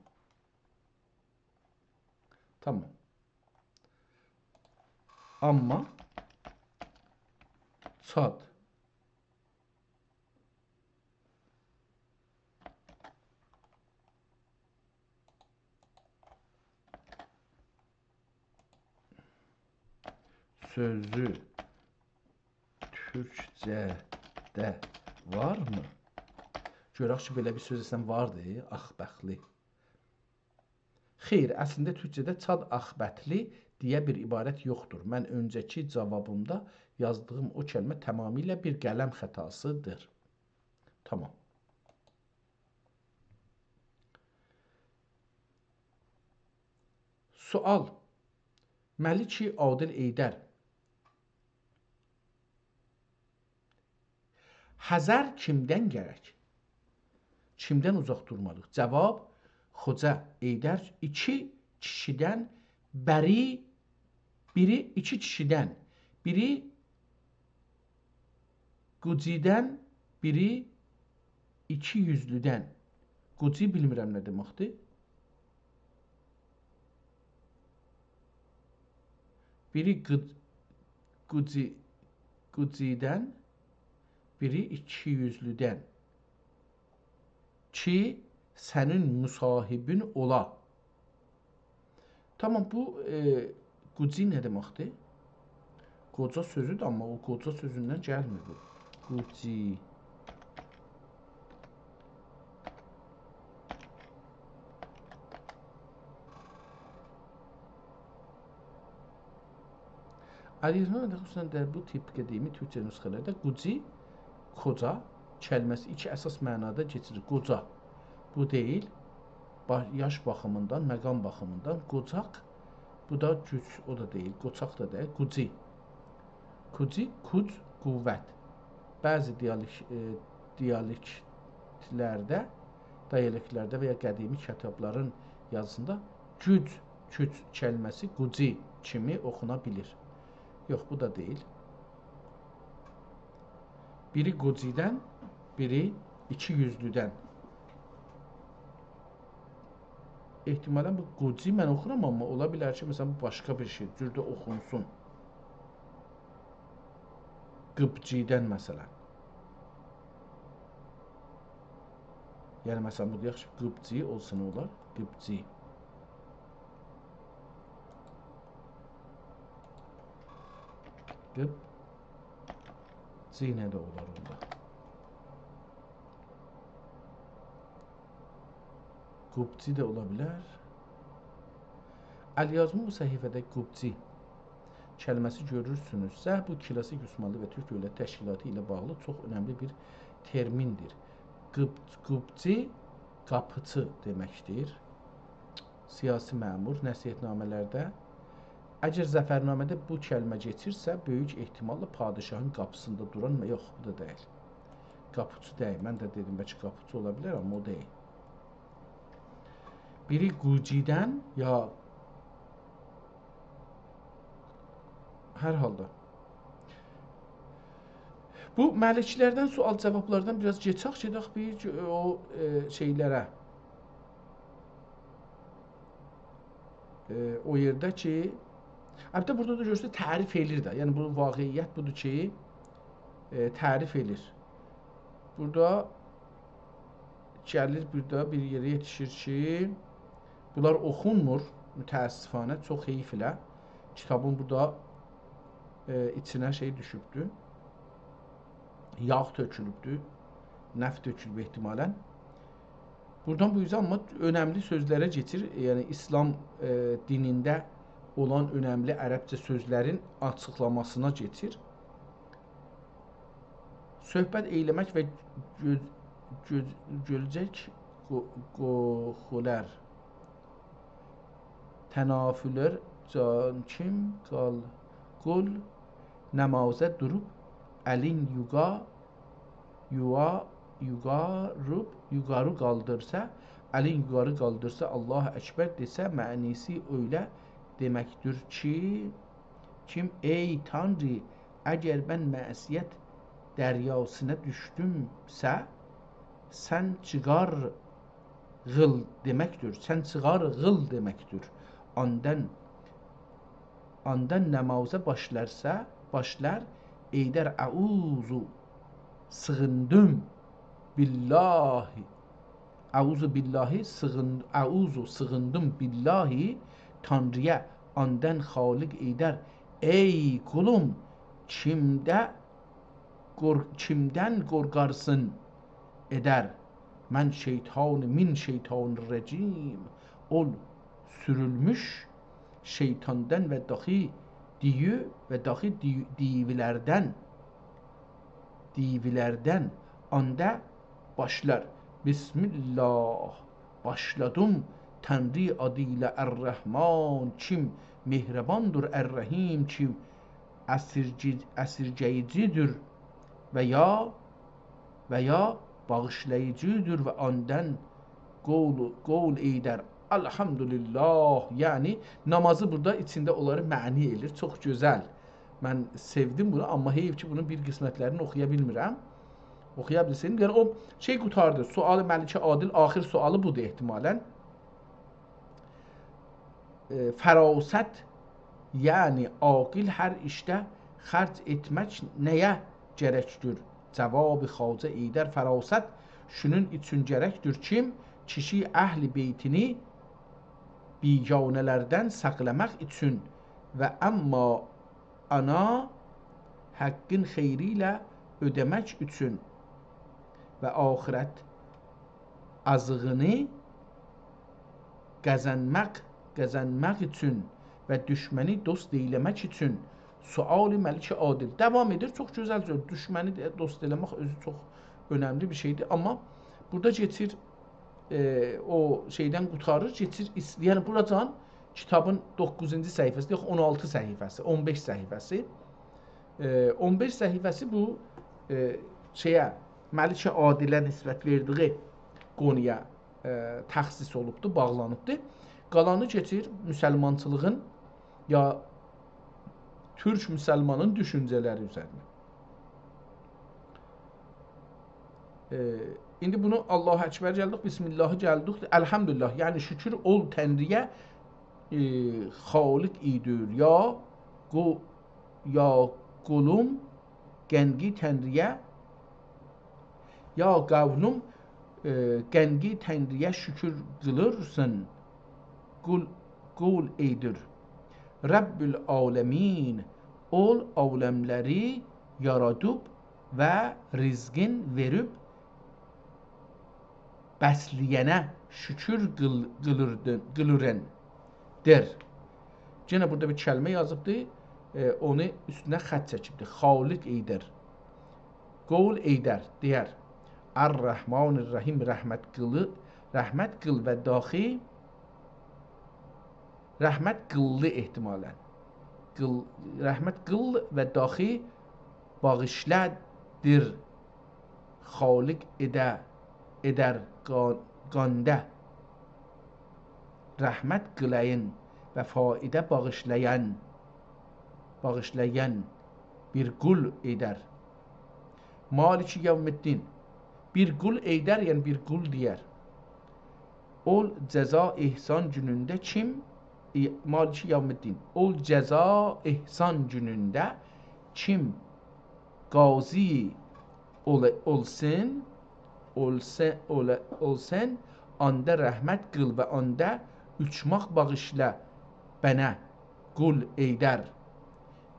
تامام. آمما چاد سؤزو تورکجه‌ده وارمی؟ گؤرک کی، بئله بیر سؤز اصلاً واردی، آخبتلی. خیر، اصلینده تورکجه‌ده چاد آخبتلی دئیه بیر عبارت یوخدور. من اؤنجه‌کی جاوابیمدا یازدیغیم او کلمه تمامیله بیر قلم خطاسیدیر. تامام. سؤال. ملک عادل حیدر. حذر کیمدن گرک؟ کیمدن اوزاق دورمالیق؟ جاواب: خوجا حیدر ایکی کیشیدن بری، بیری ایکی کیشیدن، بیری قوجیدن، بیری ایکی یوزلودن. قوجی بیلمیرم نه دئمکدیر. بیری قوج-، قوجی-، قوجیدن، بیری ایکی یوزلودن. کی سنین مصاحبین اولا. تامام، بو، ائ، قوجی نه دئمکدیر؟ قوجا سؤزودور، آمما او قوجا سؤزوندن گلمیر بو. قوجی. علیرضا، خصوصاً ده بو تیپ قدیمی تورکجه نسخه‌لرده قوجی، کوجا کلمه‌سی ایکی اساس معنادا کئچیریر. قوجا، بو دئییل، با-، یاش باخیمیندان، مقام باخیمیندان، قوجاق، بو دا گوج، او دا دئییل، قوچاق دا دئییل، قوجی. کوجی، کوج، قوت. بعضی دیالک-، ائ، دیالکتلرده، دیالکتلرده و یا قدیمی کیتابلارین یازیسیندا گوج، کوج کلمه‌سی قوجی کیمی اوخونا بیلیر. یوخ، بو دا دئییل. بیری قوجیدن، بیری ایکی یوزلودن. احتمالاً بو قوجی من اوخورام، آمما اولا بیلر کی، مثلاً، بو باشقا بیر شئی، جور ده اوخونسون. قیبجیدن، مثلاً. یعنی، مثلاً، بو دئیک کی، قیبجی اولسا نه اولار؟ قیبجی. قیبجی نه ده اولار اوندا؟ قوبجی ده اولا بیلر. الیازما بو صفحه‌ده قوبجی کلمه‌سی گؤرورسونوزسه، بو کلاسیک عثمانلی و تورک دؤولت تشکیلاتی ایله باغلی چوخ اؤنملی بیر ترمیندیر. قوب-، قوبجی قاپیچی دئمکدیر. سیاسی مأمور، نصیحت‌نامه‌لرده. اگر ظفرنامه‌ده بو کلمه کئچیرسه، بؤیوک احتماللا پادشاهین قاپیسیندا دوران، یوخ، بو دا دئییل. قاپیچی دئییل. من ده دئدیم، بلکه قاپیچی اولا بیلر، آمما او دئییل. بیری قوجیدن یا هر حالدا. بو ملک‌لردن، سؤال جاوابلاردان بیر آز کئچک، گئدک بیر او، ائ، شئیلره. ائ، او یئرده کی، البته بورادا دا گؤرورسونوز، تعریف ائله‌ییر ده. یعنی، بو واقعیت بودور کی، ائ، تعریف ائله‌ییر. بورادا گلیر، بورادا بیر یئره یئتیشیر کی، بونلار اوخونمور، متأسفانه، چوخ حیف ایله. کیتابین بورادا، ائ، ایچینه شئی دوشوبدور. یاغ تؤکولوبدور، نفت تؤکولوب احتمالاً. بورادان بو اوزه آمما اؤنملی سؤزلره کئچیر. یعنی، ایسلام، ائ، دینینده اولان اؤنملی عربجه سؤزلرین آچیقلاماسینا کئچیر. صحبت ائیله‌مک و گؤ-، گؤ-، گؤلجک قو-، قوخولر. تنافلر، جان کیم، قال، قول، نمازه دوروب، الین یوقا، یووا، یوقاروب، یوقاری قالدیرسا، الین یوخاری قالدیرسا، الله اکبر دئسه، معنی‌سی ائله دئمکدیر کی، کیم، ای تانری، اگر من معصیت دریاسینا دوشدومسه، سن چیخار قیل دئمکدیر. سن چیخار قیل دئمکدیر. آندان، آندان نمازا باشلارسا، باشلار، ای دئر، اعوذ، سیغیندیم، بالله، اعوذ بالله، سیغین-، اعوذ، سیغیندیم، بالله، تانری‌یا، آندان خالق، ای دئر، ای قولوم، کیمده قور-، کیمدن قورخارسین، ای دئر، من شیطان، من شیطان رجیم، اول سورولموش شیطاندان و داخی دیو و داخی دی-، دیولردن، دیولردن. آندا باشلار. بسم الله، باشلادیم تانری آدی ایله، الرحمن، کیم مهرباندیر، الرحیم، کیم اسیرگی-، اسیرگه‌ییجی‌دیر و یا، و یا باغیشلاییجی‌دیر و آندان قول، قول ای دئر، الحمدلله. یعنی نمازی بورادا ایچینده اونلاری معنی ائله‌ییر. چوخ گؤزل. من سئودیم بونو، آمما حیف کی، بونون بیر قسمتلرینی اوخویا بیلمیرم. اوخویا بیلسه‌یدیم. یعنی او شئی قوتاردی. سؤال ملکه عادل، آخر سؤالی بودور احتمالاً. ائ، فراست، یعنی عاقل هر ایشده خرج ائتمک نه‌یه گرکدیر؟ جواب خواجه ای دئر، فراست شونون اوچون گرکدیر کی، کیشی اهل بیتینی بیگانه‌لردن ساخلاماق اوچون و اما آنا حاققین خیری ایله اؤده‌مک اوچون و آخرت آزیغینی قازانماق، قازانماق اوچون و دوشمنی دوست ائیله‌مک اوچون. سؤال ملکه عادل. داوام ائدیر، چوخ گؤزل سؤز. دوشمنی ده دوست ائله‌مک اؤزو چوخ اؤنملی بیر شئیدیر. آمما بورادا کئچیر، ائ، او شئیدن قوتاریر، کئچیر، ایس-، یعنی بوراجان کیتابین دوققوزونجو صفحه‌سی، یوخ، اون آلتی صفحه‌سی، اون بئش صفحه‌سی. ائ، اون بئش صفحه‌سی بو، ائ، شئیه، ملکه عادله نسبت وئردیگی قونویا، ائ، تخصیص اولوبدو، باغلانیبدی. قالانی کئچیر مسلمانچیلیغین یا تورک مسلمانین دوشونجه‌لری اوزرینه. ائ، ایندی بونو الله اکبر گلدیک، بسم اللهی گلدیک، الحمدلله، یعنی شوکور اول تنری‌یه، ائ، خالق ایدیر، یا قو-، یا قولوم قنگی تنری‌یه، یا قولوم، ائ، قنگی تنری‌یه شوکور قیلیرسین، قول، قول ایدیر. رب العالمین، اول عالملری یارادیب و رزقین وئریب بسله‌ینه شوکور قیل-، قیلیردین، قیلیرین، دئر. یئنه بورادا بیر کلمه یازیبدی، ائ، اونو اوستونه خط چکیبدی. خالق ایدر. قول ایدر، دئیر. الرحمن الرحیم، رحمت قیلی-، رحمت قیل و داخی رحمت قیللی احتمالاً. قیل-، رحمت قیل و داخی باغیشلادیر. خالق ائده، ائدر قا-، قانده. رحمت قیله‌یین و فایده باغیشلایان، باغیشلایان بیر قول ائدر. مالک یوم‌الدین. بیر قول ائدر، یعنی بیر قول دئیر. اول جزا احسان گونونده کیم، ای-، مالک یوم‌الدین. اول جزا احسان گونونده کیم قاضی اول-، اولسون، اولسه-، اول-، اولسون، آندا رحمت قیل و آندا اوچماق باغیشلا بنه، قول ائدر.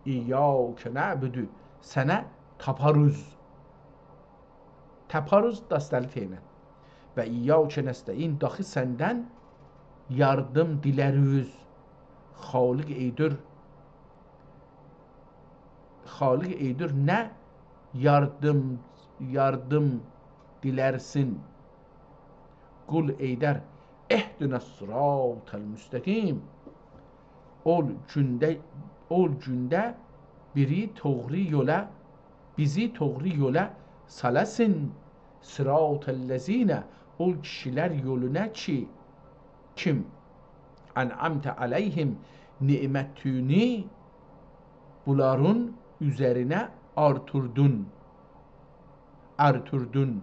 ایاک نعبد، سنه تاپاریز. تاپاریز داستلی تئینه. و ایاک نستعین، داخی سندن یاردیم دیلریز. خالق ائدیر، خالق ائدیر، نه یاردیم، یاردیم دیلرسین. قول ائدر، اهدنا الصراط المستقیم. اول گونده، اول گونده بیری دوغرو یولا، بیزی دوغرو یولا سالاسین. صراط الذین، او کیشیلر یولونا کی، کیم انعمت علیهم نعمتینی بونلارین اوزرینه آرتیردین. آرتیردین.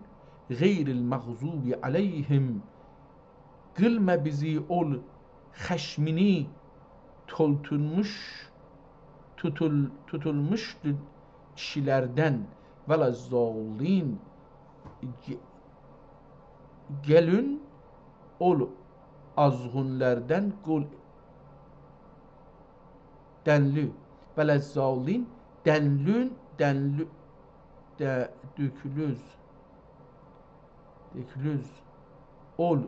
غیر المغضوب علیهم. قیلما بیزی اول خشمینی تولتولموش، توتول-، توتولموشدو کیشیلردن، ولا الضالین. گ-، گلین اول آزغونلاردان قول دنلی، ولا الضالین، دنلون، دنلو، ده، دوکولوز، دوکولوز، اول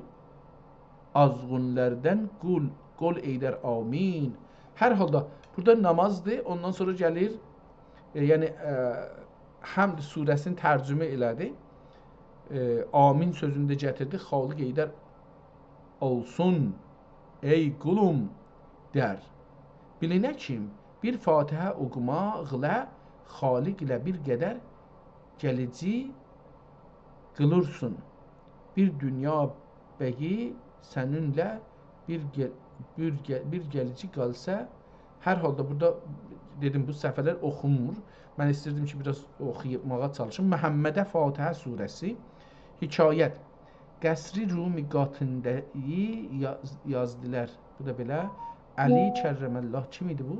آزغونلاردان قول، قول ائیلر، آمین. هر حالدا، بورادا نمازدیر، اوندان سونرا گلیر، ائ، یعنی، ائ، حمد سوره‌سینی ترجمه ائله‌دی. ائ، آمین سؤزونو ده گتیردی، خالق ائیلر اولسون، ای قولوم، دئر. بیلینه کی، بیر فاتحه اوخوماقلا خالقله بیر قدر گلیجی قیلیرسین. بیر دونیا بگی سنینله بیر گل-، بیر گل-، بیر گلیجی قالسا، هر حالدا بورادا دئدیم، بو صفحه‌لر اوخونمور. من ایستیردیم کی، بیر آز اوخوماغا چالیشیم. محمده فاتحه سوره‌سی، حکایت. قصر روم قاتیندایی یاز-، یازدیلار. بو دا بئله. علی کرم الله، کیم ایدی بو؟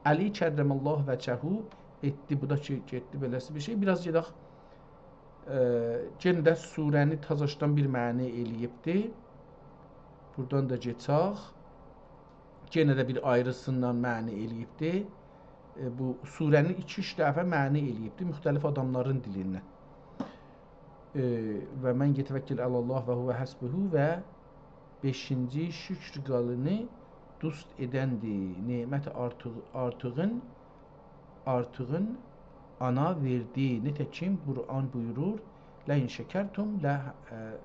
علی کرم الله وجهه ائتدی. بو دا کی، گئتدی بئله‌سی بیر شئی. بیر آز گئدک. ائ، یئنه ده سوره‌نی تازاشدان بیر معنی ائله‌ییبدی. بورادان دا گئچک. یئنه ده بیر آیریسیندان معنی ائله‌ییبدی. ائ، بو سوره‌نی ایکی-اوچ دفعه معنی ائله‌ییبدی، مختلف آداملارین دیلیندن. ائ، «و من یتوکل علی الله و هو حسبه» و بئشینجی، «شکر قالینی دوست ائدندیر نعمت آرتیغ-، آرتیغین، آرتیغین آنا وئردی». نیتکیم قرآن بویورور: «لئن شکرتم ل-، ائ،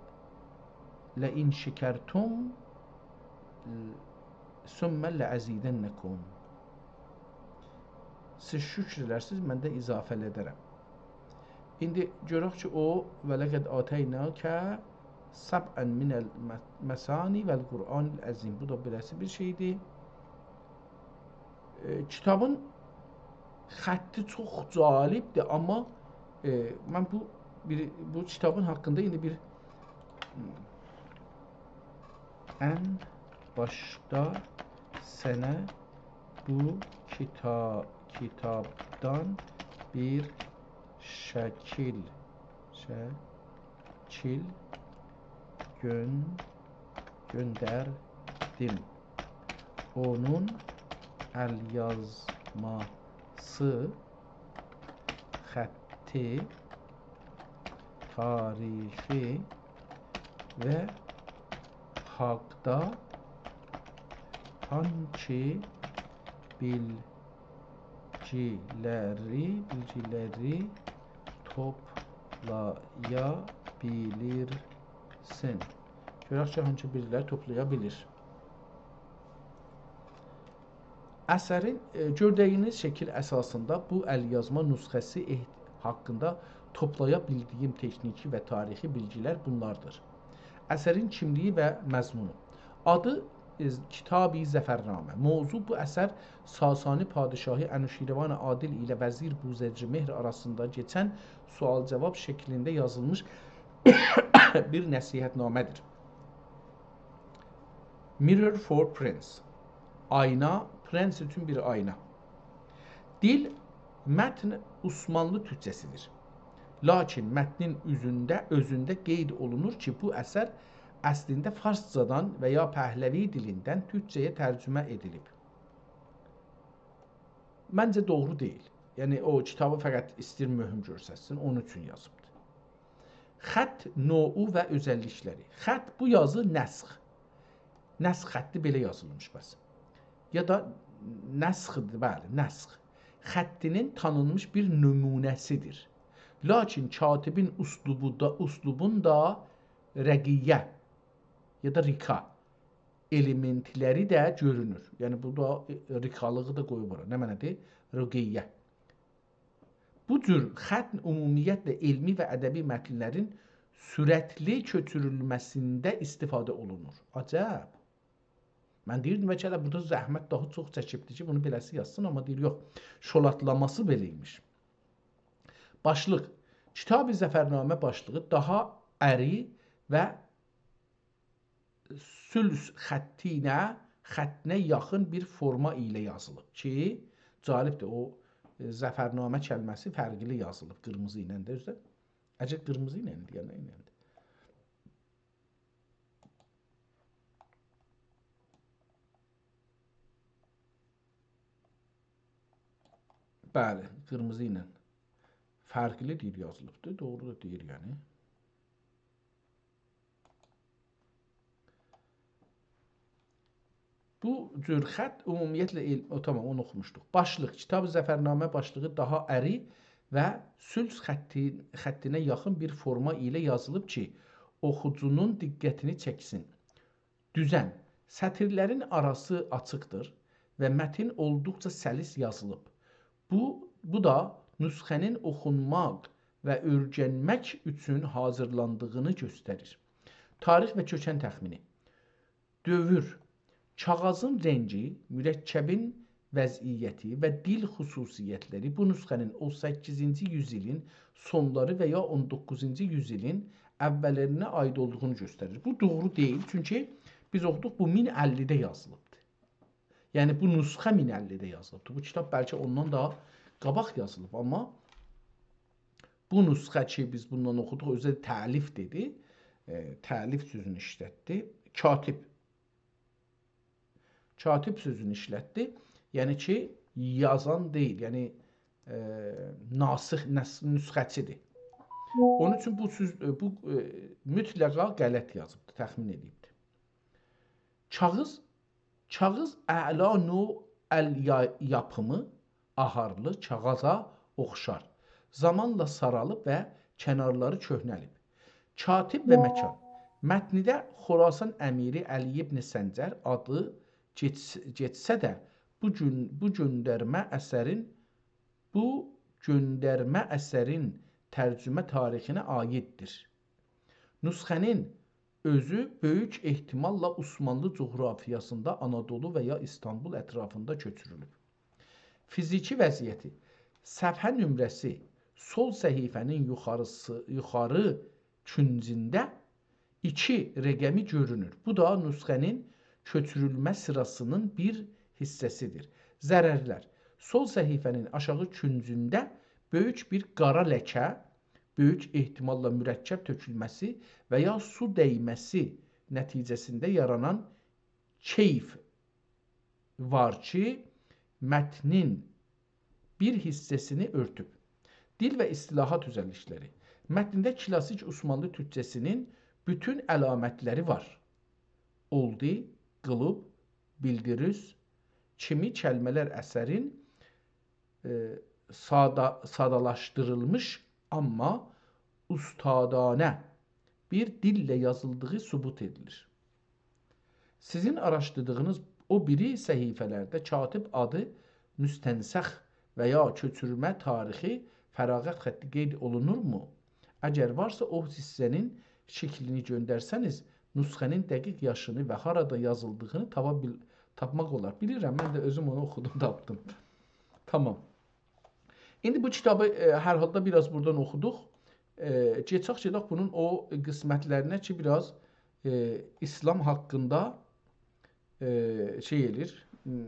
لئن شکرتم، ائ، ثم لأزیدنکم». سیز شکر ائدرسینیز، من ده اضافه ائله‌درم. ایندی گؤرک کی، او «ولقد آتیناک سبعا من المثانی والقرآن العظیم». بو دا بئله‌سی بیر شئیدیر. ائ، کیتابین خطی چوخ جالبدیر، آمما، ائ، من بو بیر، بو کیتابین حاقیندا ایندی بیر، ان باشدا سنه بو کیتا-، کیتابدان بیر شکیل، شکیل گؤن-، گؤندردیم. اونون ال‌یازماسی، خطی، تاریخی و حاقدا هانسی بیلگیلری، بیلگیلری توپلایا بیلیرسن؟ گؤرک کی، هانسی بیلگیلری توپلایا بیلیر. اثرین، ائ، گؤردویونوز شکیل اساسیندا بو ال‌یازما نسخه‌سی احت-، حاقیندا توپلایا بیلدیگیم تکنیکی و تاریخی بیلگیلر بونلاردیر. اثرین کیملیگی و مضمونو. آدی، ائ، کتاب ظفرنامه. موضوع: بو اثر ساسانی پادشاهی انوشیروان عادل ایله وزیر بوزرج‌مهر آراسیندا کئچن سؤال-جاواب شکلینده یازیلمیش بیر نصیحت‌نامه‌دیر. Mirror for Prince. آینا، پرنس اوچون بیر آینا. دیل، متن عثمانلی تورکجه‌سیدیر. لاکین متنین اوزونده، اؤزونده قید اولونور کی، بو اثر اصلینده فارسجادان و یا پهلوی دیلیندن تورکجه‌یه ترجمه ائدیلیب. منجه دوغرو دئییل. یعنی، او کیتابی فقط ایسته‌ییر مهم گؤرستسین، اونون اوچون یازیبدیر. خط نوعو و اؤزللیکلری. خط، بو یازی نسخ. نسخ خطی بئله یازیلمیش بس. یا دا نسخدیر، بلی، نسخ. خطینین تانینمیش بیر نمونه‌سیدیر. لاکین کاتبین اسلوبو دا، اسلوبون دا رقیه یا دا رقا ائلئمنتلری ده گؤرونور. یعنی، بو دا، ائ، رقالیغی دا قویوب اورا. نه معنادیر؟ رقیه. بو جور خط عمومیتله علمی و ادبی متنلرین سرعتلی کؤچورولمه‌سینده استفاده اولونور. عجب. من دئییردیم، بلکه ائله بورادا زحمت داها چوخ چکیبدیر کی، بونو بئله‌سی یازسین، آمما دئییر، یوخ، شولاتلاماسی بئله ایمیش. باشلیق. کتاب ظفرنامه باشلیغی داها اری و ثلث خطینه، خطینه یاخین بیر فورما ایله یازیلیب کی، جالبدیر، او، ائ، ظفرنامه کلمه‌سی فرقلی یازیلیب، قیرمیزی ایله ده، اؤزو ده. عجب، قیرمیزی ایله دئییر، نه ایله؟ بلی، قیرمیزی ایله فرقلی دئییر یازیلیبدیر. دوغرو دا دئییر، یعنی. بو جور خط عمومیتله علم، او، تامام، اونو اوخوموشدوق. باشلیق، کتاب ظفرنامه باشلیغی داها اری و ثلث خطی، خطینه یاخین بیر فورما ایله یازیلیب کی، اوخوجونون دقتینی چکسین. دوزن، سطیرلرین آراسی آچیقدیر و متن اولدوقجا سلیس یازیلیب. بو، بو دا نسخه‌نین اوخونماق و اؤرگنمک اوچون حاضیرلاندیغینی گؤستریر. تاریخ و کؤکن تخمینی. دؤور، کاغیذین رنگی، مرکبین وضعیتی و دیل خصوصیتلری بو نسخه‌نین اون سککیزینجی یوزایلین سونلاری و یا اون دوققوزونجو یوزایلین اوللرینه عایید اولدوغونو گؤستریر. بو دوغرو دئییل، چونکی بیز اوخودوق، بو مین اللی‌ده یازیلیبدیر. یعنی، بو نسخه مین اللی‌ده یازیلیبدیر. بو کیتاب بلکه اوندان دا قاباق یازیلیب، آمما بو نسخه کی، بیز بوندان اوخودوق، اؤزو ده تألیف دئدی. ائ، تألیف سؤزونو ایشلتدی. کاتب. کاتب سؤزونو ایشلتدی. یعنی کی، یازان دئییل، یعنی، ائ، ناسخ، نس-، نسخه‌چی‌دیر. اونون اوچون بو سؤز، ائ، بو، ائ، مطلقا غلط یازیبدیر، تخمین ائدیبدیر. کاغیذ، کاغیذ اعلا نوع ال یا-، یاپیمی، آهارلی کاغیذا اوخشار. زامانلا سارالیب و کنارلاری کؤهنه‌لیب. کاتب و مکان. متنده خراسان امیری علی ابن سنجر آدی گئچ-، گئچسه ده، بو گون، بو گؤندرمه اثرین، بو گؤندرمه اثرین ترجمه تاریخینه عاییددیر. نسخه‌نین اؤزو بؤیوک احتماللا عثمانلی جغرافیاسیندا آنادولو و یا ایستانبول اطرافیندا کؤچورولوب. فیزیکی وضعیتی. صفحه نمره‌سی سول صفحه‌نین یوخاریسی، یوخاری کونجونده ایکی رقمی گؤرونور. بو دا نسخه‌نین کؤچورولمه سیراسینین بیر حیصه‌سی‌دیر. ضررلر. سول صفحه‌نین آشاغی کونجونده بؤیوک بیر قارا لکه، بؤیوک احتماللا مرکب تؤکولمه‌سی و یا سو دیمه‌سی نتیجه‌سینده یارانان کئیف وار کی، متنین بیر حیصه‌سینی اؤرتوب. دیل و اصطلاحات اؤزللیکلری. متنده کلاسیک عثمانلی تورکجه‌سینین بوتون علامتلری وار. اولدو، قیلیب، بیلدیریز کیمی کلمه‌لر اثرین، ائ، سادا-، سادالاشدیریلمیش، آمما اوستادانه بیر دیلله یازیلدیغی ثبوت ائدیلیر. سیزین آراشدیردیغینیز او بیری صفحه‌لرده کاتب آدی مستنسخ و یا کؤچورمه تاریخی فراغت خطی قید اولونورمو؟ اگر وارسا، او حیصه‌نین شکلینی گؤندرسه‌نیز، نسخه‌نین دقیق یاشینی و هارادا یازیلدیغینی تاپا بیل-، تاپماق اولار. بیلیرم، من ده اؤزوم اونو اوخودوم، تاپدیم. تامام. ایندی بو کیتابی، ائ، هر حالدا بیر آز بورادان اوخودوق. ائ، کئچک، گئدک بونون او قسمتلرینه کی، بیر آز، ائ، ایسلام حاقیندا، ائ، شئی ائله‌ییر، م،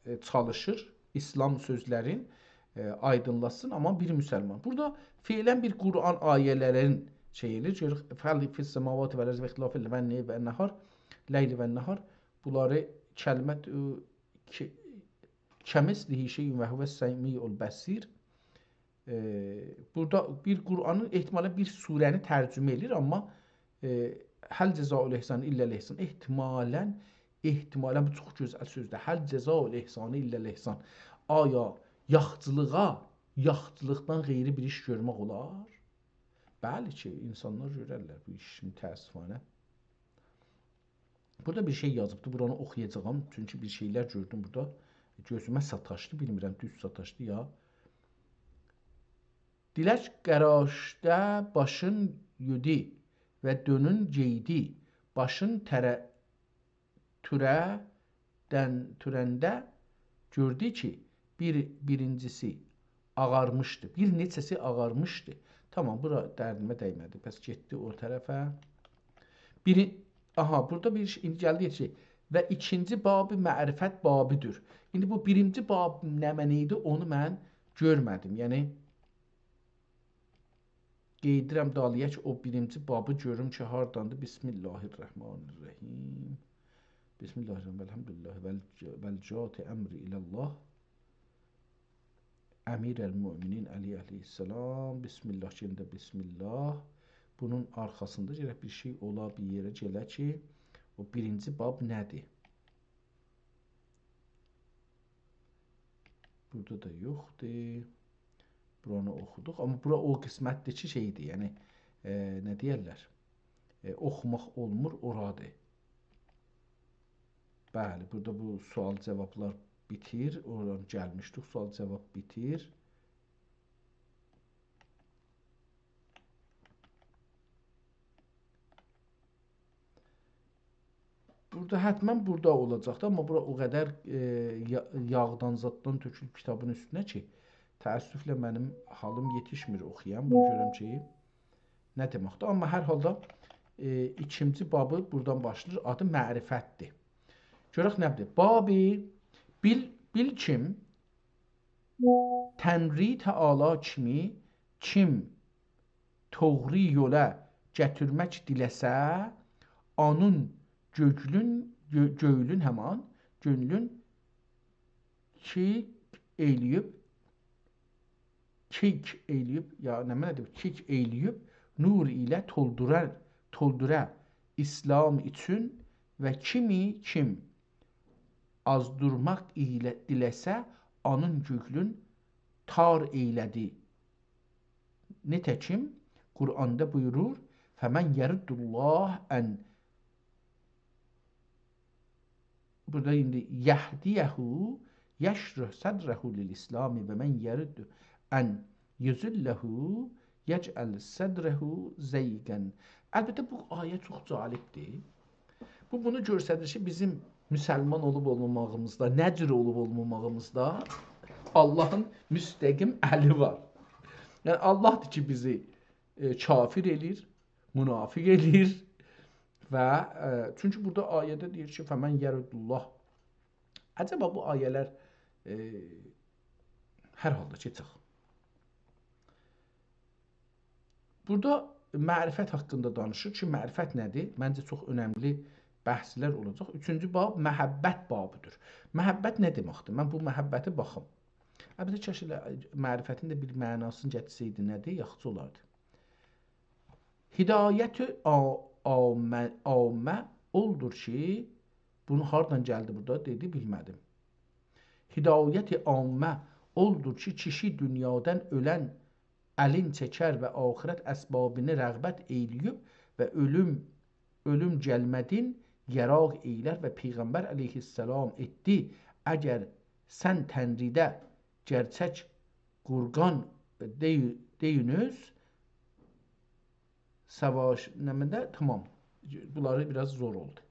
ائ، چالیشیر، ایسلام سؤزلرین، ائ، آیدینلاتسین، آمما بیر مسلمان. بورادا فعلاً بیر قرآن آیه‌لرین شئی ائله‌ییر. گؤرک، «فی السماوات و الارض و اختلاف اللیل و النهار، لیل و النهار». بونلاری کلمه، ائ، کی-، «کمثله شیء و هو السمیع البصیر». ائ، بورادا بیر قرآنین، احتمالاً بیر سوره‌نی ترجمه ائله‌ییر، آمما، ائ، «هل جزاء الاحسان الا الاحسان». احتمالاً، احتمالاً، بو چوخ گؤزل سؤزدور. «هل جزاء الاحسان الا الاحسان». آیا یاخچیلیغا، یاخچیلیقدان غیری بیر ایش گؤرمک اولار؟ بلی کی، اینسانلار گؤررلر بو ایشی، متأسفانه. بورادا بیر شئی یازیبدی، بورانی اوخویاجاغام، چونکی بیر شئیلر گؤردوم بورادا. گؤزومه ساتاشدی، بیلمیرم، دوز ساتاشدی یا. دیلک قراشته باشین یودی، و دؤنون گئیدی. باشین تره-، توره‌دن، تورنده گؤردو کی، بیر، بیرینجیسی آغارمیشدی. بیر نئچه‌سی آغارمیشدی. تامام، بورا دردیمه دیمه‌دی. پس گئتدی او طرفه. بیری، آها، بورادا بیر شئی، ایندی گلدی کی، و ایکینجی باب معرفت بابی‌دیر. ایندی بو بیرینجی باب نمنه ایدی، اونو من گؤرمه‌دیم. یعنی، قئییدیرم دالییا کی، او بیرینجی بابی گؤروم کی، هارداندیر. بسم الله الرحمن الرحیم. بسم الله الرحمن، الحمدلله، والج-، والجات امری الی الله. امیرالمؤمنین علی علیه‌السلام. بسم الله، یئنه ده بسم الله. بونون آرخاسیندا گرک بیر شئی اولا، بیر یئره گله کی، او بیرینجی باب نه‌دیر؟ بورادا دا یوخدور. بورانی اوخودوق. آمما بورا او قسمتدیر کی، شئیدیر، یعنی، ائ، نه دئیرلر؟ ائ، اوخوماق اولمور، اورادیر. بلی، بورادا بو سؤال جاوابلار بیتیر. اورادان گلمیشدیک، سؤال جاواب بیتیر. بورادا حتماً بورادا اولاجاقدی، آمما بورا او قدر، ائ، یا-، یاغدان زاددان تؤکولوب کیتابین اوستونه کی، تأسفله منیم حالیم یئتیشمیر اوخویام. بونو گؤرم کی، نه دئمکدیر. آمما هر حالدا، ائ، ایکینجی بابی بورادان باشلاییر. آدی معرفتدیر. گؤرک نه‌دیر؟ بابی بیل، بیل کیم، تنری تعالی کیمی، کیم دوغرو یولا گتیرمک دیله‌سه، آنین گؤیلون، گؤ-، گؤیلون همان، گؤنلون کیک ائیله‌ییب، کیک ائیله‌ییب، یا نمنه‌دیر؟ کیک ائیله‌ییب، نور ایله تولدورار، تولدورا ایسلام اوچون و کیمی کیم آزدورماق ایله دیله‌سه، آنین گؤیلون تار ائیله‌دی. نیته‌کیم قرآندا بویورور: «فمن یرد الله عن»، بورادا ایندی «یهدیه یشرح صدره للاسلام و من یرد ان یضله یجعل صدره ضیقا». البته، بو آیه چوخ جالبدیر. بو، بونو گؤستریر کی، بیزیم مسلمان اولوب اولماماغیمیزدا، نه جور اولوب اولماماغیمیزدا آللاهین مستقیم الی وار. یعنی، آللاهدیر کی، بیزی، ائ، کافر ائله‌ییر، منافق ائله‌ییر و، ائ، چونکی بورادا آیه‌ده دئییر کی، «فمن یرد الله». عجبا بو آیه‌لر، ائ، هر حالدا کئچک. بورادا معرفت حاقیندا دانیشیر کی، معرفت نه‌دیر؟ منجه، چوخ اؤنملی بحثلر اولاجاق. اوچونجو باب محبت بابی‌دیر. محبت نه دئمکدیر؟ من بو محبتی باخیم. البته، کاش ائله معرفتین ده بیر معناسینی گتیرسه‌یدی، نه‌دیر؟ یاخشی اولاردی. هدایت عا-، عامه، عامه اولدور کی، بونو هاردان گلدی بورادا، دئدی، بیلمه‌دیم. هدایت عامه اولدور کی، کیشی دونیادان اؤلن الین چکر و آخرت اسبابینی رغبت ائیله‌ییب و اؤلوم، اؤلوم گلمه‌دین یراق ائیلر و پیغمبر علیه‌السلام ائتدی: «اگر سن تنریده گئرچک قورقان دئ-، دئیینوز، ساواش»، نمنه، تامام. بونلاری بیر آز زور اولدو.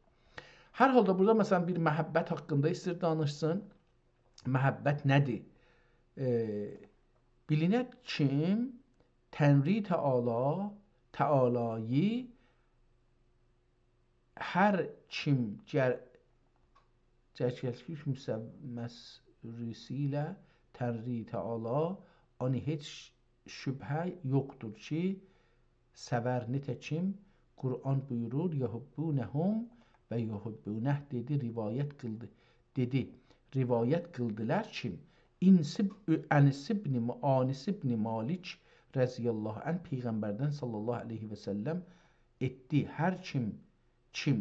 هر حالدا بورادا، مثلا، بیر محبت حاقیندا ایسته‌ییر دانیشسین. محبت نه‌دیر؟ ائ، بیلینه کیم تنری تعالی، تعالایی هر کیم گر-، گرچکلیک مسوّمه‌سی ایله تنری تعالی، آنی هئچ شبهه یوخدور کی، سئور، نیته‌کیم قرآن بویورور: «یحبونهم و یحبونه»، دئدی، روایت قیلدی، دئدی، روایت قیلدیلار کی، انس اب-، انس ابن م-، انس ابن مالک رضی الله عنه پیغمبردن صلی الله علیه و سلم ائتدی: «هر کیم، کیم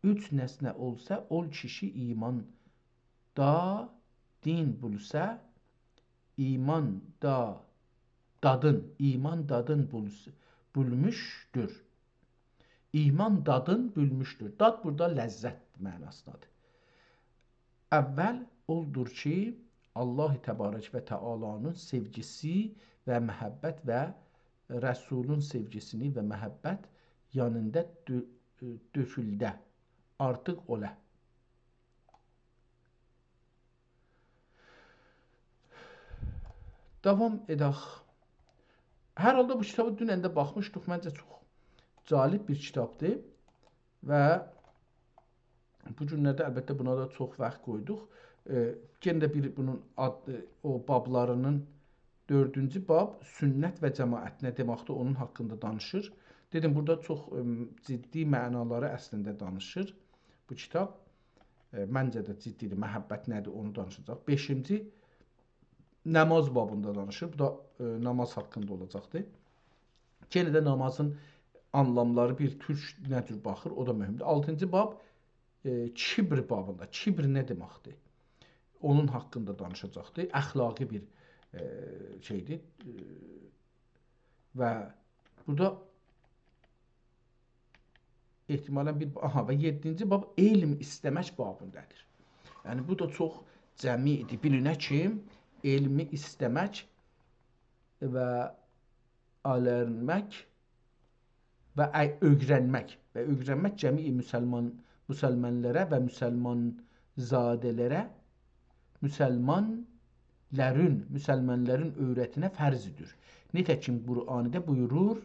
اوچ نسنه اولسا، اول کیشی ایماندا دین بولسا، ایماندا دادین، ایمان دادین بولس-، بولموشدور.» ایمان دادین بولموشدور. داد بورادا لذت معناسیندادیر. اول اولدور کی، الله تبارک و تعالی‌نین سئوگیسی و محبت و رسولون سئوگیسینی و محبت یانیندا دؤ-، دؤکولده، آرتیق اولا. داوام ائدک. هر حالدا بو کیتابی دونن ده باخمیشدیق. منجه چوخ جالب بیر کیتابدیر و بو گونلرده البته بونا دا چوخ واخت قویدوق. ائ، یئنه ده بیر بونون آد-، ائ، او بابلارینین دؤردونجو باب، سنت و جماعت نه دئمکدیر، اونون حاقیندا دانیشیر. دئدیم، بورادا چوخ، ائم، جدی معنالاری اصلینده دانیشیر بو کیتاب. ائ، منجه ده جدی‌دیر. محبت نه‌دیر، اونو دانیشاجاق. بئشینجی نماز بابیندا دانیشیر. بو دا، ائ، نماز حاقیندا اولاجاقدیر. یئنه ده نمازین آنلاملاری بیر تورک نه جور باخیر، او دا مهمدور. آلتینجی باب، ائ، کبر بابیندا. کبر نه دئمکدیر؟ اونون حاقیندا دانیشاجاقدیر. اخلاقی بیر، ائ، شئیدیر. ائ، و بورادا احتمالاً بیر، آها، و یئددینجی باب علم ایسته‌مک بابیندادیر. یعنی، بو دا چوخ جمعی‌دیر. بیلینه کی، علمی ایسته‌مک و آلرمک و ای-، اؤیرنمک. و اؤیرنمک جمعی مسلمان، مسلمانلارا و مسلمان‌زاده‌لره، مسلمانلارین، مسلمانلارین عورتینه فرضدیر. نیتکیم قرآندا بویورور: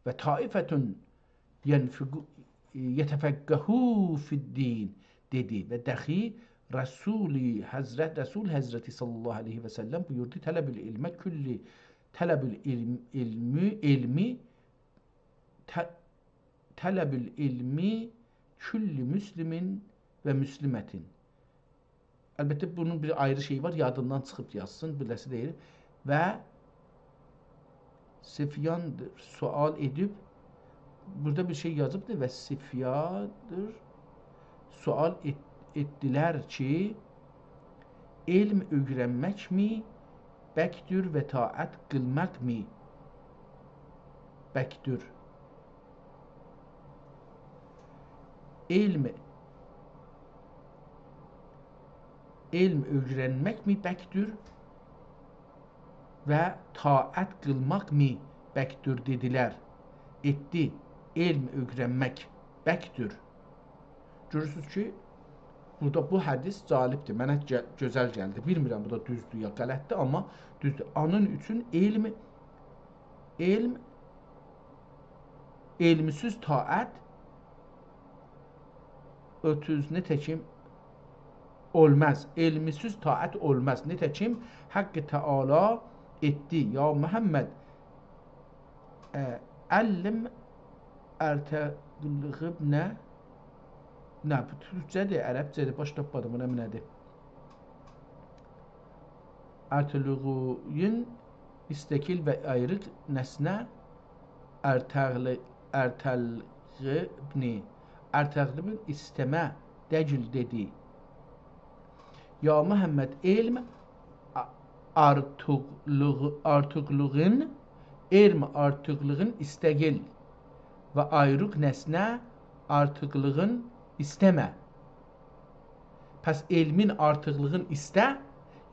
«و طائفة ینفقو-، یتفقهوا فی الدین» دئدی. و دخی رسولی حضرت، رسول حضرتی صلی الله علیه و سلم بویوردو: «طلب العلم کل، طلب العلم، علمی، علمی، ط-، طلب العلم کل مسلم و مسلمة.» البته، بونون بیر آیری شئیی وار، یادیندان چیخیب یازسین، بیله‌سی دئییل. و سفیان سؤال ائدیب، بورادا بیر شئی یازیبدیر: «و سفیاندیر سؤال ائت-، ائتدیلر کی، علم اؤیرنمک‌می بکدور و طاعت قیلماق‌می بکدور؟» علم، علم اؤیرنمک‌می بکدور و طاعت قیلماق‌می بکدور دئدیلر. ائتدی، علم اؤیرنمک بکدور. گؤرورسونوز کی، بورادا بو حدیث جالبدیر. منه گؤ-، گؤزل گلدی. بیلمیرم، بو دا دوزدور یا غلطدیر، آمما دوزدور. اونون اوچون علم، علم، علمسیز طاعت، اوتوز، نیتکیم، اولماز. علمسیز طاعت اولماز. نیتکیم حق تعالی ائتدی: «یا محمد، ائ، علم ارتقلغبنه». نه، بو تورکجه‌دیر، عربجه‌دیر، باش تاپمادیم، بو نه، نه‌دیر؟ «ارتقلغین ایسته‌گیل و آیریق نسنه ارتقل-، ارتقلغبنی». «ارتقلغبن ایسته‌مه دگیل» دئدی. یا محمد، علم آ-، آرتیقلیغ-، آرتیقلیغین، علم آرتیقلیغین ایسته‌گیل و آیریق نسنه آرتیقلیغین ایسته‌مه. پس علمین آرتیقلیغین ایسته،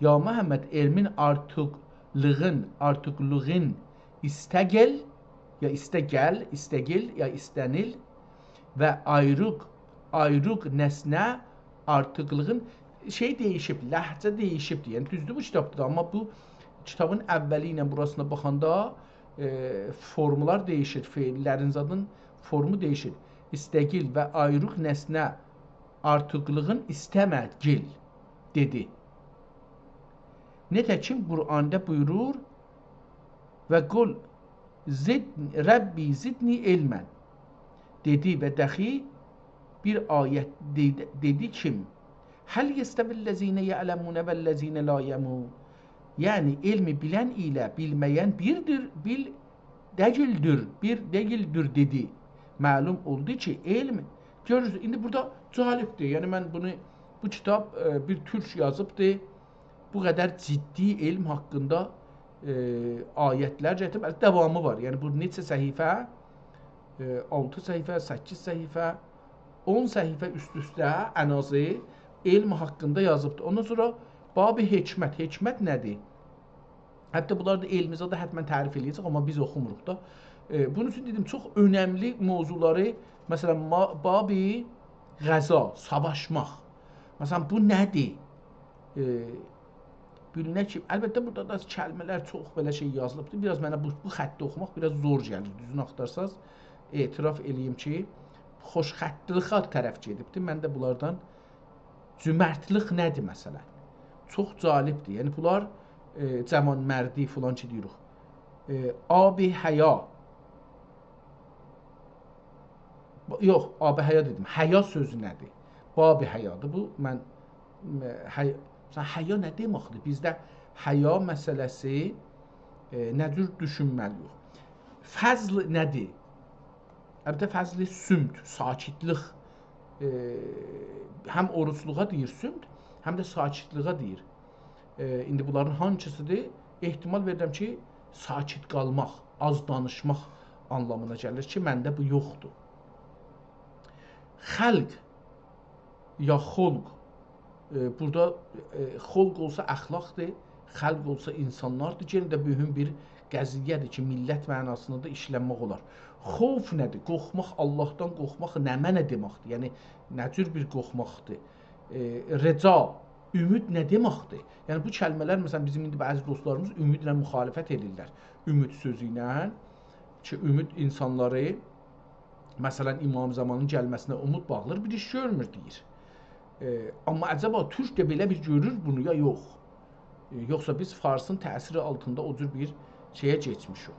یا محمد، علمین آرتیقلیغین، آرتیقلیغین ایسته‌گیل، یا ایسته‌گل، ایسته‌گیل، یا ایسته‌نیل، و آیریق، آیریق نسنه آرتیقلیغین، شئی دَییشیب، لهجه دَییشیبدیر. یعنی، دوزدور، بو کیتابدا دا، آمما بو کیتابین اولی ایله بوراسینا باخاندا، ائ، فورمولار دَییشیر، فعل‌لرین زادین فورمو دَییشیر. ایسته‌گیل و آیریق نسنه آرتیقلیغین ایسته‌مه‌گیل دئدی. نیتکیم قرآندا بویورور: «و قل زد-، ربی زدنی علما» دئدی و دخی بیر آیت دئ-، دئدی کیم: «هل یستوی الذین یعلمون والذین لا یعلمون؟» یعنی، علمی بیلن ایله بیلمه‌ین بیردیر، بیل دَییلدیر، بیر دَییلدیر دئدی. معلوم اولدو کی، علم، گؤرورسونوز، ایندی بورادا جالبدیر. یعنی، من بونو، بو کیتاب، ائ، بیر تورک یازیبدی. بو قدر جدی علم حاقیندا، ائ، آیت‌لر گتیریب، داوامی وار. یعنی، بو نئچه صفحه؟ ائ، آلتی صفحه، سککیز صفحه، اون صفحه اوست-اوسته ان آزی علم حاقیندا یازیبدیر. اوندان سونرا باب حکمت. حکمت نه‌دیر؟ حتی بونلار دا علمی زادا حتماً تعریف ائله‌یه‌جک، آمما بیز اوخوموروق دا. ائ، بونون اوچون دئدیم، چوخ اؤنملی موضوعلاری، مثلا، ما-، باب غزا، ساواشماق. مثلا، بو نه‌دیر؟ ائ، بیلینه کی، البته، بورادا دا کلمه‌لر چوخ بئله شئی یازیلیبدیر. بیر آز منه بو، بو خطی اوخوماق بیر آز زور گلیر. دوزونو آختارساز، اعتراف ائله‌ییم کی، خوش‌خطلیغا طرف گئدیبدیر. من ده بونلاردان جؤمرتلیک نه‌دیر، مثلا؟ چوخ جالبدیر. یعنی، بونلار، ائ، جوانمردی فلان کی دئییریک. ائ، آب حیا. ب-، یوخ، آب حیا دئدیم. حیا سؤزو نه‌دیر؟ باب حیادیر بو. من، م، حی-، مثلا، حیا نه دئمکدیر؟ بیزده حیا مسئله‌سی، ائ، نه جور دوشونمه‌لی‌ییک؟ فضل نه‌دیر؟ البته، فضل صمت، ساکتلیک. ائ، هم اوروجلوغا دئییر صمت، هم ده ساکتلیغا دئییر. ائ، ایندی بونلارین هانسیسیدیر؟ احتمال وئریرم کی، ساکت قالماق، آز دانیشماق آنلامینا گلیر کی، منده بو یوخدور. خلق یا خلق، ائ، بورادا، ائ، خلق اولسا اخلاقدیر، خلق اولسا اینسانلاردیر. یئنه ده مهم بیر قضیه‌دیر کی، میللت معناسیندا دا ایشلنمک اولار. خوف نه‌دیر؟ قورخماق، آللاهدان قورخماق نمنه دئمکدیر؟ یعنی، نه جور بیر قورخماقدیر؟ ائ، رجا، امید نه دئمکدیر؟ یعنی، بو کلمه‌لر، مثلا، بیزیم ایندی بعضی دوستلاریمیز امید ایله مخالفت ائدیرلر. امید سؤزو ایله، کی، امید اینسانلاری، مثلا، امام زمانین گلمه‌سینه امید باغلاییر، بیر ایش گؤرمور دئییر. ائ، آمما عجبا تورک ده بئله بیر گؤرور بونو، یا یوخ؟ ائ، یوخسا بیز فارسین تأثیری آلتیندا او جور بیر شئیه کئچمیشیک.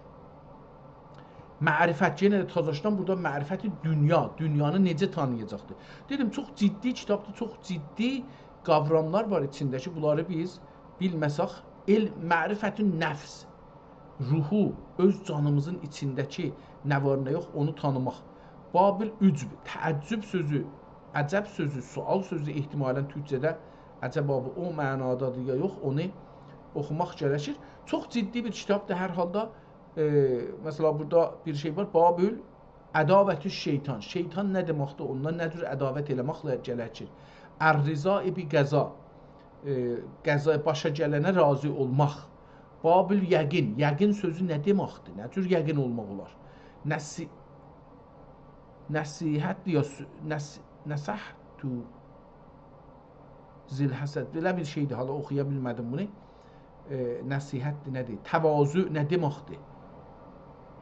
معرفت، یئنه ده تازاشدان بورادا معرفت دونیا، دونیانی نئجه تانییاجاقدیر؟ دئدیم، چوخ جدی کیتابدیر، چوخ جدی قاوراملار وار ایچینده کی، بونلاری بیز بیلمه‌سک، ائل-، معرفت نفس، روحو، اؤز جانیمیزین ایچینده‌کی نه وار، نه یوخ، اونو تانیماق. باب العجب، تعجب سؤزو، عجب سؤزو، سؤال سؤزو احتمالا تورکجه‌ده عجبا بو او معنادادیر یا یوخ، اونو اوخوماق گره‌کیر. چوخ جدی بیر کیتابدیر هر حالدا. ائ، مثلا، بورادا بیر شئی وار، باب العداوة شیطان. شیطان نه دئمکدیر؟ اوندان نه جور عداوت ائله‌مکله گره‌کیر؟ الرضا بالقضا، ائ، قضا، باشا گلنه راضی اولماق. باب الیقین، یقین سؤزو نه دئمکدیر؟ نه جور یقین اولماق اولار؟ نصی-، نصیحت یا سؤ-، نص-، نصحت ذی الحسد، بئله بیر شئیدیر، حالا اوخویا بیلمه‌دیم بونو. ائ، نصیحتدیر، نه‌دیر؟ تواضع نه دئمکدیر؟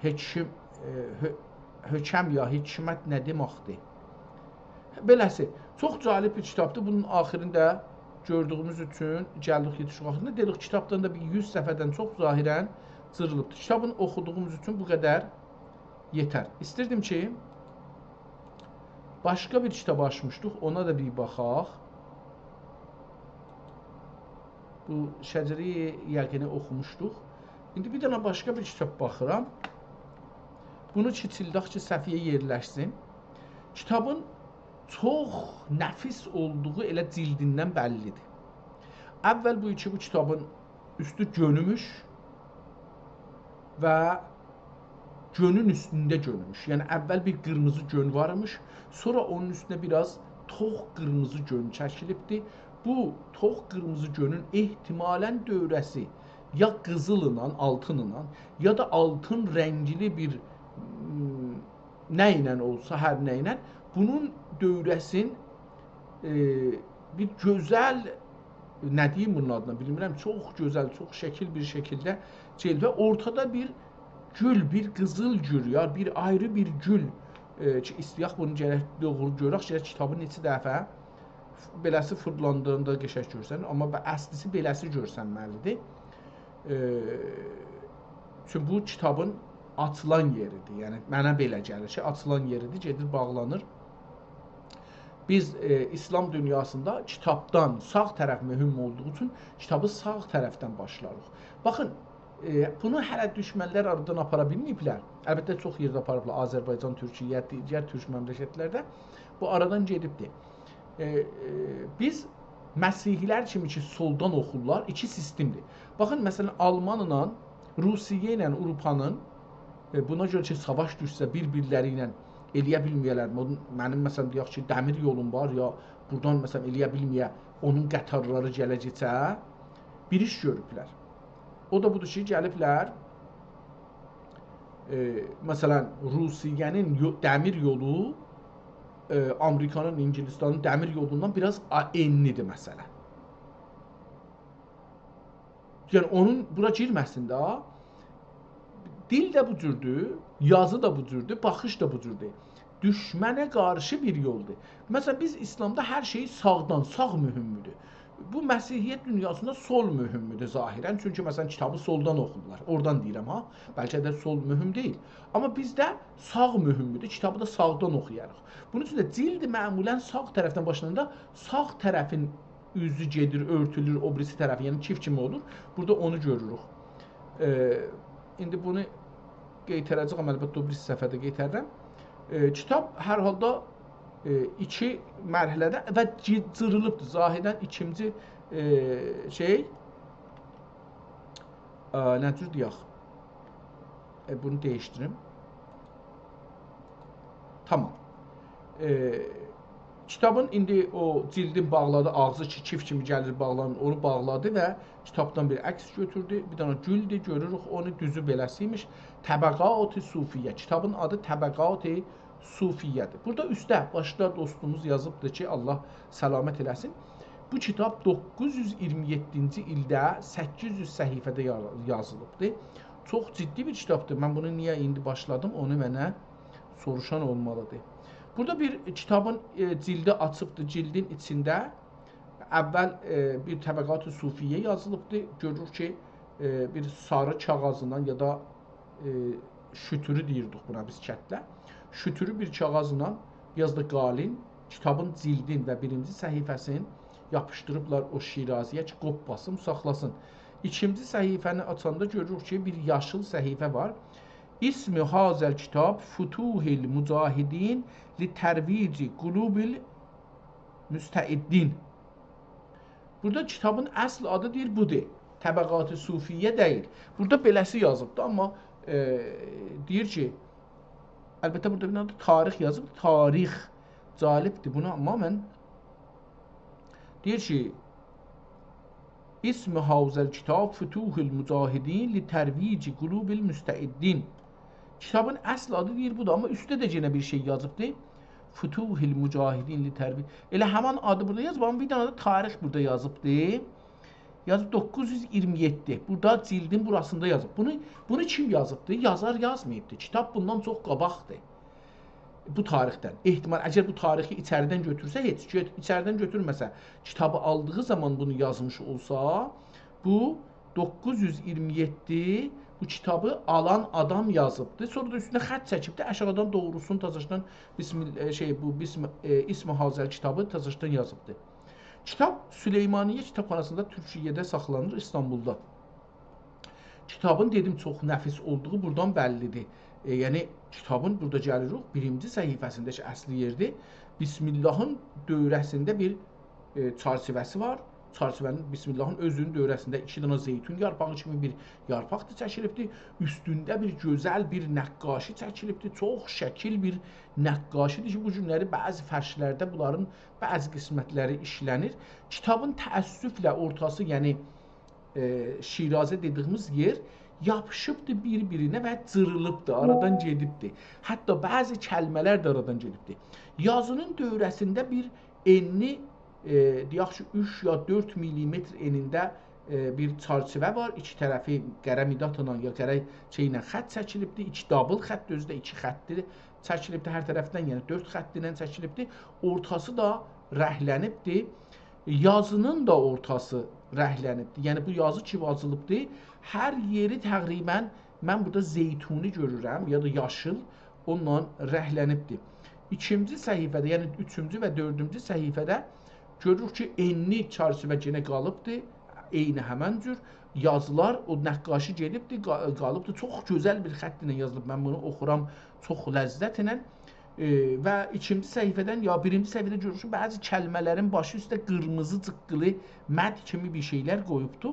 حکم-، ائ، حؤ-، حکم یا حکمت نه دئمکدیر؟ بئله‌سی، چوخ جالب بیر کیتابدیر. بونون آخیرینده گؤردویوموز اوچون گلدیک یئتیشیک آخیریندا. دئدیک، کیتابدان دا بیر یوز صفحه‌دن چوخ ظاهرا جیریلیبدیر. کیتابین اوخودوغوموز اوچون بو قدر یئتر. ایستیردیم کی، باشقا بیر کیتاب آچمیشدیق، اونا دا بیر باخاق. بو شجره‌ی یقینی اوخوموشدوق. ایندی بیر دنه باشقا بیر کیتاب باخیرام. بونو کیچیلدک کی، صفحه‌یه یئرلشسین. کیتابین چوخ نفیس اولدوغو ائله جیلدیندن بللیدیر. اول بو کی، بو کیتابین اوستو گؤنوموش و گؤنون اوستونده گؤنوموش. یعنی، اول بیر قیرمیزی گؤن وارمیش، سونرا اونون اوستونه بیر آز توخ قیرمیزی گؤن چکیلیبدی. بو توخ قیرمیزی گؤنون احتمالا دؤوره‌سی یا قیزیللا، آلتینلا، یا دا آلتین رنگلی بیر، م، نه ایله اولسا، هر نه ایله، بونون دؤوره‌سین، ائ، بیر گؤزل، نه دئییم بونون آدینا، بیلمیرم، چوخ گؤزل، چوخ شکیل بیر شکیلده جلوه، اورتادا بیر گول، بیر قیزیل گول، یا بیر آیری بیر گول، ائ، کی، ایسته‌یک بونو گرک دوغرو گؤرک، گرک کیتابین نئچه دفعه بئله‌سی فیرلاندیغیندا قشنگ گؤرسنیر، آمما به-، اصلیسی بئله‌سی گؤرسنمه‌لیدیر. ائ، چونکی بو کیتابین آچیلان یئریدیر. یعنی، منه بئله گلیر کی، آچیلان یئریدیر، گئدیر باغلانیر. بیز، ائ، ایسلام دونیاسیندا کیتابدان ساغ طرف مهم اولدوغو اوچون کیتابی ساغ طرفدن باشلاریق. باخین، ائ، بونو هله دوشمنلر آرادان آپارا بیلمه‌ییبلر. البته، چوخ یئرده آپاریبلار، آذربایجان، تورکیه، دیگر تورک مملکتلرده بو آرادان گئدیبدیر. ائ، ائ، بیز مسیحی‌لر کیمی کی، سولدان اوخورلار، ایکی سیستمدیر. باخین، مثلا، آلمانلا، روسیه ایله آوروپانین، ائ، بونا گؤره کی، ساواش دوشسه، بیر-بیرلری ایله ائلیه بیلمه‌یه‌لر. بو، منیم، مثلا، دئیک کی، دمیر یولوم وار، یا بورادان، مثلا، ائلیه بیلمه‌یه، اونون قطارلاری گله کئچه، بیر ایش گؤروبلر. او دا بودور کی، گلیبلر، ائ، مثلا، روسیه‌نین یو-، دمیر یولو، ائ، آمریکانین، انگلستانین دمیر یولوندان بیر آز آ-، انلی‌دیر، مثلا. یعنی، اونون بورا گیرمه‌سین ده. دیل ده بو جوردور، یازی دا بو جوردور، باخیش دا بو جوردور. دوشمنه قارشی بیر یولدور. مثلا، بیز ایسلامدا هر شئیی ساغدان، ساغ مهمدور. بو مسیحیت دونیاسیندا سول مهمدور ظاهرا. چونکی، مثلا، کیتابی سولدان اوخورلار. اورادان دئییرم، ها. بلکه ده سول مهم دئییل. آمما بیزده ساغ مهمدور. کیتابی دا ساغدان اوخویاریق. بونون اوچون ده جلد معمولا ساغ طرفدن باشلاناندا ساغ طرفین اوزو گئدیر، اؤرتولور او بیریسی طرفه، یعنی کیف کیمی اولور. بورادا اونو گؤروروک. ائ، ایندی بونو قئیتره‌جه‌یم، البته، او بیریسی صفحه‌ده قئیتررم. ائ، کیتاب هر حالدا، ائ، ایکی مرحله‌ده و جی-، جیریلیبدیر. ظاهرا ایکینجی، ائ، شئی، ائ، نه جور دئیک؟ ائ، بونو دییشدیریم. تامام. ائ، کیتابین ایندی او جلدین باغلادی، آغزی کی، کیف کیمی گلیر باغلانیر، اونو باغلادی و کیتابدان بیر عکس گؤتوردو. بیر دنه گولدور، گؤروروک اونو، دوزو بئله‌سی‌یمیش. طبقات صوفیه. کیتابین آدی طبقات صوفیه‌دیر. بورادا اوسته باشدا دوستوموز یازیبدیر کی، الله سلامت ائله‌سین. بو کیتاب دوققوز یوز اییرمی یئددینجی ایلده سککیز یوز صفحه‌ده یا-، یازیلیبدیر. چوخ جدی بیر کیتابدیر. من بونو نییه ایندی باشلادیم، اونو منه سوروشان اولمالیدیر. بورادا بیر کیتابین، ائ، جلدی آچیبدیر. جلدین ایچینده اول، ائ، بیر طبقات صوفیه یازیلیبدیر. گؤروروک کی، ائ، بیر ساری کاغاذینان یا دا، ائ، شوتورو دئییردیک بونا بیز کتله. شوتورو بیر کاغاذلا، بیر آز دا قالین، کیتابین جلدین و بیرینجی صفحه‌سینی یاپیشدیریبلار او شیرازه‌یه کی، قوپماسین، ساخلاسین. ایکینجی صفحه‌نی آچاندا گؤروروک کی، بیر یاشیل صفحه وار. «اسم هذا الكتاب فتوح المجاهدین لترویج قلوب المستعدین.» بورادا کیتابین اصل آدی دئییر بودور. طبقات صوفیه دئییل. بورادا بئله‌سی یازیبدی، آمما، ائ، دئییر کی، البته بورادا بیر دنه تاریخ یازیب. تاریخ جالبدیر بونا، آمما من دئییر کی، «اسم هذا الكتاب فتوح المجاهدین لترویج قلوب المستعدین.» کیتابین اصل آدی دئییر بودور، آمما اوسته ده یئنه بیر شئی یازیبدی. «فتوح المجاهدین لترویج.» ائله همان آدی بورادا یازیب، آمما بیر دنه ده تاریخ بورادا یازیبدی. یازیب دوققوز یوز اییرمی یئددی. بورادا جلدین بوراسیندا یازیب. بونو، بونو کیم یازیبدی؟ یازار یازماییبدی. کیتاب بوندان چوخ قاباقدیر. بو تاریخدن. احتمال، اگر بو تاریخی ایچریدن گؤتورسه، هئچ، گؤت-، ایچریدن گؤتورمه‌سه، کیتابی آلدیغی زامان بونو یازمیش اولسا، بو دوققوز یوز اییرمی یئددی، بو کیتابی آلان آدام یازیبدی. سونرا دا اوستونه خط چکیبدی، آشاغیدان دوغروسونو تازاشدان بسم-، ائ، شئی، بو بسم-، ائ، «اسم هذا الكتاب»ی تازاشدان یازیبدی. کیتاب سلیمانیه کیتابخاناسیندا تورکیه‌ده ساخلانیر، ایستانبولدا. کیتابین، دئدیم، چوخ نفیس اولدوغو بورادان بللیدیر. ائ، یعنی، کیتابین بورادا گلیریک، بیرینجی صفحه‌سینده کی، اصلی یئردیر. بسم‌اللهین دؤوره‌سینده بیر، ائ، چرچیوه‌سی وار. چرچیوه‌نین، بسم‌اللهین اؤزونون دؤوره‌سینده ایکی دنه زیتون یارپاغی کیمی بیر یارپاق دا چکیلیبدیر. اوستونده بیر گؤزل بیر نقاشی چکیلیبدیر. چوخ شکیل بیر نقاشی‌دیر کی، بو گونلری بعضی فرشلرده بونلارین بعضی قسمتلری ایشله‌نیر. کیتابین تأسفله اورتاسی، یعنی، ائ، شیرازه دئدیییمیز یئر یاپیشیبدی بیر-بیرینه و جیریلیبدی، آرادان گئدیبدی. حتی بعضی کلمه‌لر ده آرادان گئدیبدی. یازی‌نین دؤوره‌سینده بیر انی، ائ، دئیک کی، اوچ یا دؤرد میلی‌متر انینده، ائ، بیر چرچیوه وار. ایکی طرفی قره مدادلا یا قره شئی ایله خط چکیلیبدی. ایکی دابل خط، اؤزو ده ایکی خطلی چکیلیبدی هر طرفدن، یعنی دؤرد خط ایله چکیلیبدی. اورتاسی دا رنگلنیبدی. یازی‌نین دا اورتاسی رنگلنیبدی. یعنی بو یازی کی یازیلیبدی، هر یئری تقریبا من بورادا زیتونی گؤرورم، یا دا یاشیل، اونونلا رنگلنیبدی. ایکینجی صفحه‌ده، یعنی اوچونجو و دؤردونجو صفحه‌ده گؤروروک کی، انی چرچیوه یئنه قالیبدی، عینی همن جور یازیلار، او نقاشی گئدیبدی، قا-، قالیبدی. چوخ گؤزل بیر خط ایله یازیلیب. من بونو اوخورام چوخ لذتله. ائ، و ایکینجی صفحه‌دن، یا بیرینجی صفحه‌ده گؤرورسون، بعضی کلمه‌لرین باشی اوسته قیرمیزی جیققیلی مد کیمی بیر شئیلر قویوبدو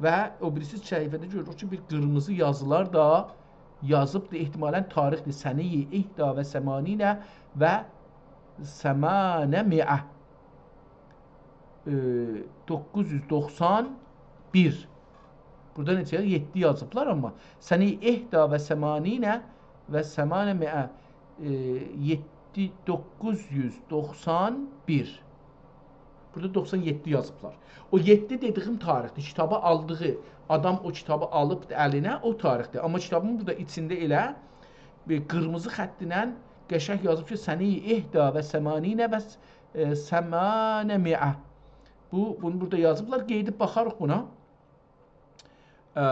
و او بیریسی صفحه‌ده گؤروروک کی، بیر قیرمیزی یازیلار دا یازیبدی. احتمالا تاریخدیر، سنه‌ی احدی و ثمانین و ثمانمائه. ائ، دوققوز یوز دوخسان بیر. بورادا نئچه؟ یئددی یازیبلار، آمما سنة إحدى وثمانين وثمانمائة، ائ، یئددی، دوققوز یوز دوخسان بیر. بورادا دوخسان یئددی یازیبلار. او یئددی دئدیگیم تاریخدیر. کیتابی آلدیغی، آدام او کیتابی آلیبدی الینه، او تاریخدیر. آمما کیتابین بورادا ایچینده ائله بیر قیرمیزی خط ایله قشنگ یازیب کی، سنة إحدى وثمانين و، ائ، ثمانمائة. بو، بونو بورادا یازیبلار. قئییدیب باخاریق بونا. ا،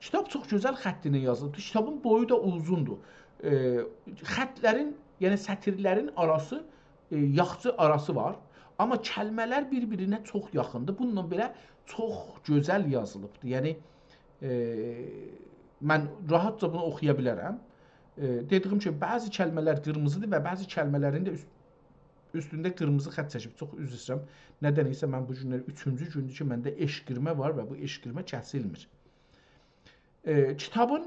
کیتاب چوخ گؤزل خط ایله یازیلیبدیر. کیتابین بویو دا اوزوندور. ا، خطلرین، یعنی سطیرلرین آراسی، ا، یاخشی آراسی وار. آمما کلمه‌لر بیر-بیرینه چوخ یاخیندیر. بونونلا بئله چوخ گؤزل یازیلیبدیر. یعنی، ا، من راحتجا بونو اوخویا بیلرم. ا، دئدیگیم کیمی، بعضی کلمه‌لر قیرمیزیدیر و بعضی کلمه‌لرین ده اوست-، اوستونده قیرمیزی خط چکیب. چوخ عذر ایسته‌ییرم. ندن ایسه من بو گونلری اوچونجو گوندور کی، منده اشکرمه وار و بو اشکرمه کسیلمیر. ائ، کیتابین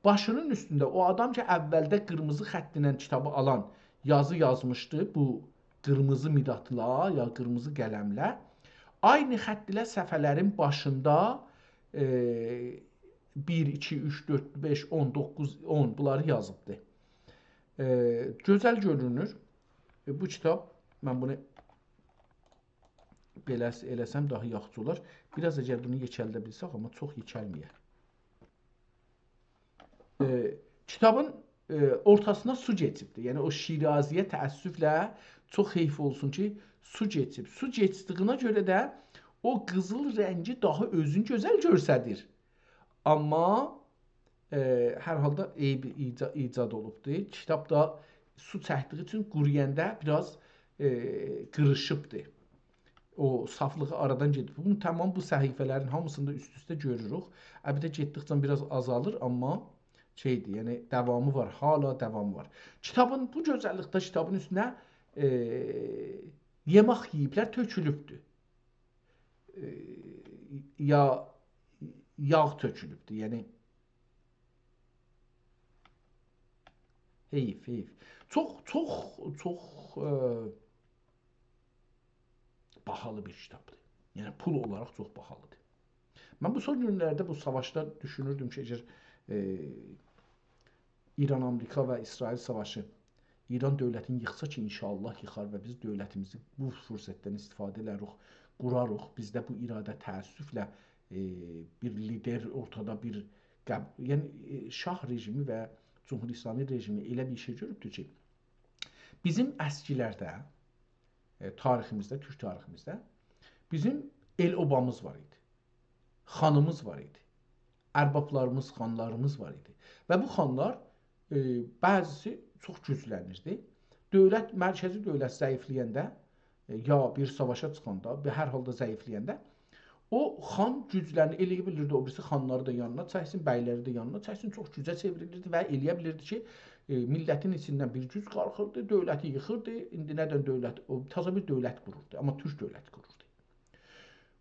باشینین اوستونده او آدام کی، اولده قیرمیزی خط ایله کیتابی آلان، یازی یازمیشدی بو قیرمیزی مدادلا یا قیرمیزی قلمله، عینی خط ایله صفحه‌لرین باشیندا، ائ، بیر، ایکی، اوچ، دؤرد، بئش، اون، دوققوز، اون بونلاری یازیبدی. ائ، گؤزل گؤرونور. ائ، بو کیتاب، من بونو بئله ائله‌سم داها یاخشی اولار. بیر آز اگر بونو یئکلده بیلسک، آمما چوخ یئکلمه‌یه. ائ، کیتابین، ائ، اورتاسینا سو کئچیبدیر. یعنی او شیرازی‌یه تأسفله، چوخ حیف اولسون کی، سو کئچیب. سو کئچدیگینه گؤره ده او قیزیل رنگی داها اؤزون گؤزل گؤرسدیر. آمما، ائ، هر حالدا عیب ایجا-، ایجاد اولوبدور. کیتاب دا سو چکدیگی اوچون قورویاندا بیر آز، ائ، قیریشیبدیر. او صافلیغی آرادان گئدیب. بونو تمام بو صفحه‌لرین هامیسیندا اوست-اوسته گؤروروک. البته، گئتدیکجه بیر آز آزالیر، آمما شئیدیر، یعنی داوامی وار، هالا داوامی وار. کیتابین، بو گؤزللیکده کیتابین اوستونه، ائ، یئمک یئییبلر، تؤکولوبدور. ائ، یا یاغ تؤکولوبدور، یعنی حیف، حیف. چوخ، چوخ، چوخ، ائ، باهالی بیر کیتابدیر. یعنی پول اولاراق چوخ باهالیدیر. من بو سون گونلرده بو ساواشدا دوشونوردوم کی، اگر، ائ، ایران، آمریکا و اسرائیل ساواشی ایران دؤولتینی ییخسا کی، انشاءالله ییخار و بیز دؤولتیمیزی بو فرصتدن استفاده ائلریک، قوراریق. بیزده بو اراده تأسفله، ائ، بیر لیدر اورتادا بیر قب-، یعنی، ائ، شاه رژیمی و جمهوری اسلامی رژیمی ائله بیر شئی گؤروبدور کی، بیزیم اسکیلرده، ائ، تاریخیمیزده، تورک تاریخیمیزده بیزیم ائل اوبامیز وار ایدی. خانیمیز وار ایدی. اربابلاریمیز، خانلاریمیز وار ایدی. و بو خانلار، ائ، بعضیسی چوخ گوجلنیردی. دؤولت، مرکزی دؤولت ضعیفله‌ینده، ائ، یا بیر ساواشا چیخاندا، بیر هر حالدا ضعیفله‌ینده، او خان گوجلنیر، ائله‌یه بیلیردی او بیریسی خانلاری دا یانینا چکسین، بی‌لری ده یانینا چکسین، چوخ گوجه چئوریلیردی و ائله‌یه بیلیردی کی، ائ، میللتین ایچیندن بیر گوج قالخیردی، دؤولتی ییخیردی. ایندی ندن دؤولت، او تازا بیر دؤولت قوروردو، آمما تورک دؤولتی قوروردو.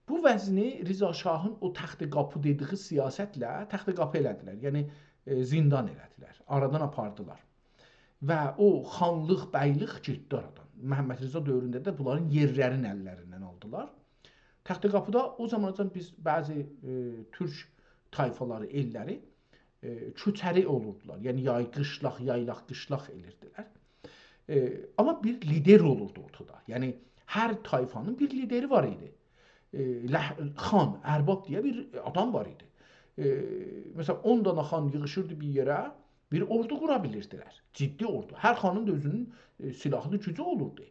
بو وضعی رضا شاهین او تخت قاپی دئدیگی سیاستله تخت قاپی ائله‌دیلر. یعنی، ائ، زیندان ائله‌دیلر، آرادان آپاردیلار. و او خانلیق، بیلیک گئتدی آرادان. محمدرضا دؤورونده ده بونلارین یئرلرین اللریندن آلدیلار. تخت قاپیدا او زاماناجان بیز بعضی، ائ، تورک طایفالاری، ائللری، ائ، کؤچری اولوردولار. یعنی یای، قیشلاق، یایلاق، قیشلاق ائلیردیلر. ائ، آمما بیر لیدر اولوردو اورتادا. یعنی هر طایفانین بیر لیدری وار ایدی. ائ، لح-، خان، ارباب دئیه بیر آدام وار ایدی. ائ، مثلا، اون دانا خان ییغیشیردی بیر یئره، بیر اوردو قورا بیلیردیلر. جدی اوردو. هر خانین دا اؤزونون، ائ، سلاحلی گوجو اولوردو.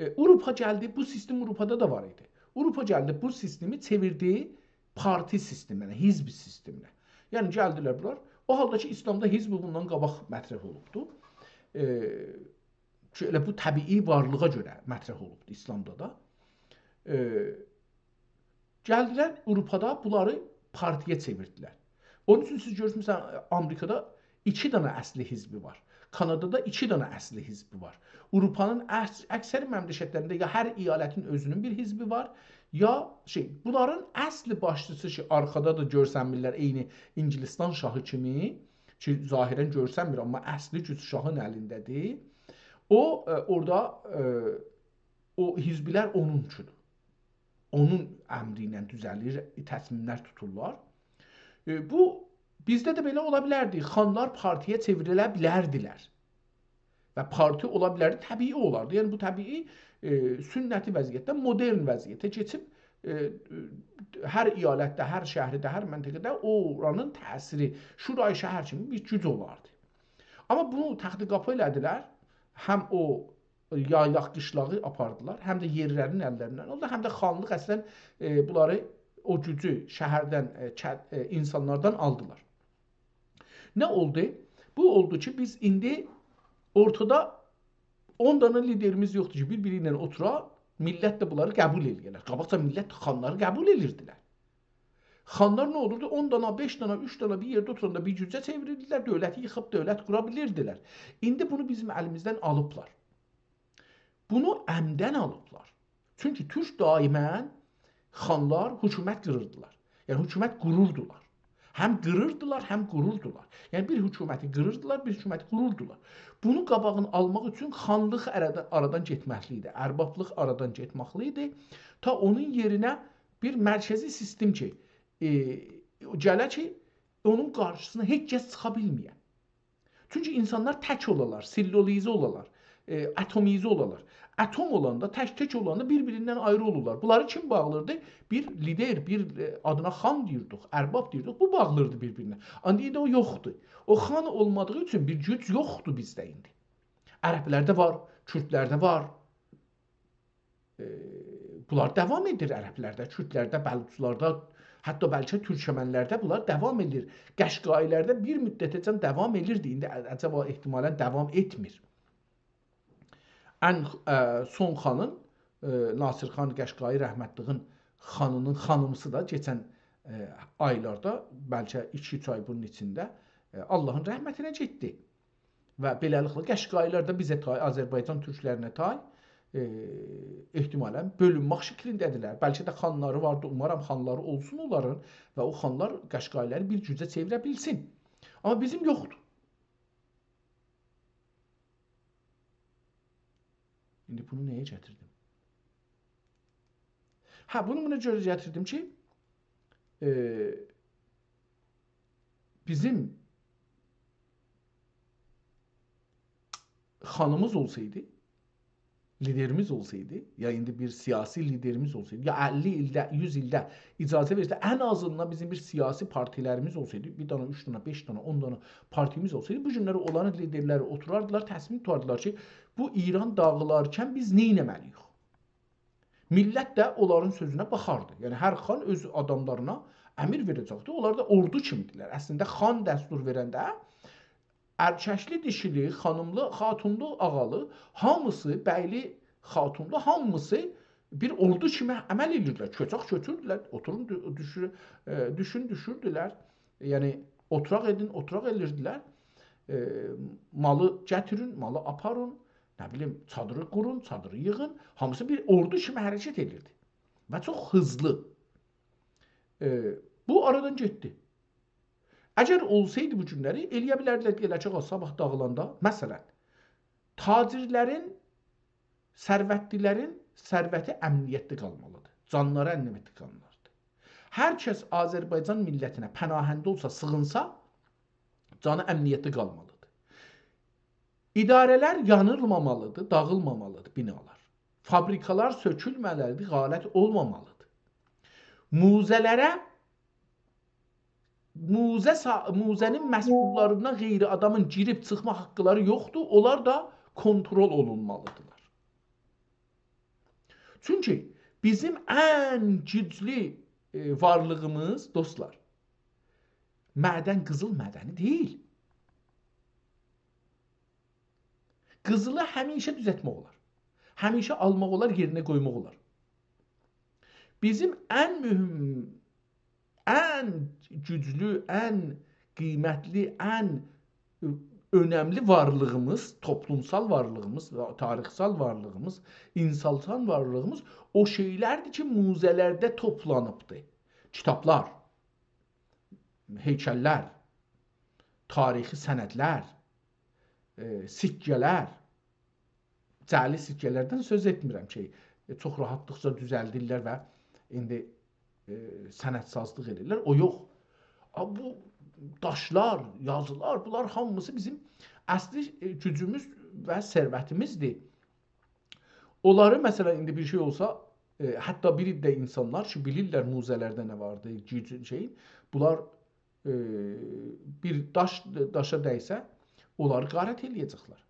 ائ، آوروپا گلدی، بو سیستم آوروپادا دا وار ایدی. آوروپا گلدی، بو سیستمی چئویردی پارتی سیستمینه، حزب سیستمینه. یعنی گلدیلر بونلار. او حالدا کی، ایسلامدا حزب بوندان قاباق مطرح اولوبدو. ائ، کی، ائله بو طبیعی وارلیغا گؤره مطرح اولوبدو ایسلامدا دا. ائ، گلدیلر آوروپادا بونلاری پارتی‌یه چئویردیلر. اونون اوچون سیز گؤرورسونوز، مثلا، آمریکادا ایکی دنه اصلی حزبی وار. کانادادا ایکی دنه اصلی حزبی وار. آوروپانین اکس-، اکثر مملکتلرینده یا هر ایالتین اؤزونون بیر حزبی وار، یا شئی، بونلارین اصلی باشچیسی کی، آرخادا دا گؤرسنمیرلر، عینی انگلستان شاهی کیمی، کی، ظاهرا گؤرسنمیر، آمما اصلی گوج شاهین الینده‌دیر. او، ائ، اورادا، ائ، او حزبلر اونونکودور. اونون امری ایله دوزه‌لیر، تصمیم‌لر توتورلار. ائ، بو بیزده ده بئله اولا بیلردی. خانلار پارتی‌یه چئوریله بیلردیلر. و پارتی اولا بیلردی، طبیعی اولاردی. یعنی بو طبیعی، ائ، سنتی وضعیتدن مدرن وضعیته کئچیب، ائ، هر ایالتده، هر شهرده، هر منطقه‌ده اورانین تأثیری شورای شهر کیمی بیر گوج اولاردی. آمما بونو تخت قاپی ائله‌دیلر. هم او یایلاق قیشلاغی آپاردیلار، هم ده یئرلرین اللریندن اولدو، هم ده خانلیق اصلاً، ائ، بونلاری، او گوجو شهردن، ائ، کت-، ائ، اینسانلاردان آلدیلار. نه اولدو؟ بو اولدو کی، بیز ایندی اورتادا اون دانا لیدریمیز یوخدور کی، بیر-بیری ایله اوتورا، میللت ده بونلاری قبول ائله‌یه‌لر. قاباقجا میللت خانلاری قبول ائدیردیلر. خانلار نه اولوردو؟ اون دانا، بئش دانا، اوچ دانا بیر یئرده اوتوراندا بیر گوجه چئوریردیلر، دؤولتی ییخیب دؤولت قورا بیلیردیلر. ایندی بونو بیزیم الیمیزدن آلیبلار. بونو عمداً آلیبلار. چونکی تورک دائماً خانلار حکومت قیریردیلار. یعنی حکومت قوروردولار. هم قیریردیلار، هم قوروردولار. یعنی بیر حکومتی قیریردیلار، بیر حکومتی قوروردولار. بونون قاباغینی آلماق اوچون خانلیق آرادان، آرادان گئتمکلی ایدی، اربابلیق آرادان گئتمکلی ایدی. تا اونون یئرینه بیر مرکزی سیستم کی، ائ، گله کی، اونون قارشیسینا هئچ کس چیخا بیلمه‌یه. چونکی اینسانلار تک اولالار، سلولیزه اولالار، ائ، اتمیزه اولالار. اتم اولاندا، تک-تک اولاندا بیر-بیریندن آیری اولورلار. بونلاری کیم باغلیردی؟ بیر لیدر، بیر، ائ، آدینا خان دئییردیک، ارباب دئییردیک. بو باغلیردی بیر-بیرینه. آمما ایندی او یوخدور. او خان اولمادیغی اوچون بیر گوج یوخدور بیزده ایندی. عربلرده وار، کوردلرده وار. ائ، بونلار داوام ائدیر عربلرده، کوردلرده، بلوچلاردا، حتی بلکه تورکمنلرده بونلار داوام ائدیر. قشقایی‌لرده بیر مدته‌جن داوام ائدیردی. ایندی ع-، عجبا احتمالاً داوام ائتمیر. ان، ائ، سون خانین، ائ، ناصر خان قشقایی رحمتلیگین خانینین خانیمیسی دا کئچن، ائ، آیلاردا، بلکه ایکی-اوچ آی بونون ایچینده، ائ، آللاهین رحمتینه گئتدی. و بئله‌لیکله قشقایی‌لر ده بیزه تای، آذربایجان تورکلرینه تای، ائ، احتمالاً بؤلونمک شکلینده‌دیرلر. بلکه ده خانلاری واردی، اومارام خانلاری اولسون اونلارین و او خانلار قشقایی‌لری بیر گوجه چئویره بیلسین. آمما بیزیم یوخدور. ایندی بونو نه‌یه گتیردیم؟ هه، بونو بونا گؤره گتیردیم کی، ائ، بیزیم خانیمیز اولسایدی، لیدریمیز اولسایدی، یا ایندی بیر سیاسی لیدریمیز اولسایدی، یا اللی ایلده، یوز ایلده اجازه وئرسه، ان آزیندان بیزیم بیر سیاسی پارتی‌لریمیز اولسایدی، بیر دانا، اوچ دانا، بئش دانا، اون دانا پارتیمیز اولسایدی، بو گونلری اونلارین لیدرلری اوتوراردیلار، تصمیم توتاردیلار کی، بو ایران داغیلارکن بیز نه ائتمه‌لی‌ییک؟ میللت ده اونلارین سؤزونه باخاردی. یعنی، هر خان اؤز آداملارینا امر وئره‌جکدی. اونلار دا اوردو کیمیدیرلر. اصلینده، خان دستور وئرنده ارککلی، دیشیلی، خانیملی، خاتونلو، آغالی، هامیسی، بیلی، خاتونلو، هامیسی بیر اوردو کیمی عمل ائدیردیلر. کؤچک کؤچوردولر، اوتورون دو-، دوشور-، ائ، دوشون دوشوردولر. یعنی، اوتوراق ائدین، اوتوراق ائدیردیلر. ائ، مالی گتیرین، مالی آپارین، نه بیلیم، چادیری قورون، چادیری ییغین. هامیسی بیر اوردو کیمی حرکت ائدیردی. و چوخ هیزلی. ائ، بو آرادان گئتدی. اگر اولسایدی بو گونلری، ائلیه بیلردیلر، ائله کی، صاباح داغیلاندا، مثلاً، تاجرلرین، ثروتلی‌لرین ثروتی امنیتده قالمالیدیر. جانلاری امنیتده قالمالیدیر. هر کس آذربایجان میللتینه پناهنده اولسا، سیغینسا، جانی امنیتده قالمالیدیر. اداره‌لر یانیلمامالیدیر، داغیلمامالیدیر بینالار. فابریکالار سؤکولمه‌لیدیر، غارت اولمامالیدیر. موزه‌لره، موزه سا-، موزه‌نین مسئوللاریندان غیری آدامین گیریب چیخما حاقلاری یوخدور، اونلار دا کنترل اولونمالیدیرلار. چونکی بیزیم ان گوجلو، ائ، وارلیغیمیز، دوستلار، معدن، قیزیل معدنی دئییل. قیزیلی همیشه دوزلتمک اولار. همیشه آلماق اولار، یئرینه قویماق اولار. بیزیم ان مهم، ان گوجلو، ان قیمتلی، ان اؤنملی وارلیغیمیز، توپلومسال وارلیغیمیز، تاریخسل وارلیغیمیز، اینسانسال وارلیغیمیز او شئیلردیر کی، موزه‌لرده توپلانیبدیر. کیتابلار، هیکل‌لر، تاریخی سندلر، ائ، سکه‌لر، جعلی سکه‌لردن سؤز ائتمیرم کی، ائ، چوخ راحاتلیقجا دوزلدیرلر و، ایندی، ائ، صنعت‌سازلیق ائدیرلر. او یوخ. آ، بو داشلار، یازیلار، بونلار هامیسی بیزیم اصلی، ائ، گوجوموز و ثروتیمیزدیر. اونلاری، مثلا، ایندی بیر شئی اولسا، ائ، حتی بیر عده اینسانلار کی، بیلیرلر موزه‌لرده نه واردی، گوج، شئی، بونلار، ائ، بیر داش، داشا دَیسه، اونلاری غارت ائله‌یه‌جکلر.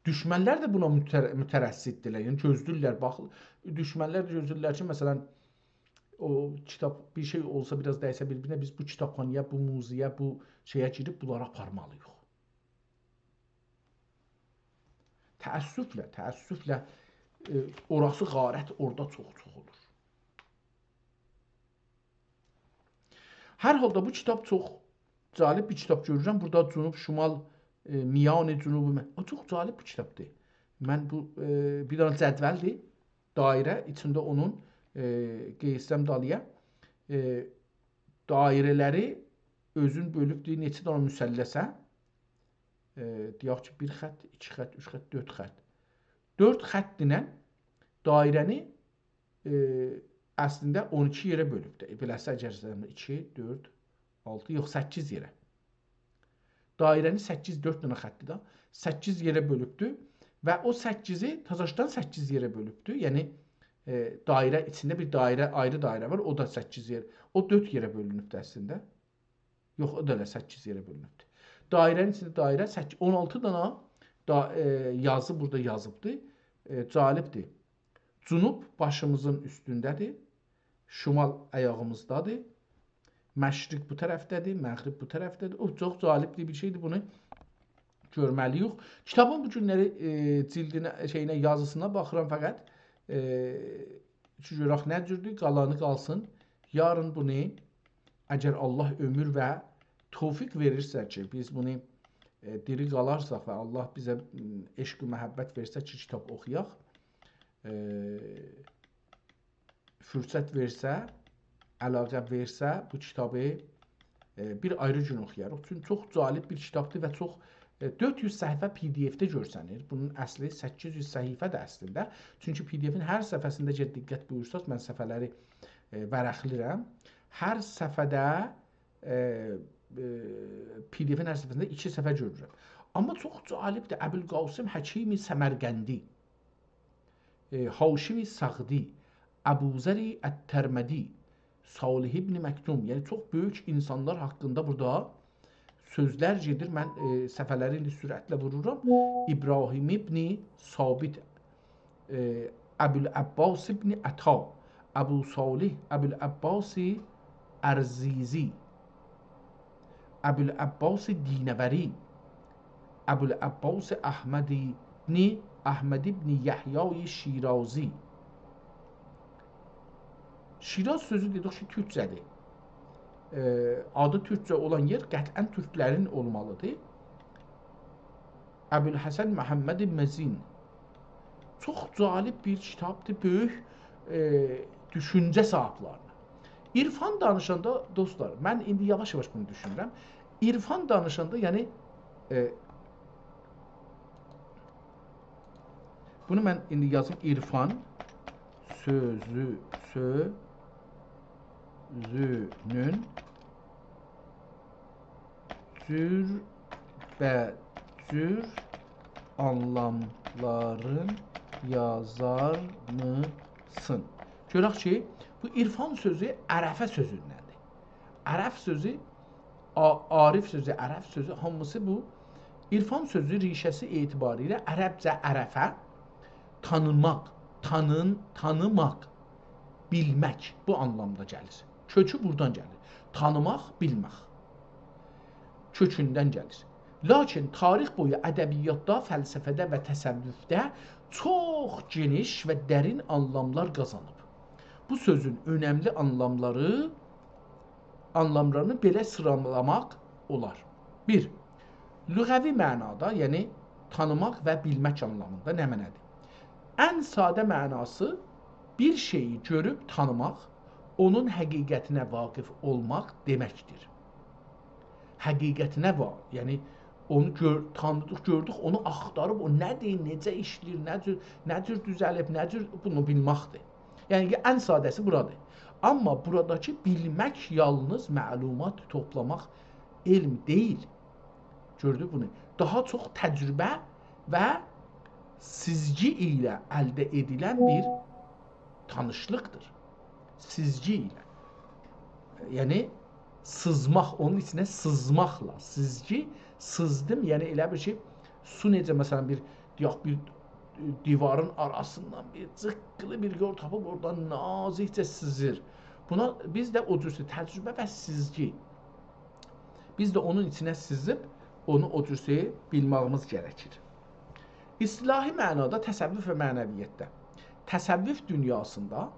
دوشمنلر ده بونا متر، مترصددیرلر. یعنی گؤزله‌ییرلر، باخ، دوشمنلر ده گؤزله‌ییرلر کی، مثلا، او کیتاب، بیر شئی اولسا، بیر آز دَیسه بیر-بیرینه، بیز بو کیتابخانایا، بو موزه‌یه، بو شئیه گیریب بونلاری آپارمالی‌ییق. تأسفله، تأسفله، ائ، اوراسی غارت، اورادا چوخ-چوخ اولور. هر حالدا بو کیتاب چوخ جالب بیر کیتاب گؤرورم. بورادا جنوب، شمال، ائ، میان، جنوب، مه، او چوخ جالب بیر کیتابدیر. من بو، ائ، بیر دنه جدولدیر. دایره، ایچینده اونون، ائ، قئییتسم دالییا، ائ، دایره‌لری اؤزون بؤلوبدور نئچه دنه مثلثه. ائ، دئیک کی، بیر خط، ایکی خط، اوچ خط، دؤرد خط. دؤرد خط ایله دایره‌نی، ائ، اصلینده اون ایکی یئره بؤلوبدور. ائ، بئله‌سی، اگر سن ایکی، دؤرد، آلتی، یوخ، سککیز یئره. دایره‌نی سککیز، دؤرد دنه خطدیر ده، سککیز یئره بؤلوبدور و او سککیزی تازاشدان سککیز یئره بؤلوبدور. یعنی، ائ، دایره ایچینده بیر دایره، آیری دایره وار، او دا سککیز یئر، او دؤرد یئره بؤلونوبدور اصلینده. یوخ، او دا ائله سککیز یئره بؤلونوبدور. دایره‌نین ایچینده دایره سککیز، اون آلتی دانا دا، ائ، یازی بورادا یازیبدی. ائ، جالبدیر. جنوب باشیمیزین اوستونده‌دیر. شمال آیاغیمیزدادیر. مشرق بو طرفده‌دیر، مغرب بو طرفده‌دیر. او، چوخ جالب بیر شئیدیر، بونو گؤرمه‌لی‌ییک. کیتابین بو گونلری، ائ، جیلدینه، شئیینه، یازیسینا باخیرام فقط. ائ، کی گؤرک نه جوردور، قالانی قالسین. یارین بونو، اگر الله عؤمور و توفیق وئریرسه کی، بیز بونو، ائ، دیری قالارساق و الله بیزه، م، عشق و محبت وئرسه کی، کیتاب اوخویاق، ائ، فرصت وئرسه، علاقه وئرسه، بو کیتابی، ائ، بیر آیری گون اوخویاریق. چونکی چوخ جالب بیر کیتابدیر و چوخ، ائ، دؤرد یوز صفحه پی دی اف‌ده گؤرسنیر. بونون اصلی سککیز یوز صفحه‌دیر اصلینده. چونکی پی دی اف‌ین هر صفحه‌سینده، اگر دقت بویورساز، من صفحه‌لری، ائ، ورقله‌ییرم. هر صفحه‌ده، ائ، ائ، پی دی اف‌ین هر صفحه‌سینده ایکی صفحه گؤرورم. آمما چوخ جالبدیر. ابوالقاسم حکیم سمرقندی، ائ، هاشم سعدی، ابوذر الترمذی، صالح ابن مکتوم، یعنی چوخ بؤیوک اینسانلار حاقیندا بورادا سؤزلر گئدیر. من، ائ، صفحه‌لری ایندی سرعتله وورورام. ابراهیم ابن ثابت، ائ، ابوالعباس ابن عطا، ابو صالح، ابوالعباس ارزیزی، ابوالعباس دینوری، ابوالعباس احمد ابن، احمد ابن یحیای شیرازی. شیراز سؤزو دئدیک کی، تورکجه‌دیر. ائ، آدی تورکجه اولان یئر قطعاً تورکلرین اولمالیدیر. ابوالحسن محمد مزین. چوخ جالب بیر کیتابدیر، بؤیوک، ائ، دوشونجه صاحیبلرینه. عرفان دانیشاندا، دوستلار، من ایندی یاواش-یاواش بونو دوشونورم. عرفان دانیشاندا، یعنی، ائ، بونو من ایندی یازیم، عرفان سؤزو، سؤزونون جوربه‌جور آنلاملارین یازارمیسین. گؤرک کی، بو عرفان سؤزو عرفه سؤزوندندیر. عرف سؤزو، عا، عارف سؤزو، عرف سؤزو، هامیسی بو. عرفان سؤزو ریشه‌سی اعتباری ایله عربجه عرفه، تانیماق، تانین، تانیماق، بیلمک، بو آنلامدا گلیر. کؤکو بورادان گلیر. تانیماق، بیلمک. کؤکوندن گلیر. لاکین تاریخ بویو ادبیاتدا، فلسفه‌ده و تصوفده چوخ گئنیش و درین آنلاملار قازانیب. بو سؤزون اؤنملی آنلاملاری، آنلاملارینی بئله سیرالاماق اولار. بیر، لغوی معنادا، یعنی تانیماق و بیلمک آنلامیندا نمنه‌دیر؟ ان ساده معناسی، بیر شئیی گؤروب تانیماق، اونون حقیقتینه واقف اولماق دئمکدیر. حقیقتینه وا، یعنی اونو گؤر-، تانیدیق، گؤردوک، اونو آختاریب، او نه‌دیر، نئجه ایشله‌ییر، نه جور، نه جور دوزلیب، نه جور، بونو بیلمکدیر. یعنی کی، ان ساده‌سی بورادیر. آمما بوراداکی بیلمک یالنیز معلومات توپلاماق علم دئییل. گؤردوک بونو. داها چوخ تجربه و سیزگی ایله الده ائدیلن بیر تانیشلیقدیر. سیزگی ایله. یعنی، سیزماق، اونون ایچینه سیزماقلا. سیزگی، سیزدیم، یعنی ائله بیل کی، سو نئجه، مثلا، بیر، دئیک، بیر، ائ، دیوارین آراسیندان بیر جیققیلی بیر یول تاپیب اورادان نازیکجه سیزیر. بونا بیز ده او جورسه تجربه و سیزگی. بیز ده اونون ایچینه سیزیب اونو او جورسه بیلمه‌ییمیز گرکیر. اصطلاحی معنادا تصوف و معنویتده. تصوف دونیاسیندا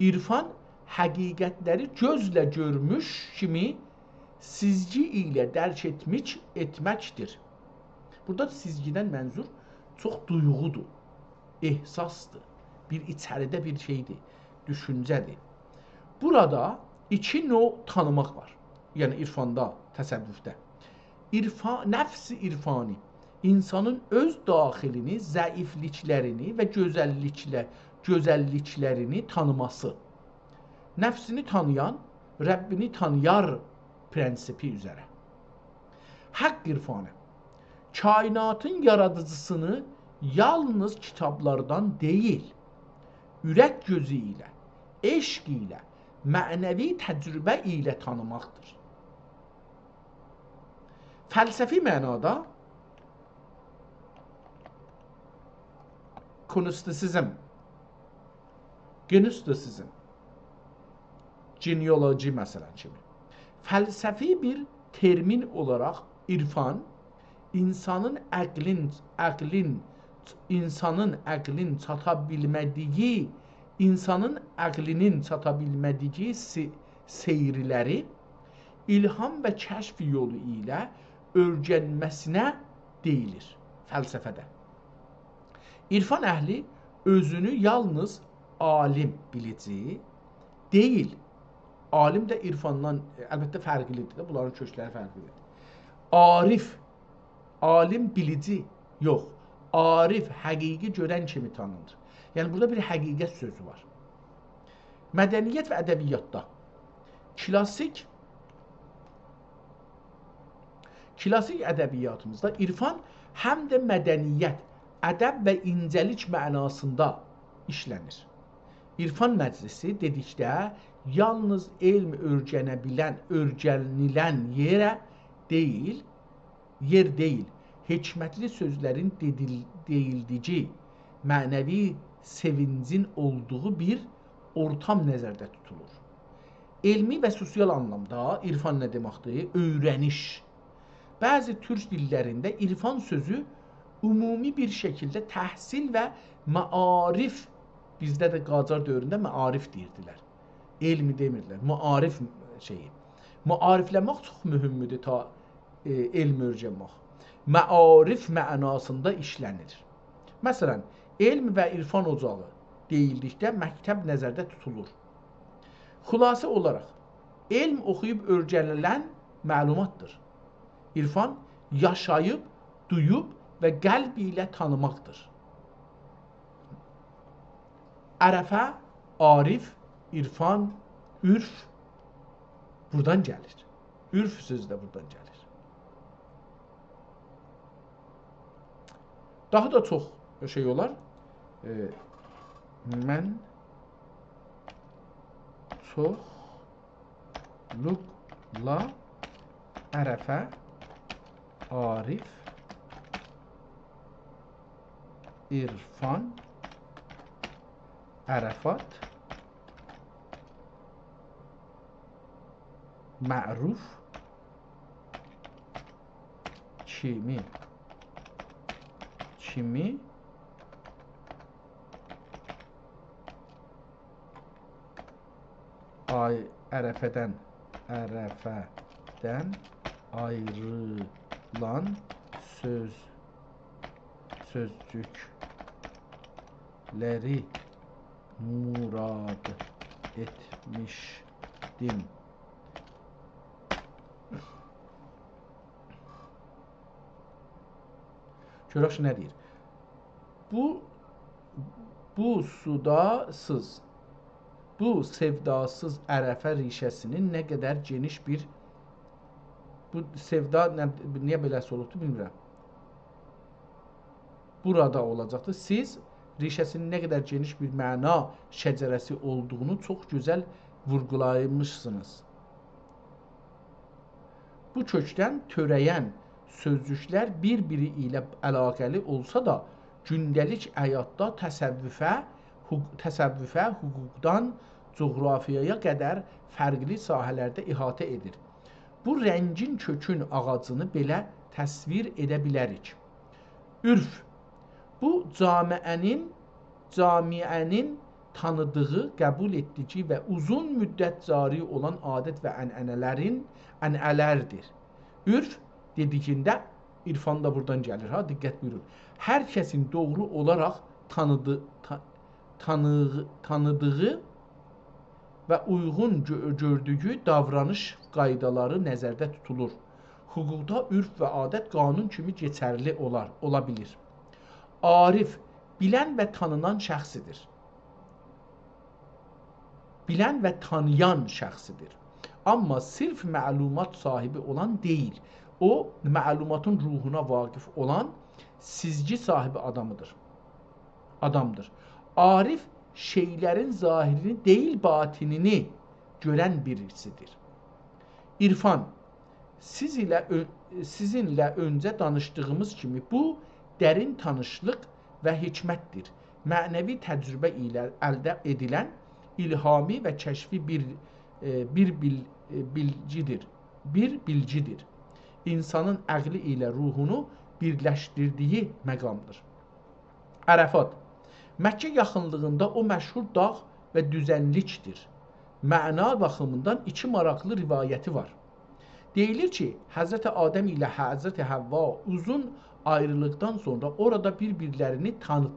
عرفان حقیقتلری گؤزله گؤرموش کیمی سیزگی ایله درک ائتمیک، ائتمکدیر. بورادا سیزگیدن منظور چوخ دویغودور، احساسدیر، بیر ایچریده بیر شئیدیر، دوشونجه‌دیر. بورادا ایکی نوع تانیماق وار. یعنی عرفاندا، تصوفده. عرفا-، نفس عرفانی، اینسانین اؤز داخلینی، ضعیفلیکلرینی و گؤزللیکله-، گؤزللیکلرینی تانیماسی. نفسینی تانییان، ربّینی تانییار پرنسیپی اوزره. حق عرفانی، کائناتین یارادیجیسینی یالنیز کیتابلاردان دئییل، اورک گؤزو ایله، عشق ایله، معنوی تجربه ایله تانیماقدیر. فلسفی معنادا گنوستیسیزم، گنوستیسیزم، ژنئولوژی، مثلا، کیمی. فلسفی بیر ترمین اولاراق عرفان اینسانین عقلین، عقلین، اینسانین عقلین چاتا بیلمه‌دیگی، اینسانین عقلینین چاتا بیلمه‌دیگی سی-، سیرلری الهام و کشف یولو ایله اؤیرنمه‌سینه دئییلیر فلسفه‌ده. عرفان اهلی اؤزونو یالنیز عالیم بیلیجی دئییل. عالیم ده عرفاندان، البته، فرقلیدیر ده، بونلارین کؤکلری فرقلیدیر. عارف، عالیم بیلیجی یوخ، عارف حقیقی گؤرن کیمی تانینیر. یعنی، بورادا بیر حقیقت سؤزو وار. مدنیت و ادبیاتدا کلاسیک، کلاسیک ادبیاتیمیزدا عرفان هم ده مدنیت، ادب و اینجه‌لیک معناسیندا ایشله‌نیر. عرفان مجلسی دئدیکده یالنیز علم اؤیرنه بیلن، اؤیرنیلن یئره دئییل، یئر دئییل، حکمتلی سؤزلرین دئدیل-، دئییلدیگی، معنوی سئوینجین اولدوغو بیر اورتام نظرده توتولور. علمی و سوسیال آنلامدا عرفان نه دئمکدیر؟ اؤیره‌نیش. بعضی تورک دیللرینده عرفان سؤزو عمومی بیر شکیلده تحصیل و معارف، بیزده ده قاجار دؤورونده معارف دئییردیلر. علمی دئمیرلر، معارف شئیی. معارفلنمک چوخ مهمدور تا، ائ، علم اؤیرنمک. معارف معناسیندا ایشله‌نیر. مثلا، علم و عرفان اوجاغی دئییلدیکده مکتب نظرده توتولور. خلاصه اولاراق، علم اوخویوب اؤیرنیلن معلوماتدیر. عرفان یاشاییب، دویوب و قلب ایله تانیماقدیر. عرفه، عارف، عرفان، عرف بورادان گلیر. عرف سؤزو ده بورادان گلیر. داها دا چوخ شئی اولار. ائ، من چوخلوقلا عرفه، عارف، عرفان، عرفات، معروف کیمی، کیمی آی-، عرفه‌دن، عرفه‌دن آیریلان سؤز، سؤزجوکلری مراد ائتمیشدیم. گؤرک نه دئییر. بو، بو سوداسیز، بو سئوداسیز عرفه ریشه‌سینین نه قدر گئنیش بیر، بو سئودا نه، نییه بئله‌سی اولوبدور، بیلمیرم. بورادا اولاجاقدیر. سیز ریشه‌سینین نه قدر گئنیش بیر معنا شجره‌سی اولدوغونو چوخ گؤزل وورغولایمیشسینیز. بو کؤکدن تؤره‌ین سؤزجوکلر بیر-بیری ایله علاقه‌لی اولسا دا، گونده‌لیک حیاتدا تصوفه، حوق-، تصوفه، حقوقدان جغرافیایا قدر فرقلی ساحه‌لرده احاطه ائدیر. بو رنگین کؤکون آغاجینی بئله تصویر ائده بیلریک. عرف. بو جامعه‌نین، جامعه‌نین تانیدیغی، قبول ائتدیگی و اوزون مدت جاری اولان عادت و عنعنه‌لرین، عنعنه‌لردیر. عرف دئدیگینده عرفان دا بورادان گلیر ها، دقت بویورون. هر کسین دوغرو اولاراق تانیدی-، تا-، تانیغ-، تانیدیغی و اویغون گؤ-، گؤردوگو داورانیش قایدالاری نظرده توتولور. حقوقدا عرف و عادت قانون کیمی کئچرلی اولار، اولا بیلیر. عارف، بیلن و تانینان شخصیدیر. بیلن و تانییان شخصیدیر. آمما صرف معلومات صاحیبی اولان دئییل. او، معلوماتین روحونا واقف اولان سیزگی صاحیبی آدامیدیر. آدامدیر. عارف شئیلرین ظاهرینی دئییل، باطنینی گؤرن بیریسیدیر. عرفان، سیز ایله اؤ-، سیزینله اؤنجه دانیشدیغیمیز کیمی بو درین تانیشلیق و حکمتدیر. معنوی تجربه ایله الده ائدیلن الهامی و کشفی بیر، ائ، بیر بیل-، ائ، بیلگیدیر. بیر بیلگیدیر. اینسانین عقلی ایله روحونو بیرلشدیردیگی مقامدیر. عرفات. مکه یاخینلیغیندا او مشهور داغ و دوزنلیکدیر. معنا باخیمیندان ایکی ماراقلی روایتی وار. دئییلیر کی، حضرت آدم ایله حضرت حوا اوزون آیریلیقدان سونرا اورادا بیر-بیرلرینی تانی-،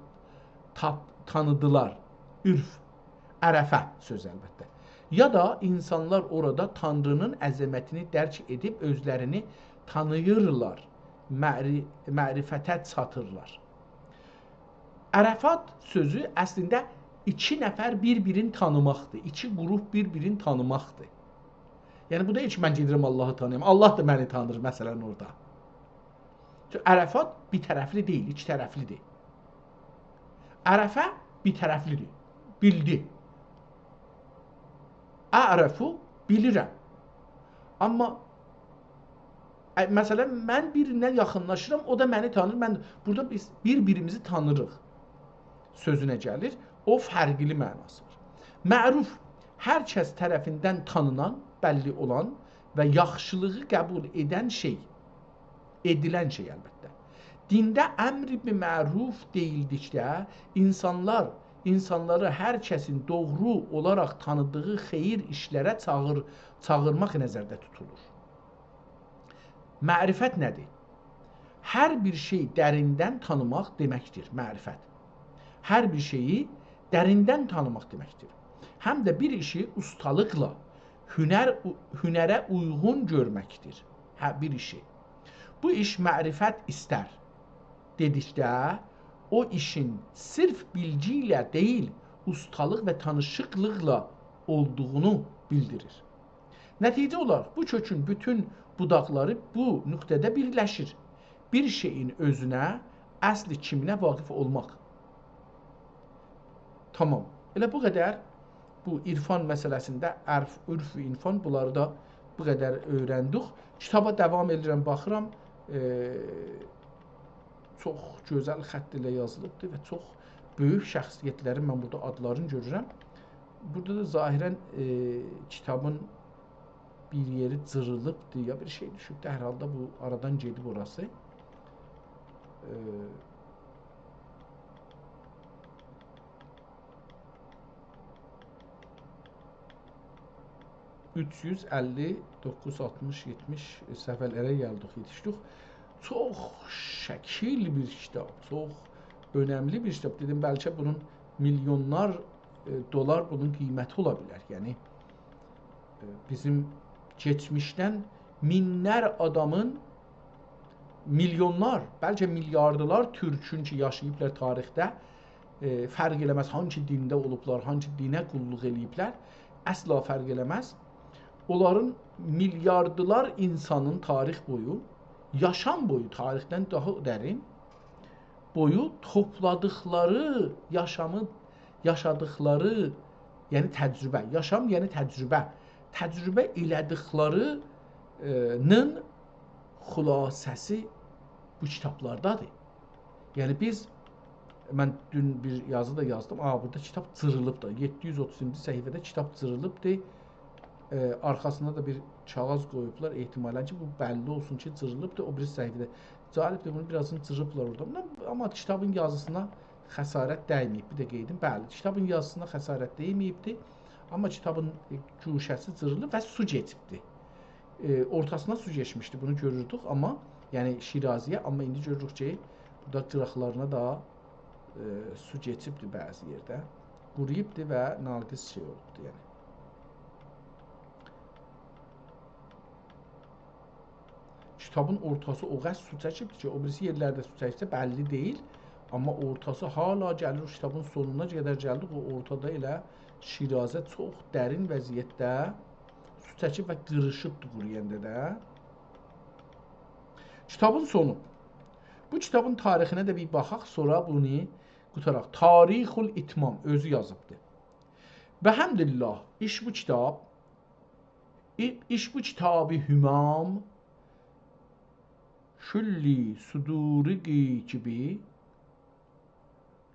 تاپ-، تانیدیلار. عرف، عرفه سؤزو البته. یا دا اینسانلار اورادا تانرینین عظمتینی درک ائدیب اؤزلرینی تانیییرلار، معری-، معرفته چاتیرلار. عرفات سؤزو اصلینده ایکی نفر بیر-بیرینی تانیماقدیر، ایکی گروپ بیر-بیرینی تانیماقدیر. یعنی، بو دا هئچ «من گئدیرم آللاهی تانییام، آللاه دا منی تانیر»، مثلا، اورادا. چونکی عرفات بیر طرفلی دئییل، ایکی طرفلیدیر. عرفه بیر طرفلیدیر، بیلدی. اعرف، بیلیرم. آمما، ائ، مثلا، من بیرینه یاخینلاشیرام، او دا منی تانیر، من، بورادا بیز بیر-بیریمیزی تانیریق سؤزونه گلیر. او فرقلی معناسی وار. معروف، هر کس طرفیندن تانینان، بللی اولان و یاخشیلیغی قبول ائدن شئی. ائدیلن شئی، البته. دینده امر به معروف دئییلدیکده، اینسانلار، اینسانلاری هر کسین دوغرو اولاراق تانیدیغی خئییر ایشلره چاغیر-، چاغیرماق نظرده توتولور. معرفت نه‌دیر؟ هر بیر شئیی دریندن تانیماق دئمکدیر، معرفت. هر بیر شئیی دریندن تانیماق دئمکدیر. هم ده بیر ایشی اوستالیقلا، هنر، هنره اویغون گؤرمکدیر. هه، بیر ایشی. بو ایش معرفت ایستر دئدیکده، او ایشین صرف بیلگی ایله دئییل، اوستالیق و تانیشیقلیقلا اولدوغونو بیلدیریر. نتیجه اولاراق بو کؤکون بوتون بوداقلاری بو نقطه‌ده بیرلشیر. بیر شئیین اؤزونه، اصل کیمینه واقف اولماق. تامام. ائله بو قدر بو عرفان مسئله‌سینده عرف، عرف و عرفان، بونلاری دا بو قدر اؤیرندیک. کیتابا داوام ائدیرم، باخیرام. ائ، چوخ گؤزل خط ایله یازیلیبدیر و چوخ بؤیوک شخصیتلرین من بورادا آدلارینی گؤرورم. بورادا دا ظاهرا، ائ، کیتابین بیر یئری جیریلیبدیر، یا بیر شئی دوشوبدور. هر حالدا بو آرادان گئدیب اوراسی. ائ، اوچ یوز اللی دوققوز، آلتمیش، یئتمیش صفحه‌لره گلدیک، یئتیشدیک. چوخ شکیل بیر کیتاب، چوخ اؤنملی بیر کیتاب. دئدیم، بلکه بونون میلیونلار، ائ، دلار بونون قیمتی اولا بیلر. یعنی، ائ، بیزیم کئچمیشدن مینلر آدامین میلیونلار، بلکه میلیاردلار تورکون کی یاشاییبلار تاریخده، ائ، فرق ائله‌مز هانسی دینده اولوبلار، هانسی دینه قوللوق ائله‌ییبلر، اصلا فرق ائله‌مز. اونلارین میلیاردلار اینسانین تاریخ بویو، یاشام بویو، تاریخدن داها درین بویو توپلادیقلاری، یاشامی، یاشادیقلاری، یعنی تجربه، یاشام یعنی تجربه، تجربه ائله‌دیکلری‌نین خلاصه‌سی بو کیتابلاردادیر. یعنی بیز، من دون بیر یازی دا یازدیم. آ، بورادا کیتاب جیریلیب دا. یئددی یوز اوتوز ایکینجی صفحه‌ده کیتاب جیریلیبدی. ائ، آرخاسیندا دا بیر کاغیذ قویوبلار. احتمالاً کی، بو بللی اولسون کی، جیریلیبدی. او بیری صفحه‌ده. جالبدیر، بونو بیر آزینی جیریبلار اورادا. بونو، آمما کیتابین یازیسینا خسارت دیمه‌ییب. بیر ده قاییدیم. بلی، کیتابین یازیسینا خسارت دیمه‌ییبدی. آمما کیتابین، ائ، گوشه‌سی جیریلیب و سو کئچیبدی. ائ، اورتاسینا سو کئچمیشدی، بونو گؤروردوک، آمما، یعنی شیرازه‌یه، آمما ایندی گؤروروک کی، بورادا جیراقلارینا دا، ائ، سو کئچیبدی بعضی یئرده. قورویوبدو و ناقص شئی اولوبدو، یعنی. کیتابین اورتاسی او قدر سو چکیبدیر کی، او بیریسی یئرلرده سو چکسه بللی دئییل. آمما اورتاسی حالا گلیر، او کیتابین سونونا قدر گلدیک، او اورتادا ائله شیرازه چوخ درین وضعیتده سو چکیب و قیریشیبدیر قورویاندا دا. کیتابین سونو. بو کیتابین تاریخینه ده بیر باخاق، سونرا بونو قوتاراق. تاریخ الاتمام اؤزو یازیبدیر. بحمد الله، ایش بو کیتاب، ای-، ایش بو کیتابی همام، کلی صدورگی کیبی،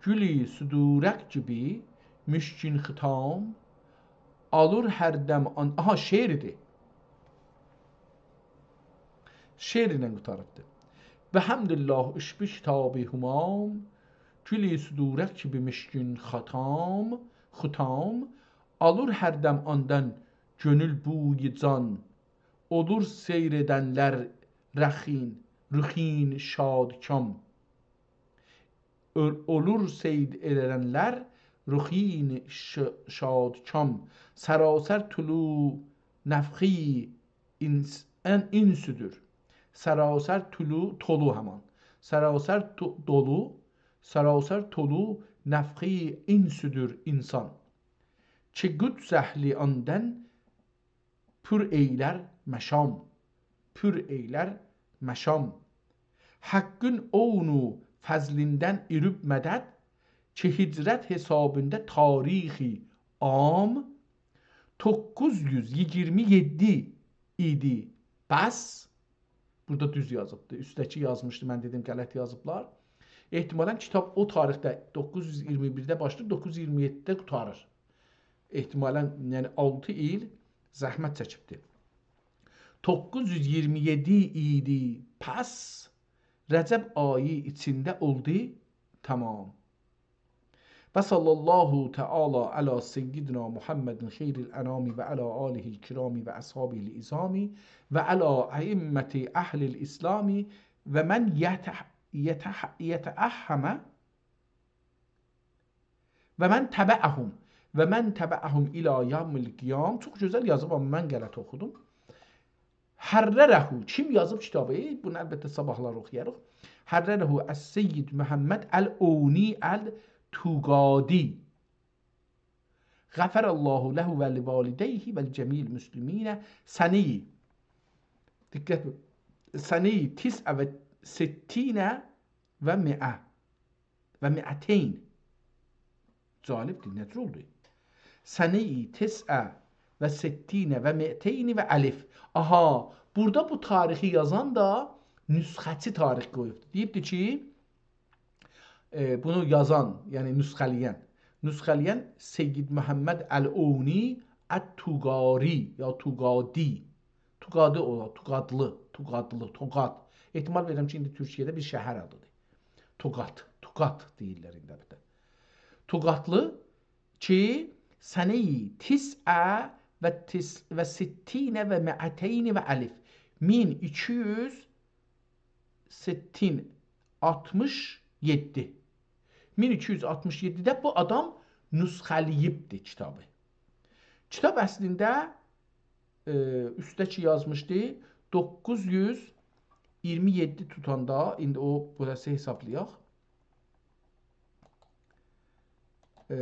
گلی صدورک کیبی، مشکین ختام، آلور هر دم آن-، آها، شعریدیر. شعر ایله قوتاریبدیر. بحمد الله، ایش بو کیتابی همام، گلی صدورک کیبی مشکین ختام، ختام، آلور هر دم آندان گؤنول بوی جان، اولور سیر ائدنلر رخین، رخین شادکام. اؤ-، اولور سیر ائدنلر رخین ش-، شادکام. سراسر طلوع نفخی انس-، ان-، انسودور. سراسر طلوع، طلوع همان. سراسر تو-، دولو، سراسر طلوع نفخی انسودور انسان. کی قدس اهلی آندان پر ائیلر مشام، پر ائیلر مشام. حقین عون و فضلیندن ایروب مدد، کی هجرت حسابیندا تاریخ عام دوققوز یوز ایگیرمی یئددی ایدی. پس، بورادا دوز یازیبدیر. اوستده‌کی یازمیشدی، من دئدیم غلط یازیبلار. احتمالاً کیتاب او تاریخده، دوققوز یوز ایگیرمی بیرده باشلاییر، دوققوز یوز ایگیرمی یئددیده قوتاریر. احتمالاً، یعنی آلتی ایل زحمت چکیبدی. دوققوز یوز ایگیرمی یئددی ایدی، پس رجب آیی ایچینده اولدو تمام. و صلی الله تعالی علی سیدنا محمد خیر الانام و علی آله الکرام و اصحابه العظام و علی ائمة اهل الاسلام و من یتح-، یتح-، یتأهم و من تبعهم، و من تبعهم الی یوم القیام. چوخ گؤزل یازیب، آمما من غلط اوخودوم. حرره، کیم یازیب کیتابی؟ بونو البته صاباحلار اوخویاریق. حرره السید محمد العونی الطوقادی. غفر الله له و لوالدیه و لجمیع المسلمین. سنه، دقت بو، سنه تسع و ستین و مئة و مئتین. جالبدیر، نه جور اولدو؟ سنه تسع و ستین و مئتین و الف. آها، بورادا بو تاریخی یازان دا نسخه‌چی تاریخ قویوبدور. دئییبدیر کی، ائ، بونو یازان، یعنی نسخه‌له‌ین، نسخه‌له‌ین سید محمد العونی الطوقاری یا طوقادی. طوقادی اولا، طوقادلی، طوقادلی، طوقاد. احتمال وئریرم کی، ایندی تورکیه‌ده بیر شهر آدیدیر. طوقاد، طوقاد دئییرلر ایندی البته. طوقادلی کی، سنه تسع و تس-، و ستین و مئتین و الف. مین ایکی یوز ستین، آلتمیش یئددی. مین ایکی یوز آلتمیش یئددیده بو آدام نسخه‌له‌ییبدی کیتابی. کیتاب اصلینده، ائ، اوستده‌کی یازمیشدی، دوققوز یوز اییرمی یئددی توتاندا، ایندی او بوراسی حسابلایاق. ائ،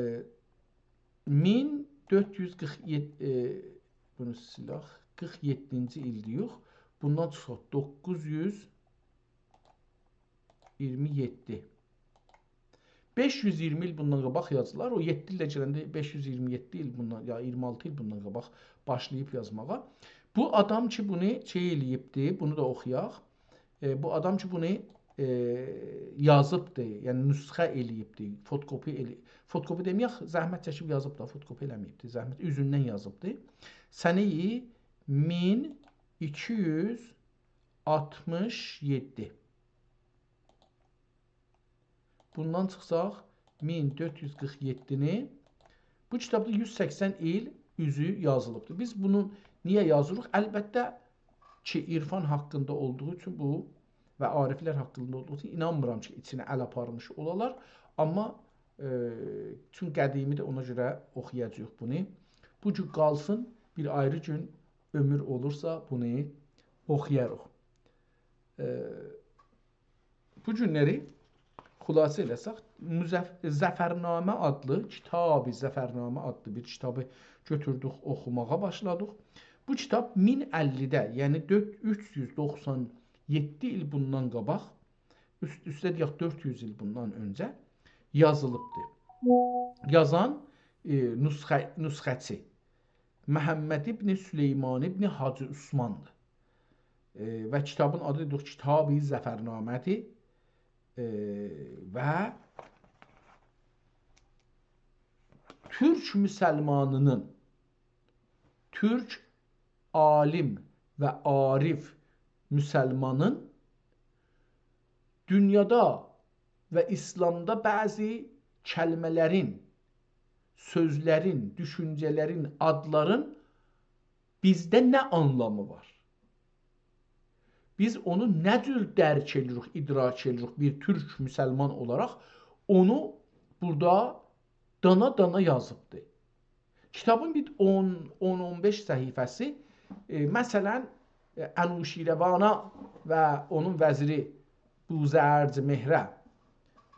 مین دؤرد یوز قیرخ یئددی، ائ، بونو سیلاخ، قیرخ یئددینجی ایل دئیوخ. بوندان چیخاق، دوققوز یوز اییرمی یئددی. بئش یوز اییرمی ایل بوندان قاباق یازیلار. او یئددی ایل ده گلنده بئش یوز اییرمی یئددی ایل بوندان، یا اییرمی آلتی ایل بوندان قاباق باشلاییب یازماغا. بو آدام کی، بونو شئی ائله‌ییبدی، بونو دا اوخویاق. ائ، بو آدام کی، بونو، ائ، یازیبدی، یعنی نسخه ائله‌ییبدی، فوتوکوپی ائله-، فوتوکوپی دئمه‌یک، زحمت چکیب یازیب دا، فوتوکوپی ائله‌مه‌ییبدی، زحمت اوزوندن یازیبدی. سنه‌ی مین ایکی یوز آلتمیش یئددی. بوندان چیخساق، مین دؤرد یوز قیرخ یئددینی، بو کیتابدا یوز سکسن ایل اوزو یازیلیبدیر. بیز بونو نییه یازیریق؟ البته کی، عرفان حاقیندا اولدوغو اوچون بو و عارفلر حاقیندا اولدوغو اوچون اینانمیرام کی، ایچینه ال آپارمیش اولالار. آمما، ائ، چون قدیمی‌دیر، اونا گؤره اوخویاجاغیق بونو. بو گون قالسین، بیر آیری گون عؤمور اولورسا بونو اوخویاریق. ائ، بو گونلری خلاصه ائله‌سک، مزف-، ظفرنامه آدلی، کتاب ظفرنامه آدلی بیر کیتابی گؤتوردوک، اوخوماغا باشلادیق. بو کیتاب مین اللیده، یعنی دؤرد، اوچ یوز دوخسان یئددی ایل بوندان قاباق، اوست-، اوسته دئیک، دؤرد یوز ایل بوندان اؤنجه یازیلیبدیر. یازان، ائ، نسخه-، نسخه‌چی محمد ابن سلیمان ابن حاجی عثمان‌دیر. ائ، و کیتابین آدی دا کتاب ظفرنامه‌دیر. ائ، و تورک مسلمانینین، تورک عالم و عارف مسلمانین دونیادا و ایسلامدا بعضی کلمه‌لرین، سؤزلرین، دوشونجه‌لرین، آدلارین بیزده نه آنلامی وار؟ بیز اونو نه جور درک ائدیریک، ادراک ائدیریک بیر تورک مسلمان اولاراق، اونو بورادا دانا-دانا یازیبدی. کیتابین بیر اون، اون، اون بئش صفحه‌سی، ائ، مثلا، ائ، انوشیروانا و اونون وزیری بوزه ارجمهره،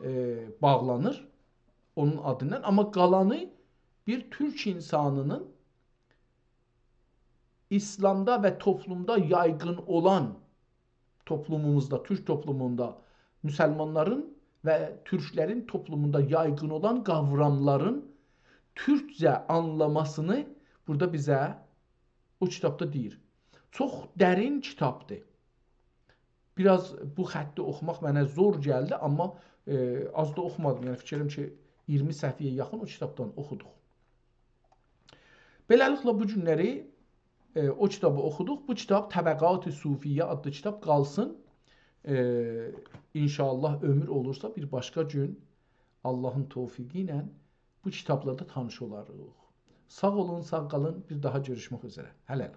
ائ، باغلانیر اونون آدیندان. آمما قالانی بیر تورک اینسانینین ایسلامدا و توپلومدا یایغین اولان، توپلوموموزدا، تورک توپلوموندا مسلمانلارین و تورکلرین توپلوموندا یایغین اولان قاوراملارین تورکجه آنلاماسینی بورادا بیزه او کیتابدا دئییر. چوخ درین کیتابدیر. بیر آز بو خطی اوخوماق منه زور گلدی، آمما، ائ، آز دا اوخومادیم. یعنی، فیکریم کی، اییرمی صفحه‌یه یاخین او کیتابدان اوخودوق. بئله‌لیکله، بو گونلری، ائ، او کیتابی اوخودوق. بو کیتاب طبقات صوفیه آدلی کیتاب قالسین. ائ، ان‌شاءالله عؤمور اولورسا، بیر باشقا گون آللاهین توفیقی ایله بو کیتابلاردا تانیش اولاریق. ساغ اولون، ساغ قالین. بیر داها گؤروشمک اوزره. هله‌لیک.